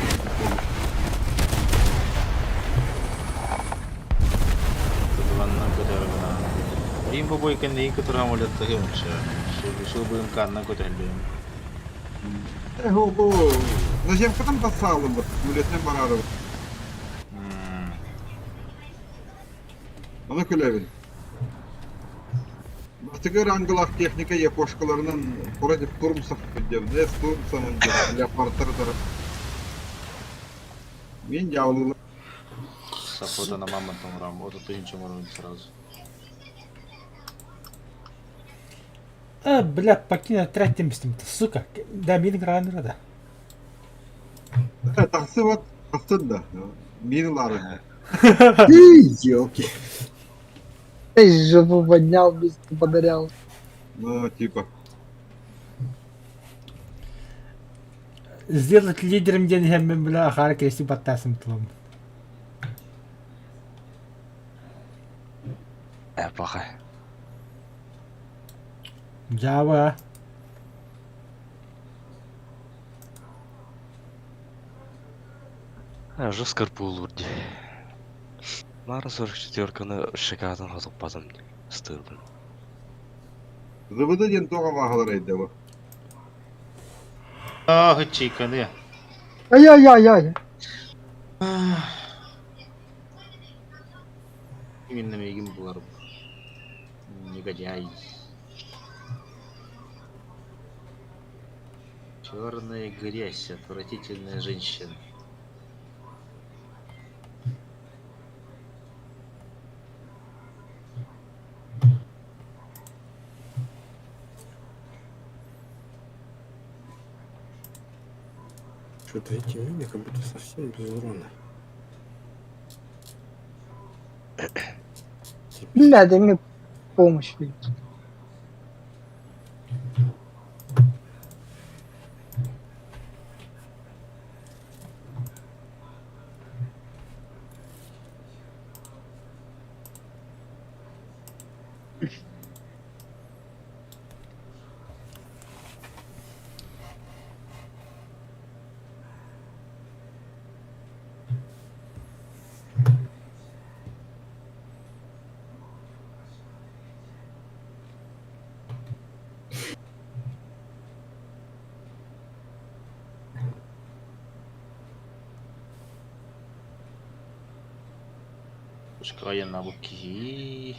Тутуланнан көтөргүнà. Бим бу бойкен дейин көтөргөн олетта хемче. Су буын каннан көтөрдүм. Бу наземкадан басалым бит, мүлетнен барары. Аны күләбин. Бастыгы рангалах техника япошкаларынан против турмсов деп, не турмсанын деп, леопардтар. Мен жаулы Сапота на мамонтом рам. Вот это ничего можно сразу. А, бля, покинь отряд тем сука. Да, мин гранера, да. Тахсы вот, тахсын да. Мин лары. Елки. Эй, жопу поднял, без подарял. Ну, типа. Сделать лидером деньгами, бля, хар крести подтасым тлом. Плохая. Java. А, жестко булурди. Мара 44-каны шикардан хатып базым. Стырбын. ЗВД ден тоға бағалар айды бұл. Ах, чиканы. Ай-яй-яй-яй. Именно мегин булар. Негодяй. Черная грязь, отвратительная женщина. Что-то эти мины как будто совсем без урона. Бля, дай мне помощь, блядь. Пускай на киһи.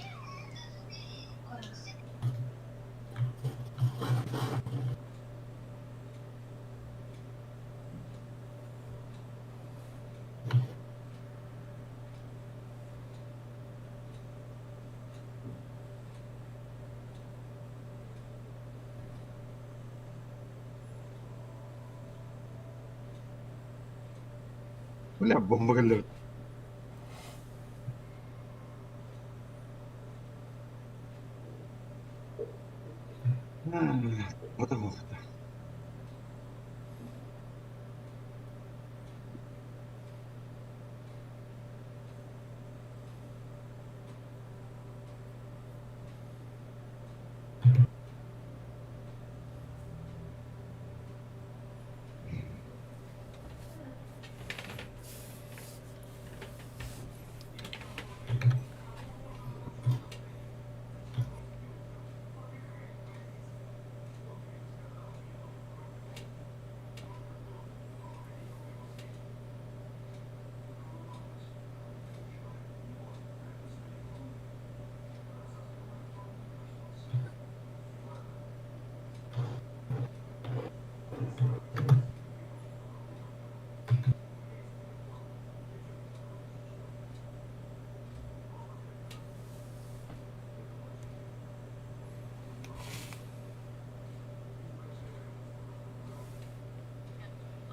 Бля, бомба кэллэ. Вот вот.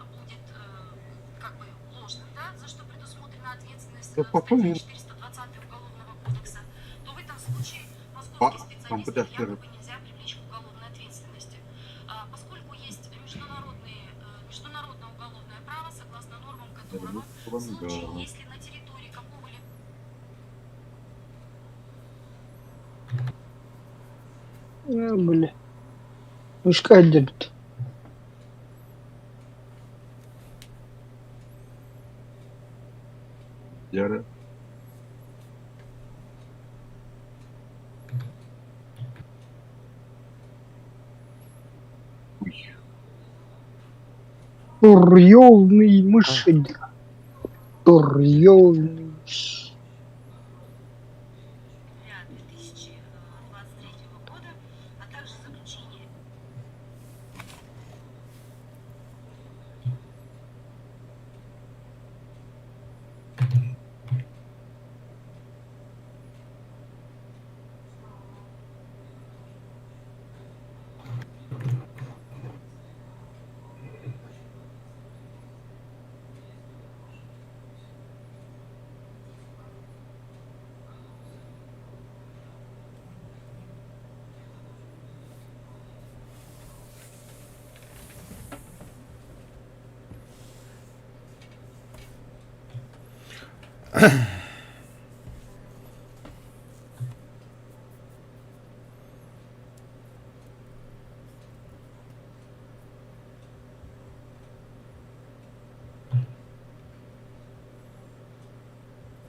Будет как бы ложным, да, за что предусмотрена ответственность Да статьей попали. 420 Уголовного кодекса, то в этом случае А, московских там специалистов подожди. якобы нельзя привлечь к уголовной ответственности. А, Поскольку есть международные, международное уголовное право, согласно нормам которого в случае, если на территории какого-либо Бля. Мышка дебит. Яра. Уй. Турьёвный мышь. Турьёвный. 2023 года, а также заключение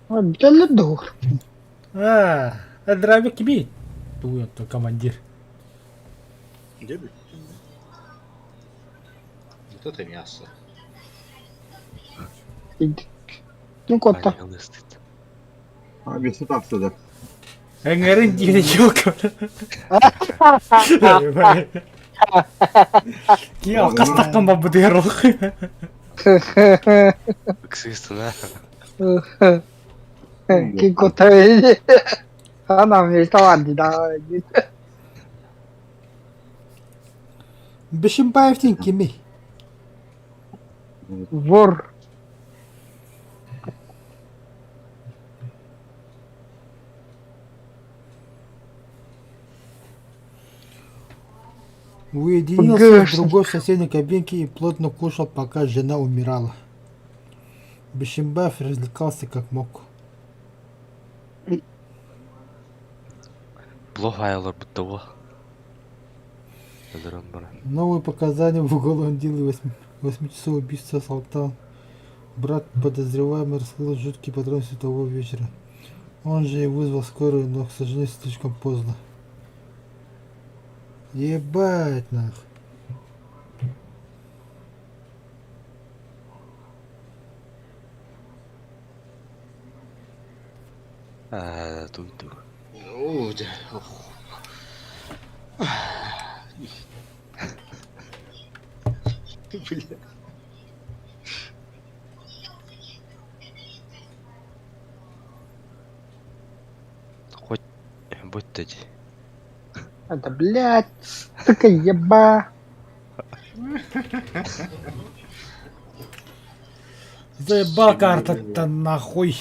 Бүтэллэр дуо. А, дровик кими? Туй командир. Где бы? Вот это мясо. Ну котта. Ылыстыт. А, вместо тапсы да. Эңэрин диэни елка. Ки алкастаккан барбытыгар олох. Ыксыыстына. Ки кутай. Ана мечтала да. Бешимбаев диэн кимий? Вор. Уединился в другой соседней кабинке и плотно кушал, пока жена умирала. Бишимбаев развлекался как мог. Плохо олорбут того. Өлөрөн баран. Новые показания в уголовном деле восьмичасового убийства Салтан. Брат подозреваемый раскрыл жуткие подробности того вечера. Он же и вызвал скорую, но, к сожалению, слишком поздно. Ебать нах. Аа, туй-туй. Оо, дьэ. Бля. Хоть будь дии. Это, блядь, сука, еба. Заебал карта-то нахуй.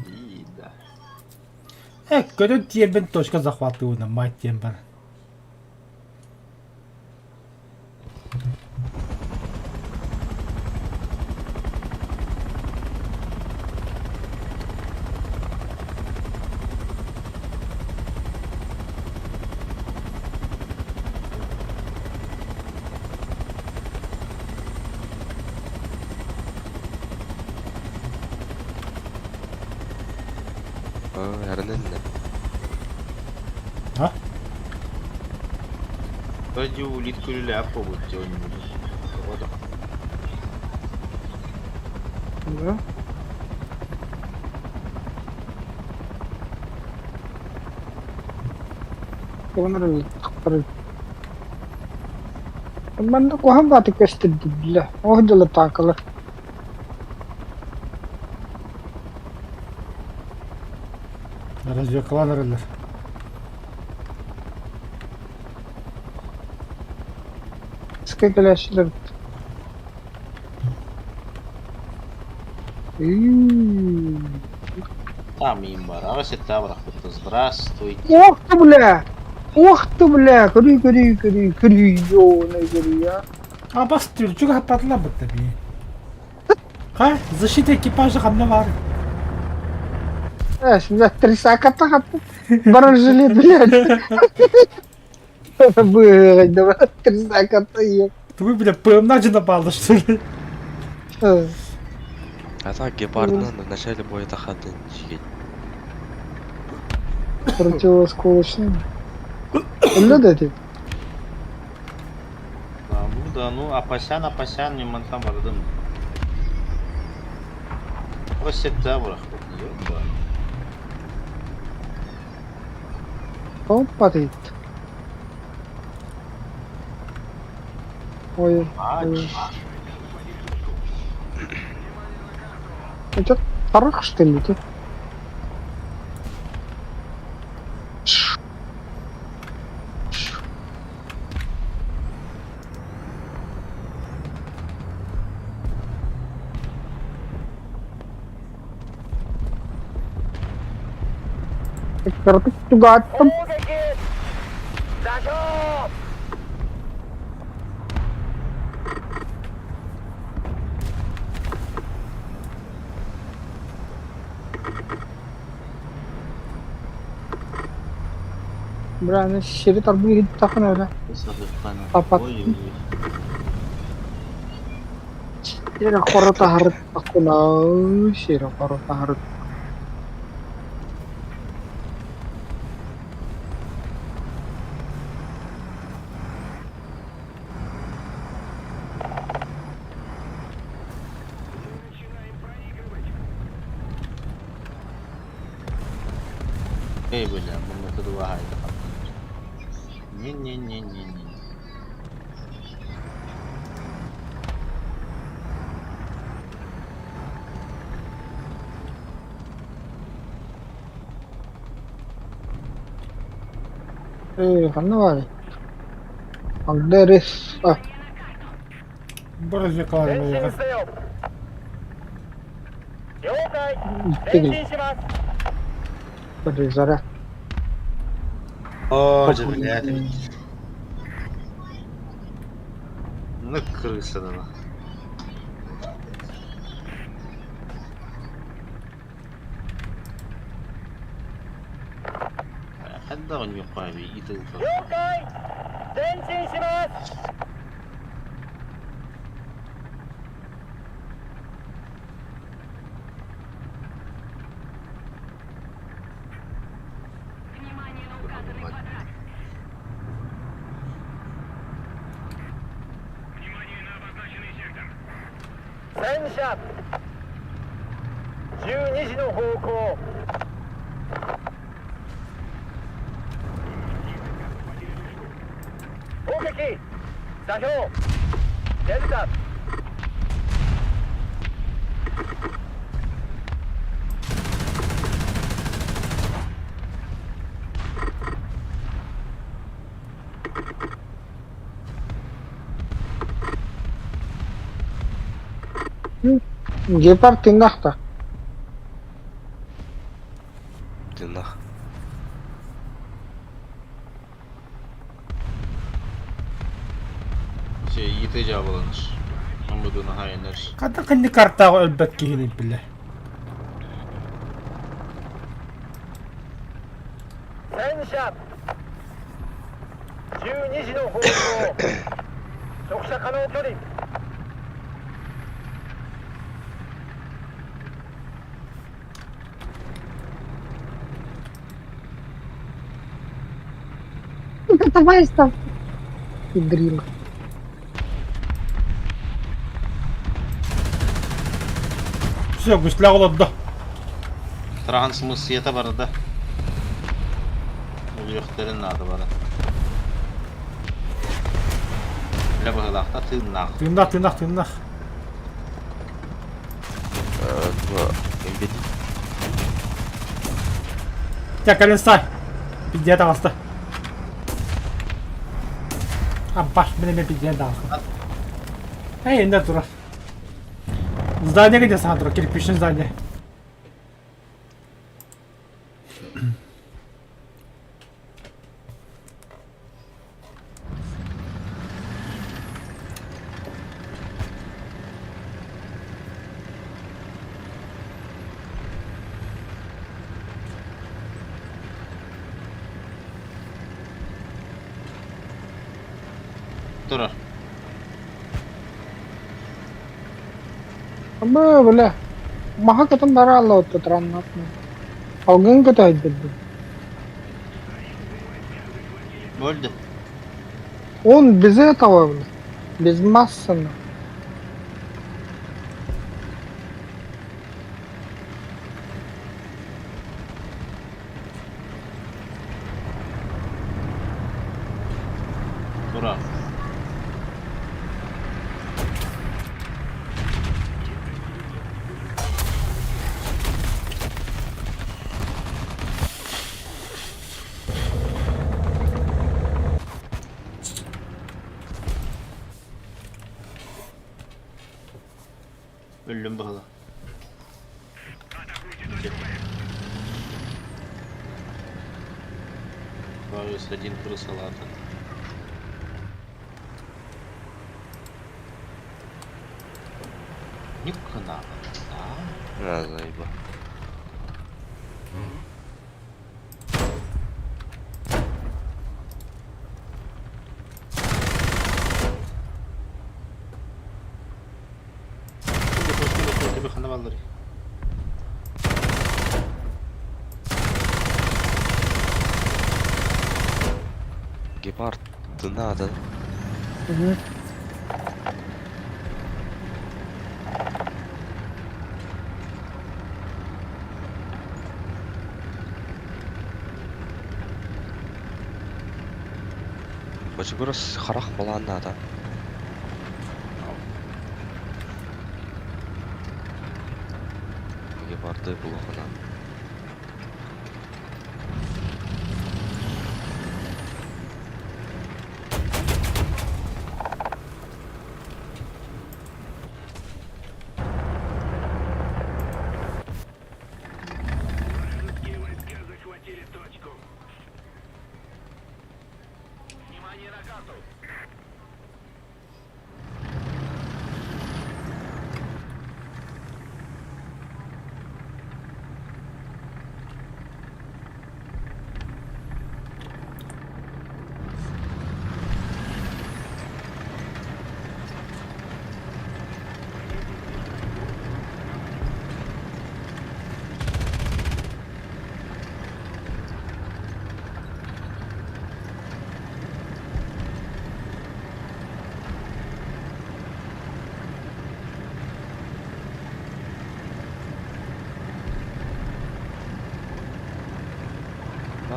И да. Көрөн тиэрбин точка захватываю мать диэн бар. Аа, эрэнэн. А? Вроде улитку или ляпу вот делать. Вот. Да? Манна куһаҕан баҕайытык көстөр дии бля, оһ дьылы таакалар. Развлекалар эрэллэр. Ска кэлээччилэр Там им барара сетабрах. Здравствуйте. Ох ты, бля! Ох ты, бля! Көрүүй, көрүүй, көрүүй, көрүүй, ёбаный көрүүй, а! А бас түлчүг хаппатла бытта би. Ха, защита экипажа ханна бар. Э, бля, трисаката хатта. Бронежилет, блядь. Быгай, давай, трисаката, еб. Вы, бля, ПМ напала, что ли? А так гепардынан в начале боя тахатын жигит. Противоосколочный. Өллө да ити? А, ну да, ну апасян, апасян, мен мантан бардым. Сетабрах. Ёба. Опа дейт. Ой, ой. Это тарах, что ли, ты? Кыртык тугааттым. Бра, сири тарбыы иһиттэххинэ эрэ Апат. Ой-ой-ой. Сири хоро таһарыттаххына, сири хоро таһарыт. Эй, бля, мы это два Не-не-не-не-не. Ээ, ханна баарый? Агдерис. А, Бороздикалар буолуоҕа. иттигил. Перезаряд. О, дьэ, блядь. Ну, крыса дала. Хайдах ньухави итылга. Гепард тыыннаах да? Тыыннаах. Şey, Yiğit cevaplanır. Амбыдына хайыныр. Хата ханны картаҕа өлбөт киһини билэ. Давай там. Педрила. Все, гусляк олордо. Трахан смысията барда. Өлүөхтэрин наада бара. Үлэ быһылаахта тыыннаах. Тыыннаах, тыыннаах, тыыннаах. Эмбеди. Чэ, кэлин стай. Пиздец таҕыста. Аббаш, мин эмиэ пиздец таҕыста. Эй, инде турар. Здание где саҥа турар, кирпичное здание. Турар. Абы, бля. Маха кытын бара алла отто траннатны. Алгын көтөйдү. Бөлді. Он без этого, бля. Без массы. Турар. Өллүм быһыла. Боюсь, один крысолата. Никна. Да. На, заеба. Тебе хана баллары. Гепард, тыыннаах да. Мгм. Бочугурас харах балаан да. Гепарды булуохуна.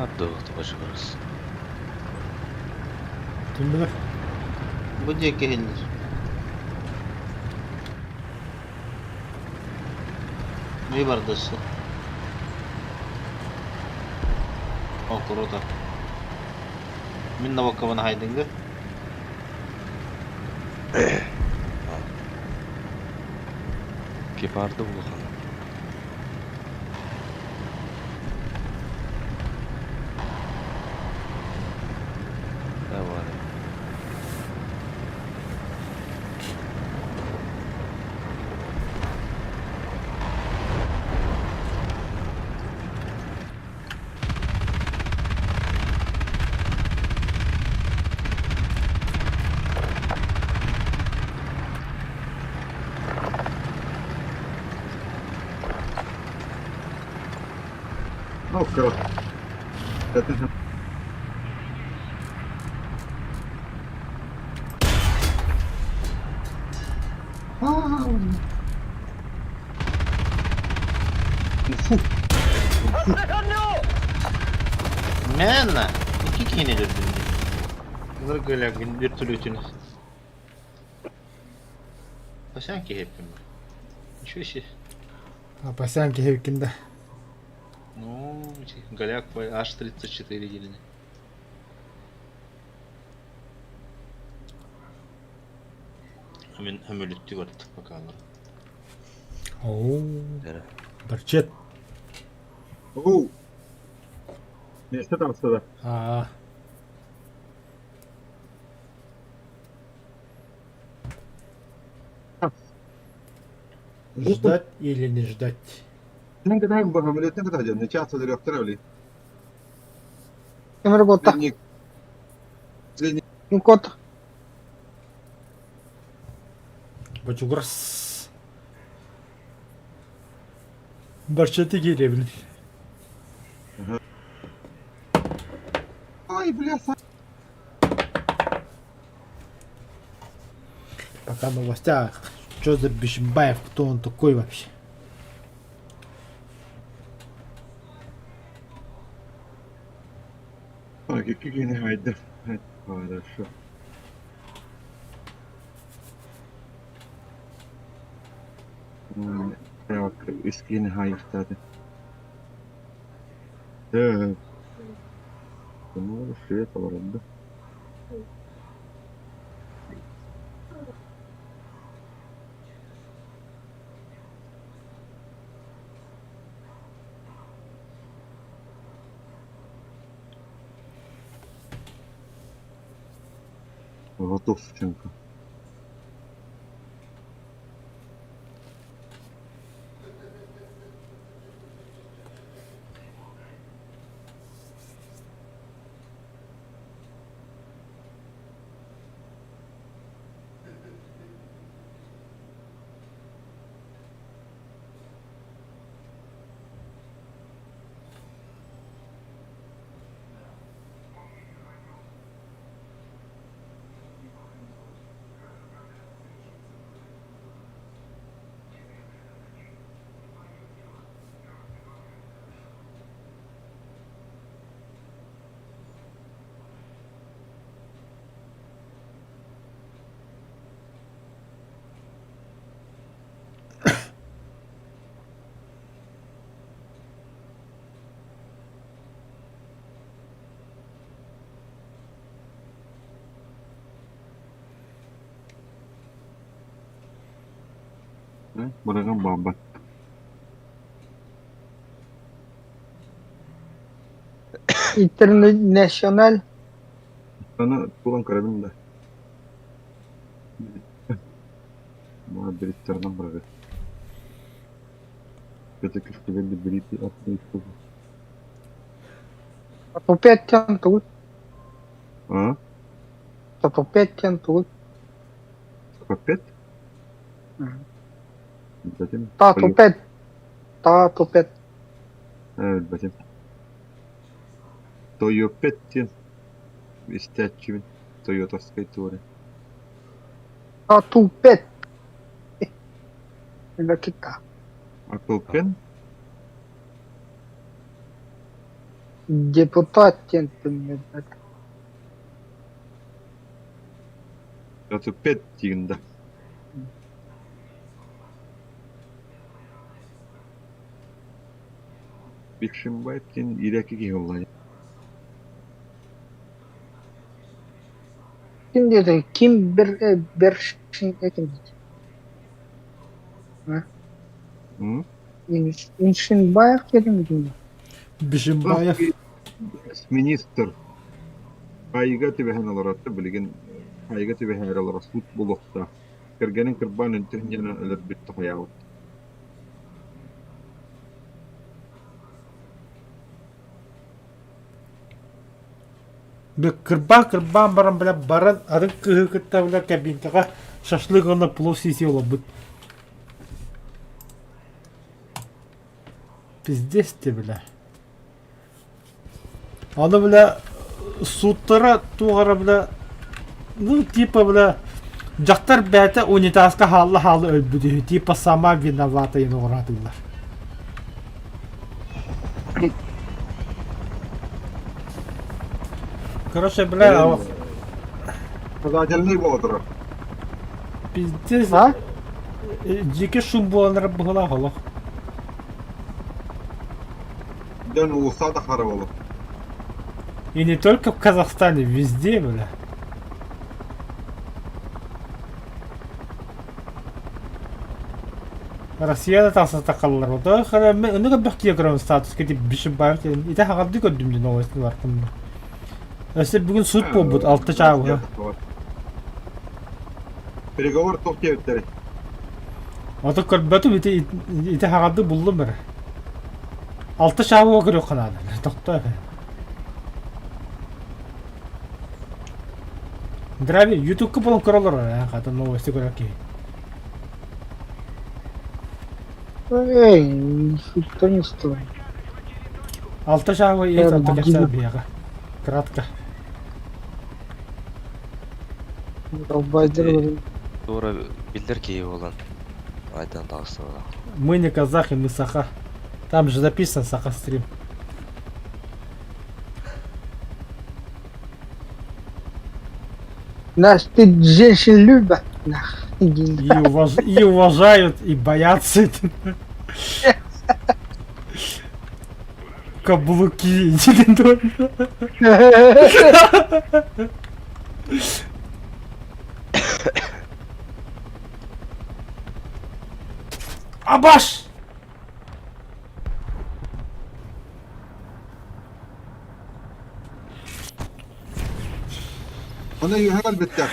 Баар дуо бачыгырас? Ким билэр? Бу диэки иһиллэр. Не бардасы? О, круто. Мин навоккабын аһайдыҥгы? Гепарды улахан. Давай. Ну, короче. Это же Мээнэ! Икки киһини өлөрдүм дии. Ылыргыла вертолетун. Пасян киһи эппин Ничего себе. А пасян киһи эбиккин да. Ну, голяк H34 диэн. Мин өмөлүттүү бардык пока Оо, Барчет. Оу! Миэстэ таҕыста да. Аа. Ждать или не ждать? Сен кытаах бу самолеттан кытаах дьон, час өлөрүөхтэрэ били. Кемер куотта. Последний последний Куотта. Бочугурас. Барчеты киирэбин. Ай, бля, Пока в новостях. Что за Бишимбаев? Кто он такой вообще? Так, икки киһини хаайда. Хорошо. Так, үс киһини хаайыахтаата. Так, свет олордо. Готовченко. Быраҕан баалбат. Интернационал. Аны булан көрөбүн да. Бриттарынан быраҕы. Көтө күстүгэн брити аттыы Топпет тугут. А? Топпет тугут. Капет? Затем. Та топет. Та топет. Билбэтим. Тойопет диэн истээччибин. Тойотовскай туора. Та тупет. Билбэккит да. Apple Pen? Депутат диэн төннөрбөт. Двадцать диигин да? Бишимбаев диэн иирээки киһи буолла Ким диэтэ? Ким Бершин ким диэтэ? М? Иншинбаев диэтиҥ дуу? Бишимбаев. Министр Айга түбэһэн олорор билигин Айга түбэһээри олорор суут буолуохтаах. Кэргэнин кырбаан үнтүһүн диэн өлөрбүт тоһуйаабыт. Кырбаан-кырбаан баран бля баран атын кыыһы кытта бля кабинкаҕа шашлык уонна плов сии олорбут. Пиздец ты бля. Аны бля сууттара туох эрэ бля ну типа бля дьахтар бэйэтэ унитазка хаалла-хаалла өлбүт үһү типа сама виновата диэн оҕураатыллар. Короче, бля, Показательный буола турар. Пиздец. А? Дьиикэ шум буолан быһылаах олох. Дьон уулусса да хара буолар. И не только в Казахстане, везде, бля. Россия да тахса тахаллар. Ото хара мен ыныгы бөх киһи статуска тип бишим бар ите хаҕарды көрдүм дин новостны бартым. Өссө бүгүн суут буолбут алта чааҕы. Переговор туох диэбиттэрий? Ото көрбөтүм ити ити хаҕарды буллум эрэ. Алта чааҕы көрүөххэ наада. Тохтоо. Драви ютубка булан көрөлөр ээ хата новости көрөр киһи. Эй, не стой. Алта чааҕы иэт алта кэпсээн биһиэхэ. Кратко. Долбайдыр Туора биллэр киһи буолан айдан таҕыста Мы не казахи, мы саха. Там же записан саха стрим. Нас ты женщин любят, нах. Иди. И, уваж... и уважают, и боятся. Каблуки. Абаш! Аны үөһэ кэлбиттэр.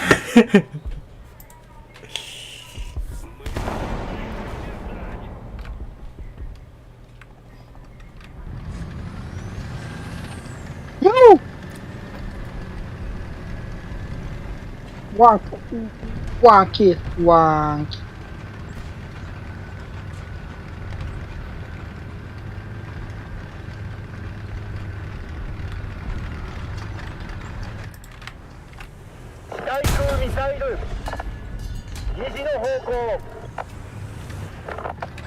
Юу? One, one kill, one kill.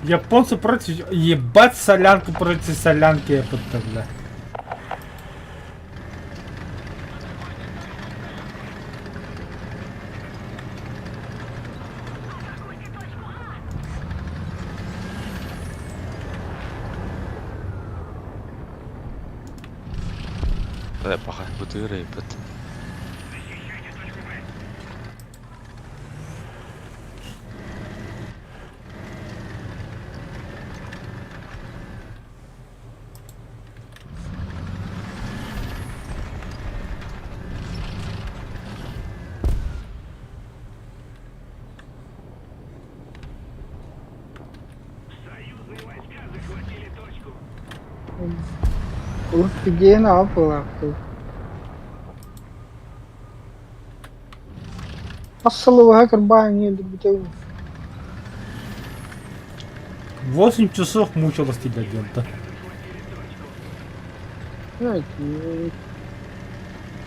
Японцы против... Ебать солянку против солянки я бля. Паха бытыры быт. Урут идеяны аҕа буолаахтыы. Хас сылы кырбаан өлөрбүтэ 8 часов мучилась тебя где-то.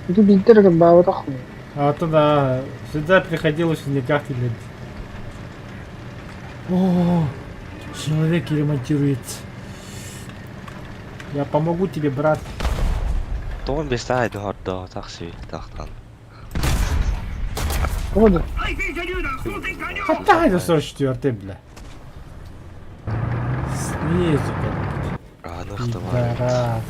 Ити биирдэ эрэ кырбаабатах А то да, всегда приходилось никак не О, человек ремонтирует. Я помогу тебе, брат. 65 таай дохордоо такси тахтан. Вот. Хотя это 44 бля. Снизу, блядь. Анык да бар. Пидорас.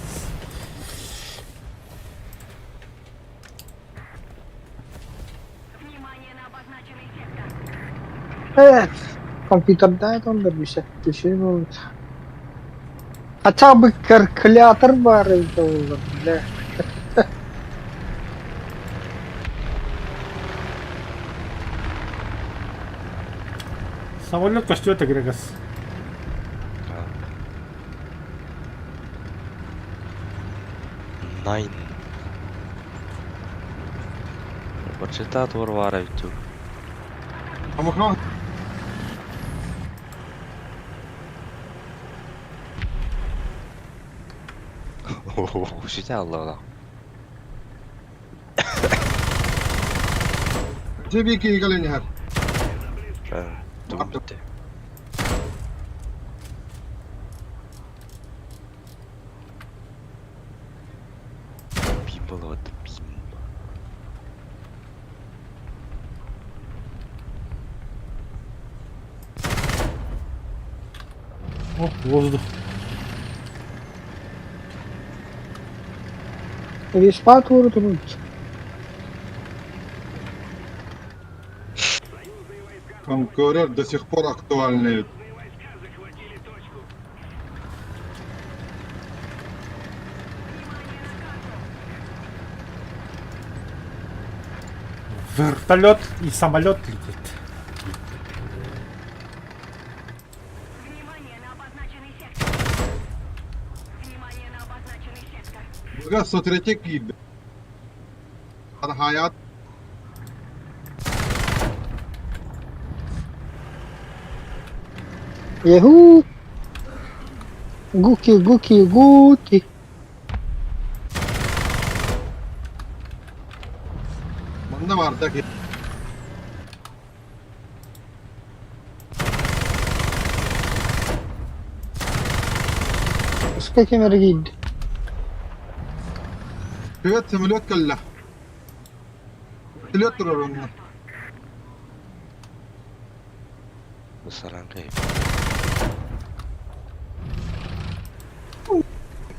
Внимание на обозначенный сектор. Э, компьютерда это он добился. Хотя бы калькулятор бар это было, бля. Самолет костюм Грегас. Nine. Бачыта туор баара бүтү. Амахан Шите алла. Жебеки каленяр. Тугун бүтү. Бим болот, бим. О, воздух. Веспа тур тут. Конкурер до сих пор актуальный. Вертолет и самолет летит. Внимание на обозначенный сектор. Внимание на обозначенный сектор. Быга 103 киирдэ. Хаят Еху. Гуки, гуки, гуки. манна барда ки. С какими регид? Привет, самолет калла. Вертолет турар Саран кай.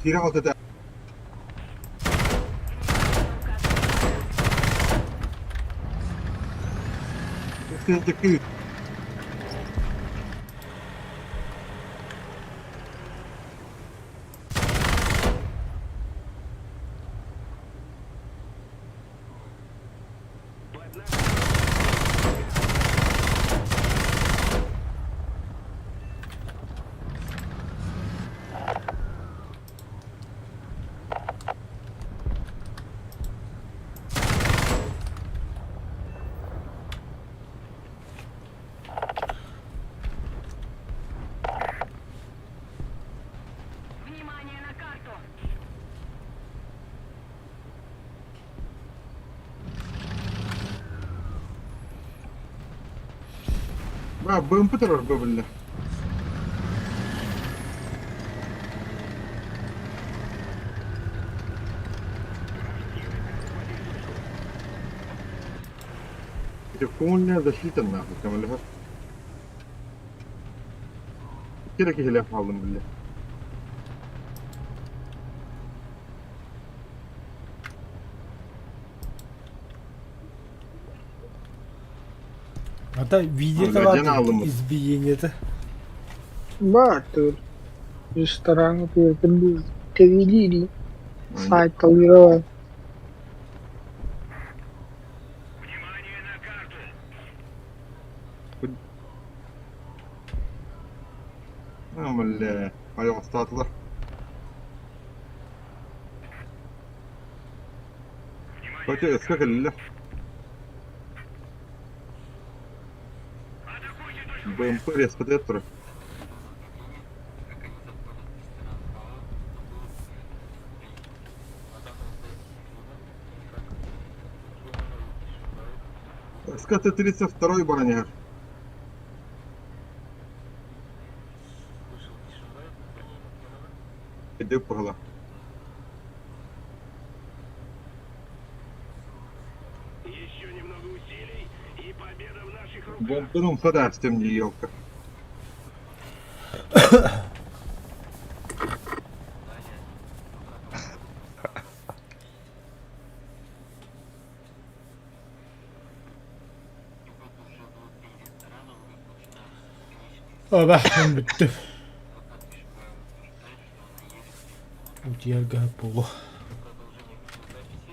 Кире калтата. Сен текки. Внимание на карту. Ба, БМП турар бу биле. Телефонная защита нахуй, там или Кирек хиле алдым биле. Это видит Один избиение это. Бар тут. Ресторан Телевидение. Сайт толеровый. Бля, аяқ. Хотя, сколько ле? БМП респираторы. СКТ-32 броня. Иди погла. Онтон умса да астым дии елка. Абаһым бүттүм. Утуйарга буолуо.